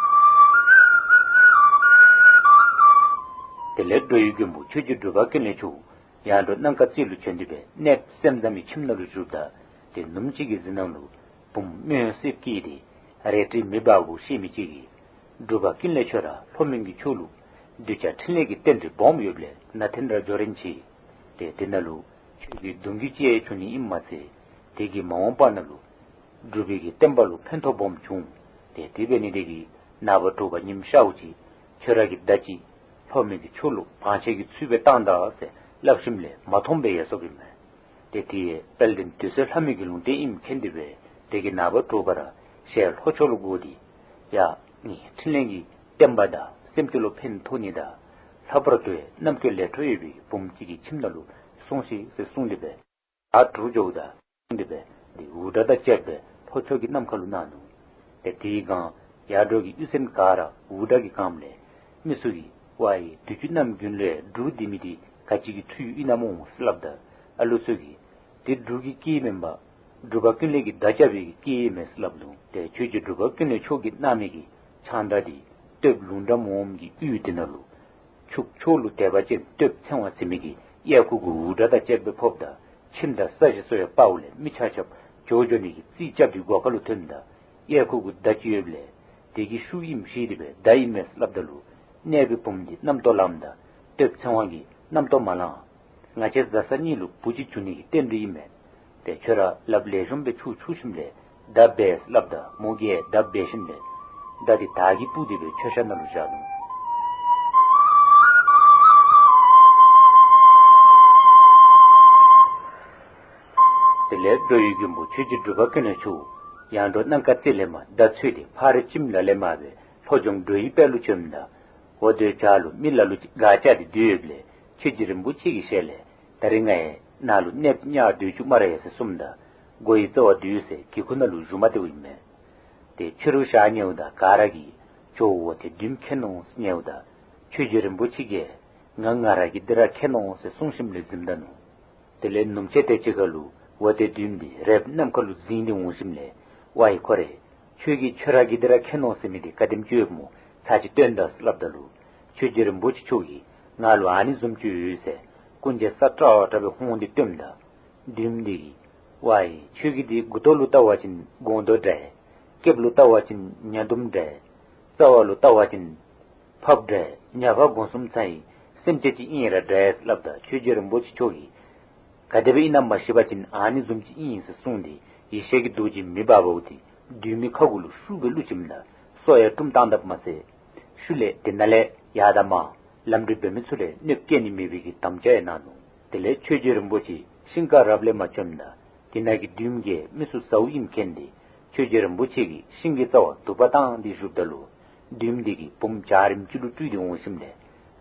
དེ་ལས་འགྲོ་བའི་མགོན་པོ་ཆོས་རྗེ་འབྲུག་པ་ཀུན་ལེགས་མཆོག་ཡར་འགྲོ་ནམ་མཁའ་རྩེ་ལུ་བྱོན་ཏེ་སྦེ་གནསཔོ་སེམས་ཙམ་གྱི་ཁྱིམ་ནང་ལུ་བཞུགསཔ་ད་ཏེ་ནུབ་མོ་གཅིག་གི་གཟིམ་ནང་ལུ་བུམོ་སྨོན་སེརཔོ་སྐྱེས་ཏེ་རལ་གྲི་མེ་འབར་བ་བཤེད་མི་ཅིག་གིས་འབྲུག་པ་ཀུན་ལེགས་ཁྱོད་ར་ལྷོ་མོན་གྱི་ཕྱོགས་ལུ་གདུལ་བྱ་འཕྲིན་ལས་ཀྱི་རྟེན་འབྲེལ་སྦོམ་ཡོདཔ་ལས་ནཱ་འཐོན་ར་འགྱོ་རན་ཆི། ཏེ་དེ་ནང་ལུ་ཁྱོད་ཀྱི་གདུང་རྒྱུད་ཅིག་ཡང་བྱུང་ནི་ཨིནམ་མ་ཚད་དེ་གིས་མ་འོངས་པ་ནང་ལུ་འབྲུག་པའི་གི་བསྟན་པ་ལུ་ཕན་ཐོགས་སྦོམ་འབྱུང་། ཏེ་དེ་འབད་ནི་དེ་གིས་ནངས་པ་དྲོ་པ་ཉིམ་ཤརཝ་ཅིག་ཁྱོད་ར་གི་མདའ་ཅིག་ལྷོ་མོན་གྱི་ཕྱོགས་ལུ་བང་ཆེན་གྱི་ཚུལ་སྦེ་བཏང་ད་ཟེར་སླབ་ཞིནམ་ལས་མ་མཐོངམ་སྦེ་ཡར་སོང་ཡི་མས། ཏེ་དེ་ཡང་དཔལ་ལྡན་དུད་སོལ་ལྷ་མོ་གི་ལུང་བསྟན་ཨིནམ་མཁྱེན་ཏེ་སྦེ་དེ་གིས་ནངས་པ་དྲོ་པ་ར་ཞལ་ལྷོ་ཕྱོགས་ལུ་བསྒོར་ཏེ་ཡ་ངེའི་འཕྲིན་ལས་ཀྱི་བསྟན་པ་དང་སེམས་ཅན་ལུ་ཕན་ཐོགས་ནི་དང་ལྷག་པར་དུ་ཡང་རྣམ་ཀུན་ལས་འཕྲོ་ཡོད་པའི་བུམོ་ཅིག་གི་ཁྱིམ་ནང་ལུ་སོང་ཤིག་ཟེར་གསུངས་ཏེ་སྦེ་ཨ་དྲུག་འགྱོཝ་ད་གསུངས་ཏེ་སྦེ་དེ་འུར་སྒྲ་དང་བཅས་པའི་ལྷོ་ཕྱོགས་ཀྱི་གནམ་ཁ་ལུ་གནང་ནུག། ཏེ་དེའི་སྒང་ཡར་འགྲོ་གི་གཡུས་ཚན་ག་ར་འུར་སྒྲ་གིས་གངམ་ལས་མི་ཚུ་གིས་ཝའི་དུས་ཅི་གནམ་དགུན་ལས་འབྲུག་ལྡིར་མི་དེ་ ག་ཅི་གི་མཐུ་ཡུ་ཨིན་ན་སྨོ་ཟེར་སླབ་ད་ཨ་ལོ་ཚུ་གིས་དེ་འབྲུག་གི་སྐད་མེན་པར་འབྲུག་པ་ཀུན་ལེགས་ཀྱིས་བརྡ་རྐྱབ་པའི་གི་སྐད་མས་ཟེར་སླབ་ནུག། ཏེ་ཁྱོད་ཀྱིས་འབྲུག་པ་ཀུན་ལེགས་མཆོག་གིས་གནང་མི་གི་ཕྱག་མདའ་དེ་སྟོད་ལུང་འདྲ་མོ་འོམ་གྱི་ཡུལ་དེ་ནང་ལུ་ཕྱོགས་ཕྱོགས་ལུ་དད་པ་ཅན་སྟོད་ཚེ་དབང་ཟེར་མི་གི་གཡག་ཁུ་གུ་འུར་སྒྲ་དང་བཅས་པ་ཕབ་ད་ཁྱིམ་དང་ས་གཞི་སོགས་ཡང་སྤརཝ་ལས་མི་ཆ་ཁྱབ་འགྱོ་འགྱོ་ནི་གི་རྩིས་རྐྱབ་སྟེ་སྒོ་ཁ་ལུ་ཐོནམ་ད་གཡག་ཁུ་གུ་མདའ་ཅིག་ཡོདཔ་ལས་དེ་གི་ཤུགས་ཨིནམ་ཤེས་ཏེ་སྦེ་མདའ་ཨིན་མས་ཟེར་སླབ་ད་ལུ་གནས་པའི་བུམོ་དེ་རྣམ་རྟོག་ལངམ་ད་སྟོད་ཚེ་དབང་གིས་རྣམ་རྟོག་མ་ལང་། ང་བཅས་བཟའ་ཚང་གཉིས་ལུ་བུ་ཅིག་འབྱུང་ནི་གི་རྟེན་འབྲེལ་ཨིན་མས། ཏེ་ཁྱོད་ར་ལགཔ་ལེགས་ཤོམ་སྦེ་འཁྱུ་འཁྱུ་ཞིནམ་ལས་མདའ་འབལ་ཟེར་སླབ་ད་མོ་གིས་མདའ་འབལ་ཞིནམ་ལས་མདའ་དེ་དར་གྱིས་སྤུར་ཏེ་སྦེ་མཆོད་བཤམ་ནང་ལུ་བཞག་ནུག། དེ་ལས་འགྲོ་བའི་མགོན་པོ་ཆོས་རྗེ་འབྲུག་པ་ཀུན་ལེགས་མཆོག་ཡར་འབྲོག་གནམ་ཁ་རྩེ་ལས་མར་མདའ་འཚོལ་ཏེ་ཕག་རི་ཁྱིམ་ལ་ལས་མར་སྦེ་ལྷོ་ལྗོངས་འགྲོ་བའི་དཔལ་ལུ་བྱོནམ་ད་འོ་དེ་བྱག་ལུ་མི་ལ་ལུ་ཅིག་སྒར་བཅགས་ཏེ་སྡོད་ཡོདཔ་ལས་ཆོས་རྗེ་རིན་པོ་ཆེ་གི་ཞལ་ལས་ད་རིས་ང་ཡང་ནཱ་ལུ་གནསཔ་ཉག་སྡོད་བཅུག་སྨ་རེ་ཟེར་གསུངམ་ད་དགོ་བའི་རྩ་བ་འདུག་ཟེར་གི་ཁུག་ནང་ལུ་བཞུགས་མ་སྟེརཝ་ཨིན་མས། ཏེ་ཕྱི་རུ་ཞག་ཉལཝ་ད་ག་ར་གིས་ཇོ་བོ་དེ་བདུདམོ་མཁྱེན་ནོ་ཟེར་ཉལཝ་ད་ཆོས་རྗེ་རིན་པོ་ཆེ་གིས་ང་ང་ར་གི་འདི་ར་མཁྱེན་ནོ་ཟེར་གསུངས་ཞིནམ་ལས་གཟིམས་ད་ནུག། དེ་ལས་ནུབ་ཕྱེད་དེ་ཅིག་ཁར་ལུ་འོ་དེ་བདུདམོ་དེ་རེབ་གནམ་ཁ་ལུ་འཛིངས་ཏེ་འོང་ཞིནམ་ལས་ཝའི་ཁོ་རེ་ཁྱོད་ཀྱིས་ཁྱོད་ར་གི་འདི་ར་མཁྱེན་ནོ་ཟེར་མི་དེ་ག་དེམ་ཅིག་ཡོདཔ་སྨོ་ཚར་ཅིག་སྟོན་ད་ཟེར་སླབ་ད་ལུ་ཆོས་རྗེ་རིན་པོ་ཆེ་མཆོག་གིས་ང་ལུ་ཨ་ནི་བཟུམ་ཅིག་ཡོད་ཟེར་སྐུ་མཇལ་ས་ཀྲག་ཀྲ་སྦེ་འོང་སྟེ་སྟོནམ་ད་བདུདམོ་དེ་གིས་ཝའི་ཁྱོད་ཀྱི་དེ་མགུ་ཏོ་ལུ་བལྟ་བ་ཅིན་སྒོང་རྡོག་འདྲ། སྐེདཔ་ལུ་བལྟ་བ་ཅིན་ཉ་དུམ་འདྲ། རྩ་བ་ལུ་བལྟ་བ་ཅིན་ཕགཔ་འདྲ། ཉ་ཕག་སྒོང་གསུམ་ཚང་བའི་སེམས་ཅན་ཅིག་ཨིན་ར་འདྲ་ཟེར་སླབ་ད་ཆོས་རྗེ་རིན་པོ་ཆེ་མཆོག་གིས་ག་དེ་སྦེ་ཨིན་ན་མ་ཤེས་པ་ཅིན་ཨ་ནི་བཟུམ་ཅིག་ཨིན་ཟེར་གསུངས་ཏེ་ཡེ་ཤེས་ཀྱི་རྡོ་རྗེ་མེ་འབར་བ་དེ་བདུདམོའི་ཁ་གུ་ལུ་ཤུགས་སྦེ་བླུག་ཞིནམ་ད་སོ་ཡང་དཀྲུམ་བཏང་དཔ་མ་ཚད་ཤུལ་ལས་དེ་ནང་ལས་ཡར་དང་མར་ལམ་འགྲོ་འབད་མི་ཚུ་ལས་གནོདཔ་བཀལ་ནི་མེད་པའི་གི་དམ་བཅའ་ཡང་གནང་ནུག། དེ་ལས་ཆོས་རྗེ་རིན་པོ་ཆེ་ཤིང་ཀ་རབ་ལས་མར་བྱོནམ་ད་དེ་ནང་གི་བདུདམོ་གིས་མི་ཚུ་ཟཝ་ཨིནམ་མཁྱེན་ཏེ་ཆོས་རྗེ་རིན་པོ་ཆེ་གིས་ཤིང་གི་རྩ་བར་དུ་པ་བཏང་སྟེ་བཞུགསཔ་ད་ལུ་བདུདམོ་དེ་གིས་བུམོ་བྱག་རིམ་ཅིག་ལུ་སྤྲུལ་ཏེ་འོང་ཞིནམ་ལས་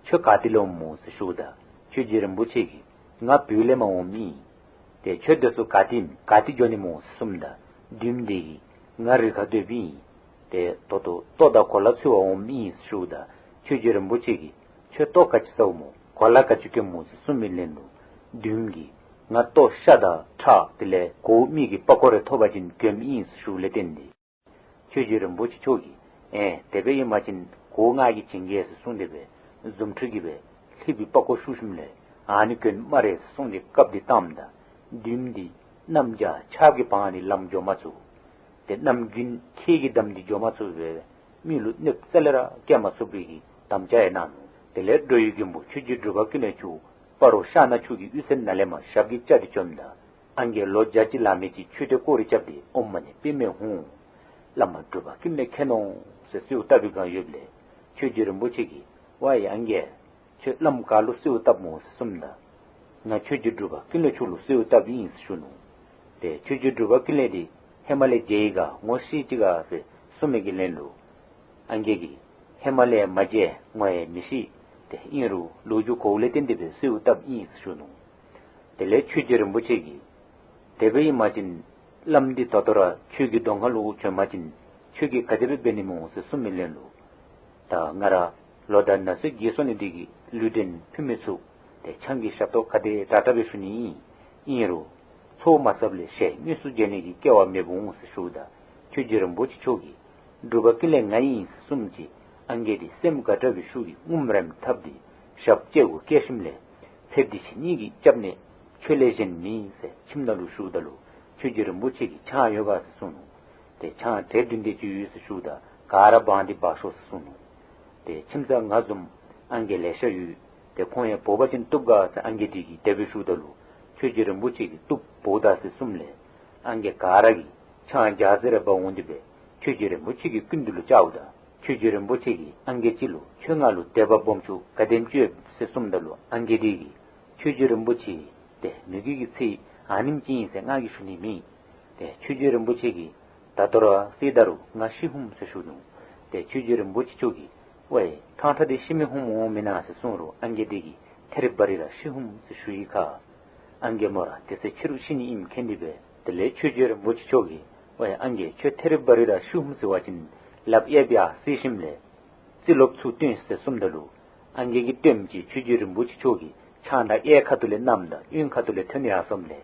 ཁྱོད་ག་ཏེ་ལས་འོངམ་སྨོ་ཟེར་ཞུཝ་ད་ཆོས་རྗེ་རིན་པོ་ཆེ་གིས་ང་བོད་ལས་མར་འོངམ་ཨིན། ཏེ་ཁྱོད་དེ་ཚུ་ག་ཏེ་ག་ཏེ་འགྱོ་ནི་སྨོ་ཟེར་གསུངམ་ད་བདུདམོ་དེ་གིས་ང་རི་ཁར་སྡོདཔ་ཨིན། ཏེ་ད་ལྟོ་ལྟོ་དང་གོ་ལ་འཚོལ་བར་འོངམ་ཨིན་ཟེར་ཞུཝ་ད་ཆོས་རྗེ་རིན་པོ་ཆེ་གིས་ཁྱོད་ལྟོ་ག་ཅི་ཟཝ་སྨོ་གོ་ལ་ག་ཅི་གྱོནམ་སྨོ་ཟེར་གསུངས་མི་ལན་ལུ་བདུདམོ་གིས་ང་ལྟོ་ཤ་དང་ཁྲག་དེ་ལས་གོ་མི་གི་པགས་ཀོ་རེ་ཐོབ་པ་ཅིན་གྱོནམ་ཨིན་ཟེར་ཞུཝ་ལས་བརྟེན་ཏེ་ཆོས་རྗེ་རིན་པོ་ཆེ་མཆོག་གིས་ཨེ་དེ་སྦེ་ཨིན་པ་ཅིན་གོ་ང་གིས་བྱིན་གེ་ཟེར་གསུངས་ཏེ་སྦེ་རྫུ་འཕྲུལ་གྱིས་སྦེ་ལྷོདཔ་སྦེ་པགས་ཀོ་བཤུ་ཞིནམ་ལས་ཨ་ནི་གྱོནམ་སྨ་རེ་ཟེར་གསུངས་ཏེ་བཀབ་སྟེ་བཏངམ་ད་བདུདམོ་དེ་གནམ་བྱཱར་ཆརཔ་གིས་སྦངས་ཏེ་ལམ་འགྱོ་མ་ཚུགས། ཏེ་གནམ་དགུན་ཁྱེགས་ཀྱིས་བསྡམས་ཏེ་འགྱོ་མ་ཚུགས་པས་མི་ལུ་གནོདཔ་རྩ་ལས་ར་བཀལ་མ་ཚུགས་པའི་གི་དམ་བཅའ་ཡང་གནང་ནུག། དེ་ལས་འགྲོ་བའི་མགོན་པོ་ཆོས་རྗེ་འབྲུག་པ་ཀུན་ལེགས་མཆོག་སྤ་རོ་ཤར་ནག་ཆུ་གི་གཡུས་ཚན་ནང་ལས་མར་ཞབས་ཀྱིས་བཅགས་ཏེ་བྱོནམ་ད་ཨང་རྒས་ལོ་བརྒྱ་ཅིག་ལང་མི་ཅིག་ཆོས་དེ་སྐོར་རེ་རྐྱབ་སྟེ་ཨོཾ་མ་ཎི་པདྨེ་ཧཱུྃ། བླ་མ་འབྲུག་པ་ཀུན་ལེགས་མཁྱེན་ནོ་ཟེར་གསོལཝ་བཏབ་པའི་སྒང་ཡོདཔ་ལས་ཆོས་རྗེ་རིན་པོ་ཆེ་གིས་ཝའི་ཨང་རྒས་ཁྱོད་བླམ་ག་ལུ་གསོལཝ་བཏབ་སྨོ་ཟེར་གསུངམ་ད་ང་ཆོས་རྗེ་འབྲུག་པ་ཀུན་ལེགས་མཆོག་ལུ་གསོལཝ་བཏབ་ཨིན་ཟེར་ཞུ་ནུག། ཏེ་ཆོས་རྗེ་འབྲུག་པ་ཀུན་ལེགས་དེ་ཧེ་མ་ལས་མཇལ་ཡི་ག་ངོ་ཤེས་ཅི་ག་ཟེར་གསུངས་མི་གི་ལན་ལུ་ཨང་རྒས་ཀྱིས་ཧེ་མ་ལས་མ་མཇལ་ངོ་ཡང་མི་ཤེས། ཏེ་ཨིན་རུང་ལོ་རྒྱུས་གོཝ་ལས་བརྟེན་ཏེ་སྦེ་གསོལཝ་བཏབ་ཨིན་ཟེར་ཞུ་ནུག། དེ་ལས་ཆོས་རྗེ་རིན་པོ་ཆེ་གིས་དེ་སྦེ་ཨིན་པ་ཅིན་བླམ་འདི་ད་ལྟོ་ར་ཁྱོད་ཀྱི་གདོང་ཁ་ལུ་བྱོན་པ་ཅིན་ཁྱོད་ཀྱིས་ག་དེ་སྦེ་འབད་ནི་སྨོ་ཟེར་གསུངས་མི་ལན་ལུ་ད་ང་ར་ལོ་དང་ན་ཚོད་རྒས་སོང་ནི་འདི་གིས་ལུས་འབྲེལ་ཕུལ་མི་ཚུགས། ཏེ་ཆང་གི་ཞབས་ཏོག་ག་དེ་དྲག་དྲག་སྦེ་ཞུ་ནི་ཨིན། ཨིན་རུང་ཚོགས་མ་བསགས་ལས་ཞལ་དངོས་སུ་མཇལ་ནི་གི་སྐལ་བ་མེད་པ་འོང་ཟེར་ཞུཝ་ད་ཆོས་རྗེ་རིན་པོ་ཆེ་མཆོག་གིས་འབྲུག་པ་ཀུན་ལེགས་ང་ཨིན་ཟེར་གསུངམ་ཅིག་ཨང་རྒས་དེ་སེམས་དགའ་དྲགས་པའི་ཤུགས་ཀྱིས་ངུམ་རམ་འཐབ་སྟེ་ཞབས་ལྕེ་གུ་བཀལ་ཞིནམ་ལས་ཚེ་འདི་ཕྱི་གཉིས་ཀྱི་སྐྱབས་གནས་ཁྱོད་ལས་གཞན་མེད་ཟེར་ཁྱིམ་ནང་ལུ་ཞུཝ་ད་ལུ་ཆོས་རྗེ་རིན་པོ་ཆེ་གིས་ཆང་ཡོད་ག་ཟེར་གསུངས་ནུག། ཏེ་ཆང་གྲལ་བདུན་དེ་ཅིག་ཡོད་ཟེར་ཞུཝ་ད་ག་ར་སྦང་སྟེ་འབག་ཤོག་ཟེར་གསུངས་ནུག། ཏེ་ཁྱིམ་ཚང་ང་བཟུམ་ཨང་རྒས་ལེ་ཤ་ཡོད། ཏེ་ཁོང་ཡང་འབོ་བ་ཅིན་བཏུབ་ག་ཟེར་ཨང་རྒས་དེ་གིས་དེ་སྦེ་ཞུཝ་ད་ལུ་ཆོས་རྗེ་རིན་པོ་ཆེ་གིས་བཏུབ་འབོ་ད་ཟེར་གསུངམ་ལས་ཨང་རྒས་ག་ར་གིས་ཆང་རྒྱ་ཟེར་ར་འབག་འོང་སྟེ་སྦེ་ཆོས་རྗེ་རིན་པོ་ཆེ་གི་སྐུ་མདུན་ལུ་བཅརཝ་ད་ཆོས་རྗེ་རིན་པོ་ཆེ་གིས་ཨང་རྒས་ཅིག་ལུ་ཁྱོད་ང་ལུ་དད་པ་སྦོམ་ཤོས་ག་དེམ་ཅིག་ཡོད་ཟེར་གསུངམ་ད་ལུ་ཨང་རྒས་དེ་གིས་ཆོས་རྗེ་རིན་པོ་ཆེ་ཏེ་མི་རྒས་ཀྱི་ཚེ་ཨ་ནེམ་ཅིག་ཨིན་ཟེར་ང་གིས་ཞུ་ནི་མེད། ཏེ་ཆོས་རྗེ་རིན་པོ་ཆེ་གིས་ད་ལྟོ་ར་བསད་ད་རུང་ང་ཤི་ཧུམ་ཟེར་ཞུ་ནུག། ཏེ་ཆོས་རྗེ་རིན་པོ་ཆེ་མཆོག་གིས་ཝའི་ཕྲང་ཕྲང་སྟེ་ཤི་མི་ཧུམ་འོང་མེན་ན་ཟེར་གསུངས་རུང་ཨང་རྒས་དེ་གིས་ཐེ་རི་བ་རི་ར་ཤི་ཧུམ་ཟེར་ཞུ་ཡི་ཁ། ཨང་རྒས་མོ་ར་དེ་ཚེ་ཕྱི་རུ་ཤི་ནི་ཨིནམ་མཁྱེན་ཏེ་སྦེ་དེ་ལས་ཆོས་རྗེ་རིན་པོ་ཆེ་མཆོག་གིས་ཝའི་ཨང་རྒས་ཁྱོད་ཐེ་རི་བ་རི་ར་ཤི་ཧུམ་ཟེར་བ་ཅིན་ལགཔ་གཡས་པ་ཡར་བསིལ་ཞིནམ་ལས་རྩིས་ལོག་ཚུར་སྟོན་ཟེར་གསུངམ་ད་ལུ་ཨང་རྒས་ཀྱིས་སྟོནམ་ཅིག་ཆོས་རྗེ་རིན་པོ་ཆེ་མཆོག་གིས་ ཆང་དང་གཡས་ཁ་ཐུག་ལས་མནམ་ད་གཡོན་ཁ་ཐུག་ལས་ཐོན་ཡར་སོངམ་ལས།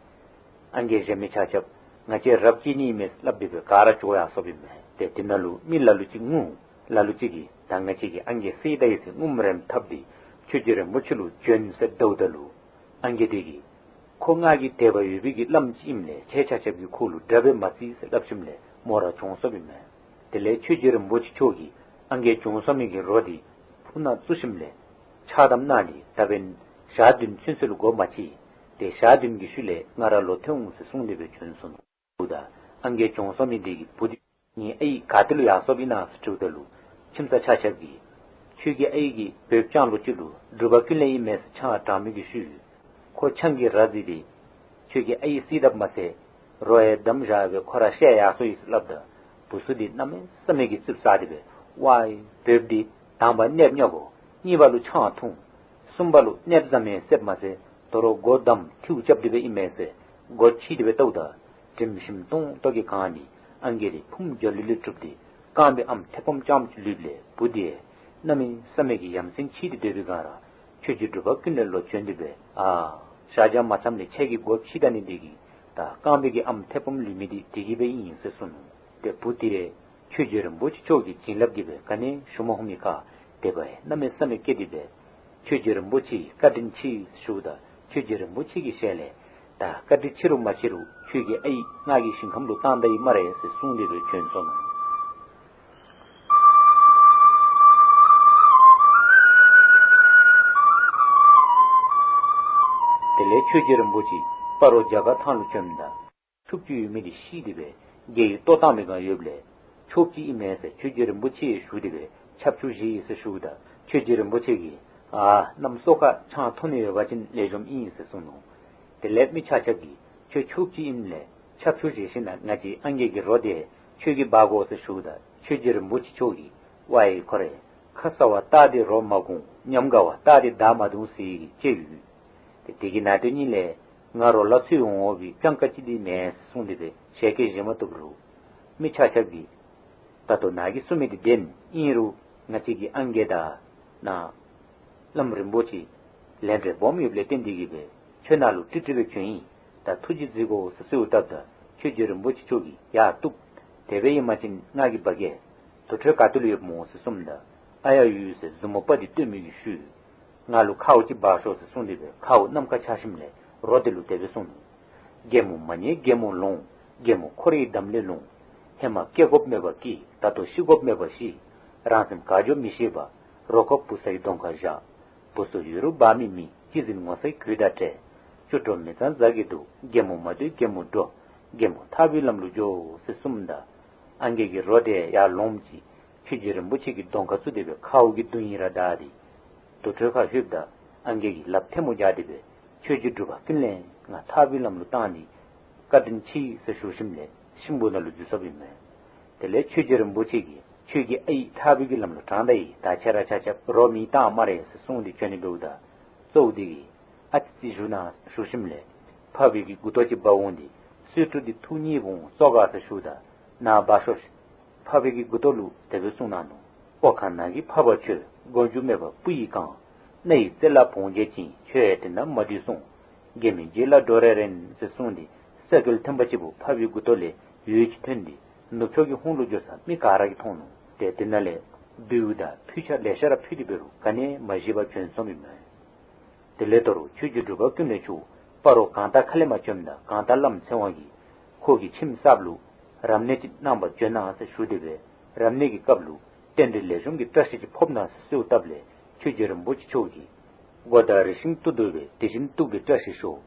ཨང་རྒས་གཞན་མི་ཆ་ཁྱབ་ང་བཅས་རབས་ཀྱི་ནི་མས་སླབ་སྟེ་སྦེ་ག་ར་བྱོག་ཡར་སོཔ་ཨིན་མས། ཏེ་དེ་ནང་ལུ་མི་ལ་ལུ་ཅིག་ངུ་ལ་ལུ་ཅིག་གིས་ད་ང་བཅས་ཀྱི་ཨང་རྒས་བསད་ད་ཡི་ཟེར་ངུམ་རེམ་འཐབ་སྟེ་ཆོས་རྗེ་རིན་པོ་ཆེ་ལུ་བྱོན་ཟེར་སྡོདཔ་ད་ལུ། ཨང་རྒས་དེ་གིས་ཁོ་ང་གི་དད་པ་ཡོད་པའི་གི་བླམ་ཅིག་ཨིནམ་ལས་ཁྱེད་ཆ་ཁྱབ་ཀྱིས་ཁོ་ལུ་དགྲ་སྦེ་མ་བརྩི་ཟེར་སླབ་ཞིནམ་ལས་མོ་ར་བྱོང་སོཔ་ཨིན་མས། དེ་ལས་ཆོས་རྗེ་རིན་པོ་ཆེ་མཆོག་གིས་ཨང་རྒས་བྱོང་སོང་མི་གི་རོ་དེ་ཕུ་ནང་བཙུགས་ཞིནམ་ལས་ཕྱག་དམ་གནང་སྟེ་ད་འབདན་ཞག་བདུན་ཚུན་ཚོད་ལུ་སྒོ་མ་ཕྱེ། ཏེ་ཞག་བདུན་གྱི་ཤུལ་ལས་ང་ར་ལོག་ཐོན་འོང་ཟེར་གསུངས་ཏེ་སྦེ་བྱོན་སོ་ནུག། ད་ཨང་རྒས་བྱོང་སོང་མི་དེ་གིས་བུ་དེ་ངེའི་ཨའི་ག་ཏེ་ལུ་ཡར་སོཔ་ཨིན་ན་ཟེར་དྲིཝ་ད་ལུ་ཁྱིམ་ཚང་ཆ་ཁྱབ་ཀྱིས་ཁྱོད་ཀྱི་ཨའི་གི་བོདཔ་སྤྱང་ལོ་ཅིག་ལུ་འབྲུག་པ་ཀུན་ལེགས་ཨིན་མས་ཟེར་ཆང་དྲང་མི་གི་ཤུལ་ཁོ་ཆང་གིས་ར་བཟི་སྟེ་ཁྱོད་ཀྱི་ཨའི་བསད་དཔ་མ་ཚད་རོ་ཡང་བསྡམས་བཞག་སྦེ་ཁོ་ར་བཤལ་ཡར་སོ་ཡི་ཟེར་སླབ་ད་བུ་ཚུ་དེ་གནམ་མེད་ས་མེད་ཀྱི་ཙིགཔ་ཟ་སྟེ་སྦེ་ཝའི་བོདཔ་འདི་དང་པ་གནསཔོ་སྙོབ་བོ། གཉིས་པ་ལུ་ཆང་འཐུང་། གསུམ་པ་ལུ་གནསཔོ་ཟ་མི་བསདཔ་མ་ཚད་དོ་རུང་སྒོ་བསྡམས་ཐིའུ་རྐྱབ་སྟེ་སྦེ་ཨིན་མས་ཟེར་སྒོ་ཕྱེ་སྟེ་སྦེ་བལྟཝ་ད་དྲིམ་ཞིམ་ཏོང་ཏོ་གིས་གང་སྟེ་ཨང་རྒས་དེ་ཕུངམ་རྒྱ་ལུ་ལུ་གྲུབ་སྟེ་རྐང་པའི་ཨམ་མཐེ་བོང་རྐྱངམ་ཅིག་ལུས་པ་ལས་བུ་དེ་གནམ་མེད་ས་མེད་ཀྱི་ཡ་མཚན་ཆེ་སྟེ་སྡོད་པའི་སྒང་ར་ཆོས་རྗེ་འབྲུག་པ་ཀུན་ལེགས་ལོག་བྱོན་ཏེ་སྦེ་ཨ་ཞག་བརྒྱ་མ་ཚངམ་ལས་ཁྱེད་ཀྱི་སྒོ་ཕྱེ་ད་ནི་དེ་གིས་ད་རྐང་པའི་གི་ཨམ་མཐེ་བོང་ལུས་མི་དེ་དེ་གིས་སྦེ་ཨིན་ཟེར་གསུངས་ནུག། ཏེ་བུ་དེ་ཆོས་རྗེ་རིན་པོ་ཆེ་མཆོག་གི་བྱིན་རླབས་ཀྱིས་སྦེ་ག་ནི་ཞུ་མ་ཧུམ་མི་ཁར་དད་པ་ཡང་གནམ་མེད་ས་མེད་སྐྱེས་ཏེ་སྦེ་ཆོས་རྗེ་རིན་པོ་ཆེ་བཀའ་དྲིན་ཆེ་ཞུཝ་ད་ཆོས་རྗེ་རིན་པོ་ཆེ་གི་ཞལ་ལས་ད་བཀའ་དྲིན་ཆེ་རུང་མ་ཆེ་རུང་ཁྱོད་ཀྱི་ཨའི་ང་གིས་ཞིང་ཁམས་ལུ་བཏང་ད་ཡི་སྨ་རེ་ཟེར་གསུངས་ཏེ་སྦེ་བྱོན་སོ་ནུག། དེ་ལས་ཆོས་རྗེ་རིན་པོ་ཆེ་སྤ་རོ་རྒྱ་གར་ཐང་ལུ་བྱོནམ་ད་ཕྱུགཔོ་ཅིག་ཡོད་མི་དེ་ཤི་སྟེ་སྦེ་རྒྱལ་བའི་ལྟོ་བཏང་མི་སྒང་ཡོདཔ་ལས་ཕྱུགཔོ་ཅིག་ཨིན་མས་ཟེར་ཆོས་རྗེ་རིན་པོ་ཆེ་ཞུ་སྟེ་སྦེ་ཆབ་ཆུ་བཞེས་ཟེར་ཞུཝ་ད་ཆོས་རྗེ་རིན་པོ་ཆེ་གིས་ཨ་གནམ་སོ་ཁ་ཆང་འཐུང་ནི་ཡོད་པ་ཅིན་ལེགས་ཤོམ་ཨིན་ཟེར་གསུངས་ནུག། དེ་ལས་མི་ཆ་ཁྱབ་ཀྱིས་ཁྱོད་ཕྱུགཔོ་ཅིག་ཨིནམ་ལས་ཆབ་ཆུ་བཞེས་ཞིནམ་ལས་ང་བཅས་ཨང་རྒས་ཀྱི་རོ་དེ་ཁྱོད་ཀྱིས་འབག་དགོ་ཟེར་ཞུཝ་ད་ཆོས་རྗེ་རིན་པོ་ཆེ་མཆོག་གིས་ཝའི་ཁོ་རེ་ཁ་སྲ་བ་ལྟ་སྟེ་རོ་མ་འགོང་ཉམས་དགའ་བ་ལྟ་སྟེ་མདའ་མ་རྡུང་ཟེར་གྱི་ཅིག་ཡོད། ཏེ་དེ་གི་ནང་དོན་ཉིད་ལས་ང་རོ་ལ་ཚུད་འོང་བའི་སྤྱང་ཀ་ཅིག་འདི་མེན་གསུངས་ཏེ་སྦེ་ཞལ་སྐད་བཞེས་མ་བཏུབ་རུང་མི་ཆ་ཁྱབ་ཀྱིས་ད་ལྟོ་ནཱ་གིས་གསུངས་མི་འདི་བདེན། ཨིན་རུང་ང་བཅས་ཀྱི་ཨང་རྒས་དང་ནཱ་བླམ་རིན་པོ་ཆེ་ལས་འབྲས་སྦོམ་ཡོདཔ་ལས་བརྟེན་ཏེ་གིས་སྦེ་ཁྱོད་ནཱ་ལུ་ཀྲིག་ཀྲི་སྦེ་བྱོན་ཡི། ད་ཐུགས་རྗེ་གཟིགས་དགོ་ཟེར་གསོལཝ་བཏབ་ད་ཆོས་རྗེ་རིན་པོ་ཆེ་མཆོག་གིས་ཡ་བཏུབ། དེ་སྦེ་ཨིན་པ་ཅིན་ང་གིས་འབག་གེ། དུར་ཁྲོད་ག་ཏེ་ལུ་ཡོདཔ་སྨོ་ཟེར་གསུངམ་ད་ཨ་ཡ་ཡོད་ཟེར་མཛུབ་མོ་པ་འདི་སྟོན་མི་གི་ཤུལ་ང་ལུ་ཁཝ་ཅིག་འབག་ཤོག་ཟེར་གསུངས་ཏེ་སྦེ་ཁཝ་གནམ་ཁར་འཕྱར་ཞིནམ་ལས་རོ་དེ་ལུ་དེ་སྦེ་གསུངས་ནུག། རྒན་མོ་མ་ཉལ་རྒན་མོ་ལོང་། རྒན་མོ་འཁོར་བའི་འདམ་ལས་ལོང་། ཧེ་མ་སྐྱེ་དགོཔ་མེད་པར་སྐྱེས། ད་ལྟོ་ཤི་དགོཔ་མེད་པར་ཤི། རང་སེམས་ག་འགྱོ་མི་ཤེས་པ། རོ་ཁ་བུ་ཚའི་གདོང་ཁར་བཞག། བུ་ཚུ་ཡོད་རུང་འབག་མི་མེད། སྤྱི་འཛིན་ངོ་ཚའི་གོས་དང་བྲལ། བཅུ་དྲུག་མི་ཚངས་བཟའ་གིས་འདུག། རྒན་མོ་མ་སྡོད་རྒན་མོ་འགྲོ། རྒན་མོ་ཐར་པའི་ལམ་ལུ་འགྱོ་ཟེར་གསུངམ་ད་ཨང་རྒས་ཀྱི་རོ་དེ་ཡར་ལོངམ་ཅིག་ཆོས་རྗེ་རིན་པོ་ཆེ་གི་གདོང་ཁར་བཙུགས་ཏེ་སྦེ་ཁཝ་གི་མདུང་ཡིག་ར་བདའ་སྟེ་དུར་ཁྲོད་ཁར་ལྷོདཔ་ད་ཨང་རྒས་ཀྱིས་ལགཔ་ཐལ་མོ་སྦྱར་ཏེ་སྦེ་ཆོས་རྗེ་འབྲུག་པ་ཀུན་ལེགས་ང་ཐར་པའི་ལམ་ལུ་བཏང་ནི་བཀའ་དྲིན་ཆེ་ཟེར་ཞུ་ཞིནམ་ལས་གཤིན་པོ་ནང་ལུ་འཛུལ་སོཔ་ཨིན་མས། དེ་ལས་ཆོས་རྗེ་རིན་པོ་ཆེ་གིས་ཁྱོད་ཀྱི་ཨའི་ཐར་པའི་གི་ལམ་ལུ་དྲངས་ད་ཡི། ད་ཁྱེད་ར་ཆ་ཁྱབ་རོ་མེ་བཏང་སྨ་རེ་ཟེར་གསུངས་ཏེ་བྱོན་ནི་འབདཝ་ད་གཙོ་བོ་དེ་གིས་ཨ་ཙི་ཅིག་བཞུགས་གནང་ཞུ་ཞིནམ་ལས་འཕགས་པའི་གི་མགུ་ཏོ་ཅིག་འབག་འོང་སྟེ་གསོལ་ཕྲུག་འདི་ཐུགས་མཉེས་འོང་ཙོག་ག་ཟེར་ཞུཝ་ད་ནཱ་འབག་ཤོག། འཕགས་པའི་གི་མགུ་ཏོ་ལུ་དེ་སྦེ་གསུངས་གནང་ནུག། ཨོ་ཁ་ནག་གི་འཕགས་པ་ཁྱོད། མགོ་མཇུག་མེད་པ་སྤུ་ཡི་རྐང་། སྣ་ཡི་རྩེ་ལ་བོང་རྒྱལ་ཅན། ཁྱོད་ཡང་དེ་ན་མ་འདུས་སོང་། རྒྱལ་མོའི་རྗེས་ལ་འགྲོ་རན་རན་ཟེར་གསུངས་ཏེ་ས་ཀལ་ཐེམ་པ་གཅིག་པོ་འཕགས་པའི་མགུ་ཏོ་ལས་འོད་ཅིག་ཐོན་ཏེ་ནུབ་ཕྱོགས་ཀྱི་ཧོང་ལུ་འགྱོ་ས་མི་ག་ར་གིས་མཐོང་ནུག། ཏེ་དེ་ནང་ལས་འབུལཝ་དང་ཕུལ་ཆས་ལེ་ཤ་ར་ཕུལ་ཏེ་འབད་རུང་ག་ནི་མ་བཞེས་པར་བྱོན་སོངམ་ཨིན་མས། དེ་ལས་དོ་རུང་ཆོས་རྗེ་འབྲུག་པ་ཀུན་ལེགས་མཆོག་སྤ་རོ་གངས་ཐང་ཁ་ལས་མར་བྱོནམ་ད་གངས་ཐང་བླམ་ཚེ་དབང་གིས་ཁོ་གི་ཁྱིམ་གསརཔ་ལུ་རབ་གནས་ཅིག་གནང་བར་བྱོན་གནང་ཟེར་ཞུ་སྟེ་སྦེ་རབ་གནས་ཀྱི་སྐབས་ལུ་རྟེན་འབྲེལ་ལེགས་ཤོམ་གྱི་བཀྲ་ཤིས་ཅིག་ཕོག་གནང་ཟེར་གསོལཝ་བཏབ་ལས་ཆོས་རྗེ་རིན་པོ་ཆེ་མཆོག་གིས་མགོ་དང་རིགས་ཤིང་གཏུགས་འདུག་པས་དེ་བཞིན་གཏུགས་པའི་བཀྲ་ཤིས་ཤོག།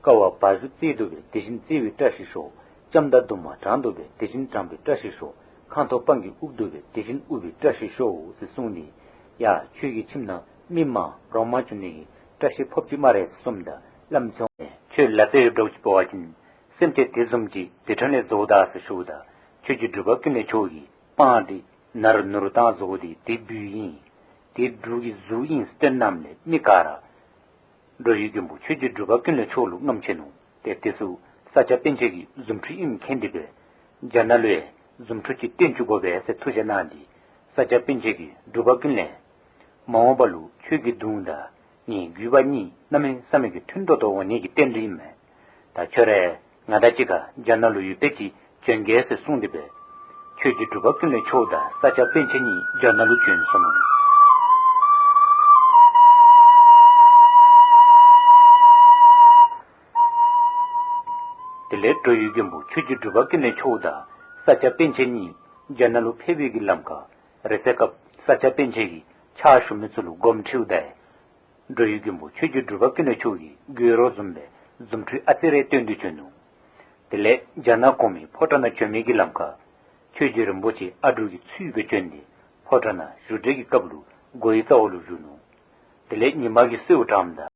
ཀ་བ་བ་ཟུག་བཙེགས་འདུག་པས་དེ་བཞིན་བཙེགས་པའི་བཀྲ་ཤིས་ཤོག། ལྕམ་དང་འདུན་མ་དྲངས་འདུག་པས་དེ་བཞིན་དྲངས་པའི་བཀྲ་ཤིས་ཤོག། ཁང་ཐོག་སྤང་གིས་དབུབ་འདུག་པས་དེ་བཞིན་དབུབ་པའི་བཀྲ་ཤིས་ཤོག་ཟེར་གསུངས་ནི། ཡ་ཁྱོད་ཀྱི་ཁྱིམ་ནང་མི་མང་རོགས་མང་བྱུང་ནི་གི་བཀྲ་ཤིས་ཕོགཔ་ཅིག་སྨ་རེ་གསུངམ་ད་བླམ་ཚེ་དབང་ཁྱོད་ལ་རྩེ་ཡོདཔ་འདྲཝ་ཅིག་འབད་བ་ཅིན་སེམས་ཅན་དེ་བཟུམ་ཅིག་དེ་འཕྲོ་ལས་བཟོ་ད་ཟེར་ཞུཝ་ད་ཆོས་རྗེ་འབྲུག་པ་ཀུན་ལེགས་མཆོག་གིས་སྤང་འདི་ནར་ནུར་བཏང་བཟོ་སྟེ་དེ་འབུལ་ཨིན། དེ་འབྲུག་གི་གཟུགས་ཨིན་སྟོན་གནངམ་ལས་མི་ག་ར་འགྲོ་བའི་མགོན་པོ་ཆོས་རྗེ་འབྲུག་པ་ཀུན་ལེགས་མཆོག་ལུ་རྔམ་ཆེ་ནུག། ཏེ་དེ་ཚུ་ས་སྐྱ་པཎ་ཆེན་གྱི་རྫུ་འཕྲུལ་ཨིནམ་མཁྱེན་ཏེ་སྦེ་རྒྱ་ནག་ལུ་ཡང་རྫུ་འཕྲུལ་ཅིག་སྟོན་བཅུག་དགོ་པས་ཟེར་ཐུགས་བཞེད་གནང་སྟེ་ས་སྐྱ་པཎ་ཆེན་གྱིས་འབྲུག་པ་ཀུན་ལེགས་མ་འོངས་པ་ལུ་ཁྱོད་ཀྱི་གདུང་དང་ ངེའི་གུས་པ་གཉིས་གནམ་མེད་ས་མེད་ཀྱི་མཐུན་ཏོག་ཏོ་འོང་ནི་གི་རྟེན་འབྲེལ་ཨིན་མས། ད་ཁྱོད་ར་ང་དང་གཅིག་ཁར་རྒྱ་ནག་ལུ་ཡོད་པའི་གི་གྱོན་གོས་ཟེར་གསུངས་ཏེ་སྦེ། ཆོས་རྗེ་འབྲུག་པ་ཀུན་ལེགས་མཆོག་དང་ས་སྐྱ་པཎ་ཆེན་གཉིས་རྒྱ་ནག་ལུ་བྱོན་སོང་ནུག། དེ་ལས་འགྲོ་བའི་མགོན་པོ་ཆོས་རྗེ་འབྲུག་པ་ཀུན་ལེགས་མཆོག་དང་ས་སྐྱ་པཎ་ཆེན་གཉིས་རྒྱ་ནག་ལུ་ཕེབས་པའི་གི་ལམ་ཁར་རེ་ཚེ་སྐབས་ས་སྐྱ་པཎ་ཆེན་གྱི་ཕྱག་ཞུ་མི་ཚུ་ལུ་དགོངསམ་ཁྲེལཝ་ད་འགྲོ་བའི་མགོན་པོ་ཆོས་རྗེ་འབྲུག་པ་ཀུན་ལེགས་མཆོག་གིས་དགོད་བྲོ་བཟུམ་སྦེ་རྫུ་འཕྲུལ་ཨ་ཙི་རེ་སྟོན་ཏེ་བྱོན་ནུག། དེ་ལས་རྒྱ་ནག་གོང་མའི་ཕོ་བྲང་ནང་བྱོན་མི་གི་ལམ་ཁར་ཆོས་རྗེ་རིན་པོ་ཆེ་ཨ་འབྲུག་གི་ཚུལ་སྦེ་བྱོན་ཏེ་ཕོ་བྲང་ནང་བཞུགས་གྲལ་གྱི་སྐབས་ལུ་སྒོའི་རྩ་བ་ལུ་བཞུགས་ནུག། དེ་ལས་ཉི་མ་གིས་གསོལཝ་དྲངམ་ད་